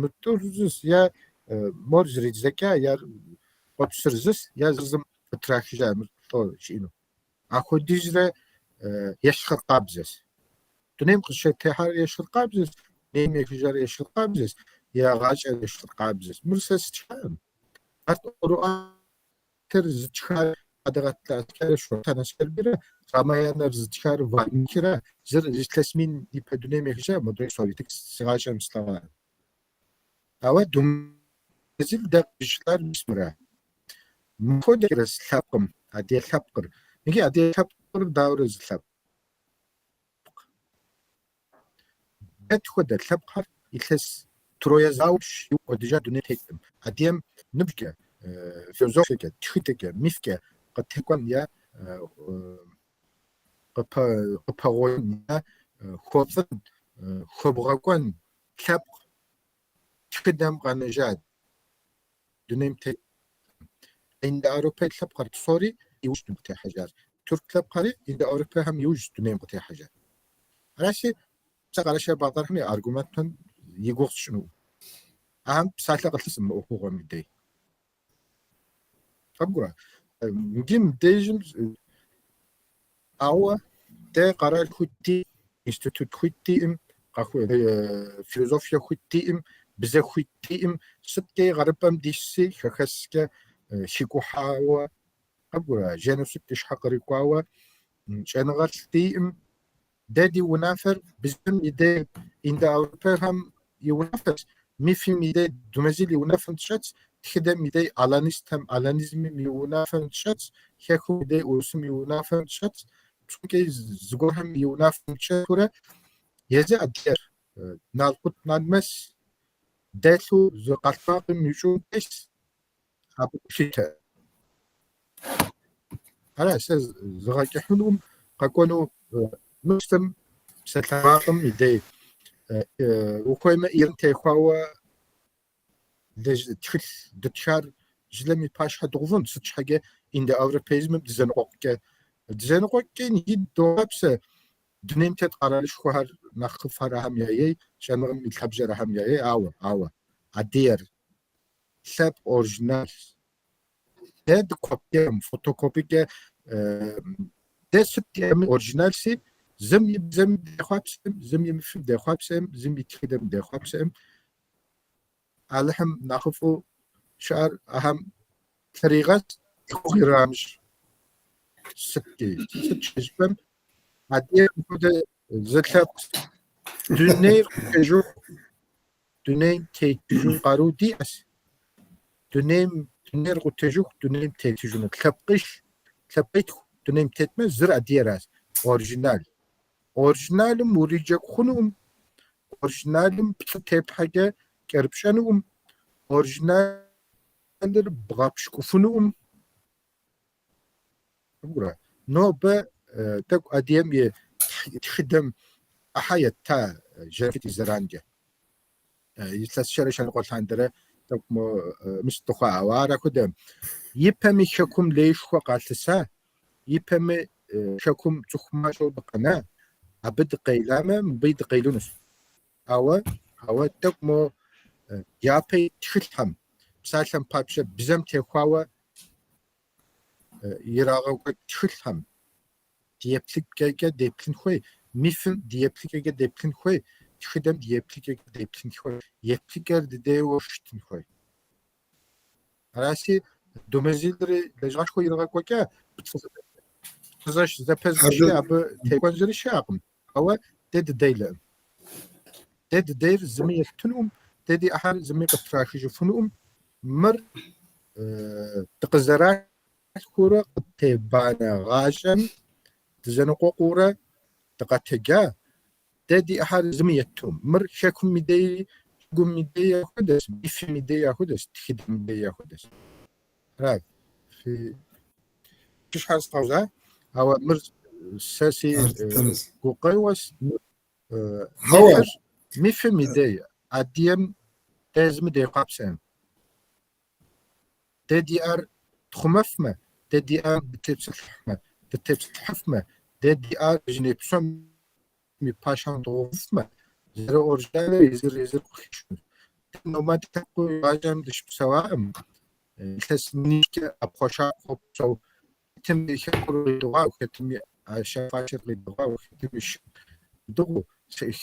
[SPEAKER 2] мы тӏур зыс, я мор зридзэкӏа, я къуэпсыр зыс, я зым къытрахыжа мыр лӏо жиӏэну. Ахуэдизрэ ещхьыркъабзэщ. Дунейм къыщытехьар ещхьыркъабзэщ, дунейм ехыжар ещхьыркъабзэщ, я гъащӏэр ещхьыркъабзэщ. Мыр сэ стхакъым. Нарт ӏуэрыӏуатэр зытхар Хьэдэгъэлӏ Аскэррэ Шортэн Аскэрбийрэ, Рамаянэр зытхар Вальмикирэ, зыр илъэс мин ипэ дунейм ехыжа, модрей сори текст си гъащӏэм слъэгъуа. Ауэ Думэзил дэ къыжытӏар мис мыра. Мыпхуэдэрэс лъэпкъым, адыгэ лъэпкъыр. Иджы адыгэ лъэпкъыр дауэрэ зы лъэпкъ? Дэ тхуэдэ лъэпкъхэр илъэс Троя зауэм кӏуэдыжа дуней теткъым. Адыгэм ныбжькӏэ, философиекӏэ, тхыдэкӏэ, мифкӏэ къытекӏуэн е къыпэгъуэн е хуэфӏын, хуэбгъэкӏуэн лъэпкъ тхыдэм къэнэжа дунейм тет. Индоевропей лъэпкъхэр псори иужь дунейм къытехьэжар. Тюрк лъэпкъхэри индоевропейхэм иужь дунейм къытехьэжар. Аращи, сэ къэрэшей-балъкъэрхэм я аргументхэм и гугъу сщӏынукъым. Ахэм псалъэ къылъысым мы ӏуэхугъуэм и дей. Къыбгурыӏуа? Иджы мыбдежым ауэ дэ къэрал хуит диӏым, институт хуит диӏым, философие хуит диӏым, бзэ хуит диӏым, сыткӏэ гъэрыпӏэм дисси, хэхэскӏэ хикӏухьауэ, къыбгурыӏуа, женоцид ди щхьэ кърикӏуауэ, щӏэныгъэлӏ диӏым, Дэ ди унафэр бзэм и дей индоевропейхэм и унафэщ, мифым и дей Думэзил и унафэм дыщӏэтщ, тхыдэм и дей аланистхэм, аланизмым и унафэм дыщӏэтщ, хэкум и дей урысым и унафэм дыщӏэтщ, псомкӏи зыгуэрхэм и унафэм дыщӏэтурэ езы адыгэр налкъут налмэс дэлъу зы къэлътмакъым и щӏыӏум тес, абы гулъытэ. Ара, сэ зыгъэкӏыхьынум къэкӏуэну мыстым псалъэмакъым и дей ухуеймэ Иран техуауэ тхылъ дытхар жылэм и пащхьэ дгъэувынут, сыт щхьэкӏэ индоевропеизмым дызэныкъуэкъукӏэ. Дызэныкъуэкъукӏэ иджы дохъуапсэ дунейм тет къэралышхуэхэр нэхъыфӏхэр ахэм яей, щӏэныгъэм и лъабжьэр ахэм яей, ауэ, ауэ, адыгэр лъэпкъ оригинал. Дэ дыкопием, фотокопикӏэ дэ сыт диӏэми оригиналси, зым и бзэм дехъуапсэм, зым и мифым дехъуапсэм, зым и тхыдэм дехъуапсэм. Алыхьым нэхъыфӏу щыӏэр ахэм лъэригъэс гугъу ирамыщӏ. Сыткӏи, сыт щыжыпӏэм, адыгэм хуэдэ зы лъэпкъ дунейр къутэжыху, дунейм тетыжын къару диӏэщ. Дунейм, дунейр къутэжыху, дунейм тетыжыну. Лъэпкъищ, лъэпкъитху дунейм тетмэ, зыр адыгэращ, оригинал. Оригиналым уриджэгу хъунукъым, оригиналым пцӏы теплъхьэкӏэ кӏэрыпщӏэнукъым, оригиналыр бгъэпщкӏуфынукъым. Нобэ тӏэкӏу адыгэм и тхыдэм ӏыхьэ етта Жэрэфит и зэранкӏэ. Илъэс щэрэ щэныкъуэ лъандэрэ тӏэкӏу мо мыс дыхъуа, ауэ ар апхуэдэкъым. Ипэми хэкум леишхуэ къалъыса, ипэми хэкум цӏыху мащӏэу дыкъэна, абы дыкъеламэ, мыбыи дыкъелынущ. Ауэ, ауэ тӏэкӏу мо япэ ит тхылъхэм, псалъэм папщӏэ, бзэм техуауэ ирагъэкӏуэкӏ тхылъхэм ди еплъыкӏэкӏэ деплъын хуей, мифым ди еплъыкӏэкӏэ деплъын хуей, тхыдэм ди еплъыкӏэкӏэ деплъын хуей, еплъыкӏэр дыдейуэ щытын хуей. Араси, Думезилри лэжьыгъэшхуэ иригъэкӏуэкӏа, пцӏы зэпэзыщкӏэ абы текӏуэн зыри щыӏэкъым, ауэ дэ дыделэкъым. Дэ дыдейр зыми еттынукъым, дэ ди ӏыхьэр зыми къыттрахыжыфынукъым. Мыр дыкъызэралъхурэ къыттебанэ гъащӏэм дызэныкъуэкъуурэ дыкъэтэджа, дэ ди ӏыхьэр зыми еттынукъым. Мыр хэкум и деи, щӏыгум и деи яхуэдэщ, мифым и деи яхуэдэщ, тхыдэм и деи яхуэдэщ. Ара, фи щхьэр сфӏэуза, ауэ мыр сэ си гукъеуэщ. Мифым и дей, адыгэм дэ зыми дехъуапсэкъым. Дэ диӏэр тхъумэфмэ, дэ диӏэм дытепсэлъыхьмэ, дытепсэлъыхьыфмэ, дэ диӏэр дуней псом и пащхьэм дгъэувыфмэ, зэрыоригиналыр езыр-езыр къыхищынущ. Дэ номад лъэпкъыу игъащӏэм дыщыпсэуакъым, илъэс минищкӏэ ӏэпхъуэшапхъуэу псэу хэтым и хэкур къидыгъуауэ, хэтым и ӏэщэ-фащэр къидыгъуауэ, хэтым и шыр идыгъуу,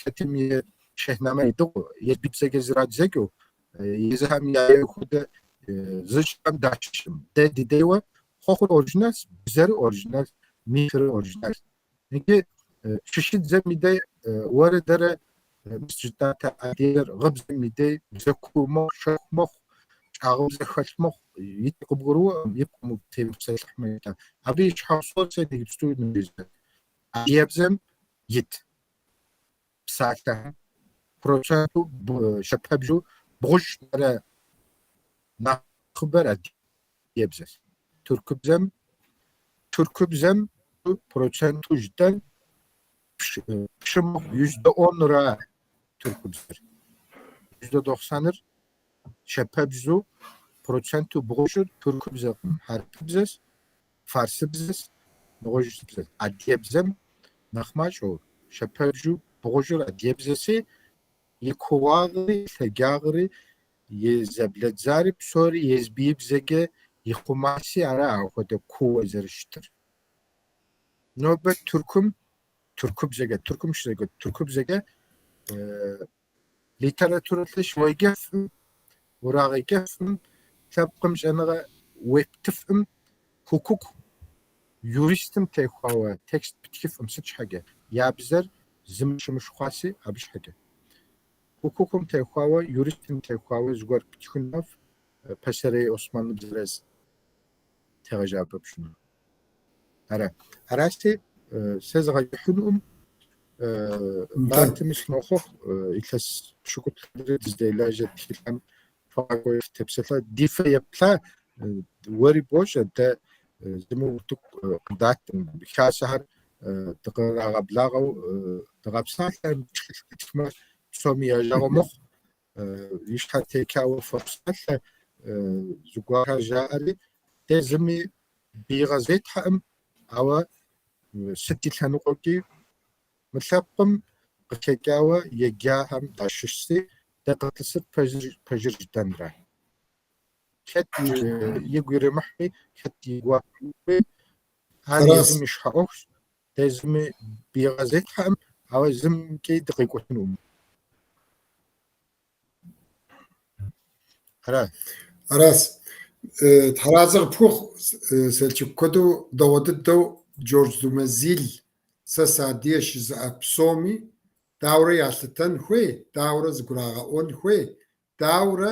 [SPEAKER 2] хэтым и Шахнамэ идыгъуу, езы бзэкӏэ зрадзэкӏыу, езыхэм яей хуэдэ зыщӏхэм дащыщкъым. Дэ дыдейуэ хъуэхъур оригиналщ, бзэр оригиналщ, мифыр оригиналщ. Иджы шыщыдзэм и дей уэрэ дэрэ мис жытӏатэ адыгэр гъыбзэм и дей бзэ куу мэхъу, щэху мэхъу, щӏагъыбзэ хэлъ мэхъу, икӏи къыбгурыӏуэкъым, и пкъым утемыпсэлъыхьмэ жытӏа. Абы и щхьэусыгъуэр сэ иджыпсту ныбжесӏэн. Адыгэбзэм ит псалъэхэм проценту щэпэбжу бгъущӏрэ нэхъыбэр адыгэбзэщ. Тыркубзэм тыркубзэм проценту жытӏэн пщы мыхъу %10-ра тыркубзэр. %90-ыр щэпэбжу проценту бгъущӏыр тыркубзэкъым, хьэрыпыбзэщ, фарсыбзэщ, нэгъуэщӏ бзэщ. Адыгэбзэм нэхъ мащӏэу щэпэбжу бгъущӏыр адыгэбзэщи, и кууагъри, и лъагагъри, и зэблэдзари псори езы и бзэкӏэ ихъумаси ара апхуэдэ кууэ зэрыщытыр. Нобэ Тыркум, тыркубзэкӏэ, Тыркум щызекӏуэ тыркубзэкӏэ литературэ лъэщ уеджэфым, урагъэджэфым, лъэпкъым щӏэныгъэ уептыфым, хукук юристым техуауэ текст птхыфым сыт щхьэкӏэ, я бзэр зым щымыщ хъуаси абы щхьэкӏэ. Хукукум техуауэ, юристым техуауэ зыгуэр птхынуэ пасэрей османыбзэрэ тегъэжапӏэ пщӏыну. Ара. Аращи, сэ зыгъэкӏыхьынукъым, Мартми сынохъуэхъу, илъэс пщыкӏуплӏрэ дызделажьэ тхылъхэм фыкъакӏуэ фытепсэлъа. Ди фэ еплъа, уэри бощӏэ, дэ Зыми утыку къыдаткъым. Хасэхэр дыкърагъэблагъэу дыгъэпсалъэ, тхылъ ттхмэ, псоми я жагъуэ мэхъу. И щхьэ текауэ фопсалъэ, зыгуэрхэр жаӏэри, дэ зыми биигъэ зетхьэкъым, ауэ сыт и лъэныкъуэкӏи мы лъэпкъым къыхэкӏауэ еджахэм дащыщщи, дэ къытлъысыр пэжыр жытӏэнра. Хэт игу иримыхьми, хэт и гуапэми, ар езым и щхьэ ӏуэхущ. Дэ зыми биигъэ зетхьэкъым, ауэ зымкӏи дыкъикӏуэтынукъым. Ара?
[SPEAKER 1] Аращ. Тхьэразэ къыпхухъу, Селчук, куэду дэгъуэ дыдэу Джордж Думезиль сэ сыадыгэщ жызыӏэ псоми дауэрэ ялъытэн хуей, дауэрэ зыгурагъэӏуэн хуей, дауэрэ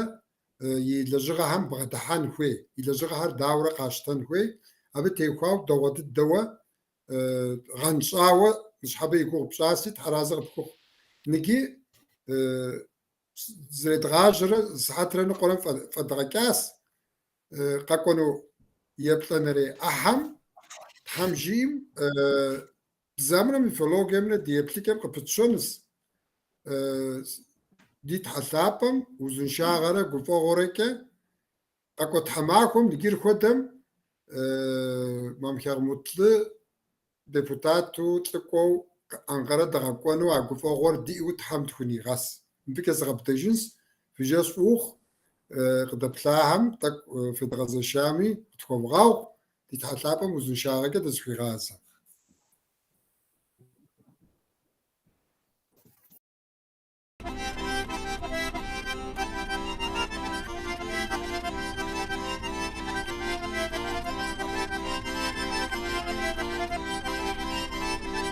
[SPEAKER 1] и лэжьыгъэхэм бгъэдыхьэн хуей, и лэжьыгъэхэр дауэрэ къащтэн хуей, абы теухуауэ дэгъуэ дыдэуэ гъэнщӏауэ ныщхьэбэ и гугъу пщӏаси, Тхьэразэ къыпхухъу. Ныджы зэредгъажьэрэ сыхьэтрэ ныкъуэрэ фӏэдгъэкӏащ. Къэкӏуэну еплӏанэрей ӏыхьэм Тхьэм жиӏэм бзэмрэ мифологиемрэ ди еплъыкӏэм къыпытщэнущ. Ди Тхьэ лъапӏэм узыншагъэрэ гуфӏэгъуэрэкӏэ къэкӏуэ тхьэмахуэм ныджыр хуэдэм Мамхэгъ Мутлы депутату лӏыкӏуэу Анкъэрэ дыгъэкӏуэну а гуфӏэгъуэр диӏэу Тхьэм тхунигъэс. Мыбыкӏэ згъэбыдэжынщ, фи жэщ фӏы ухъу, къыдэплъахэм тӏэкӏу федгъэзэшами къытхуэвгъэгъу, ди Тхьэ лъапӏэм узыншагъэкӏэ дызэхуигъазэ.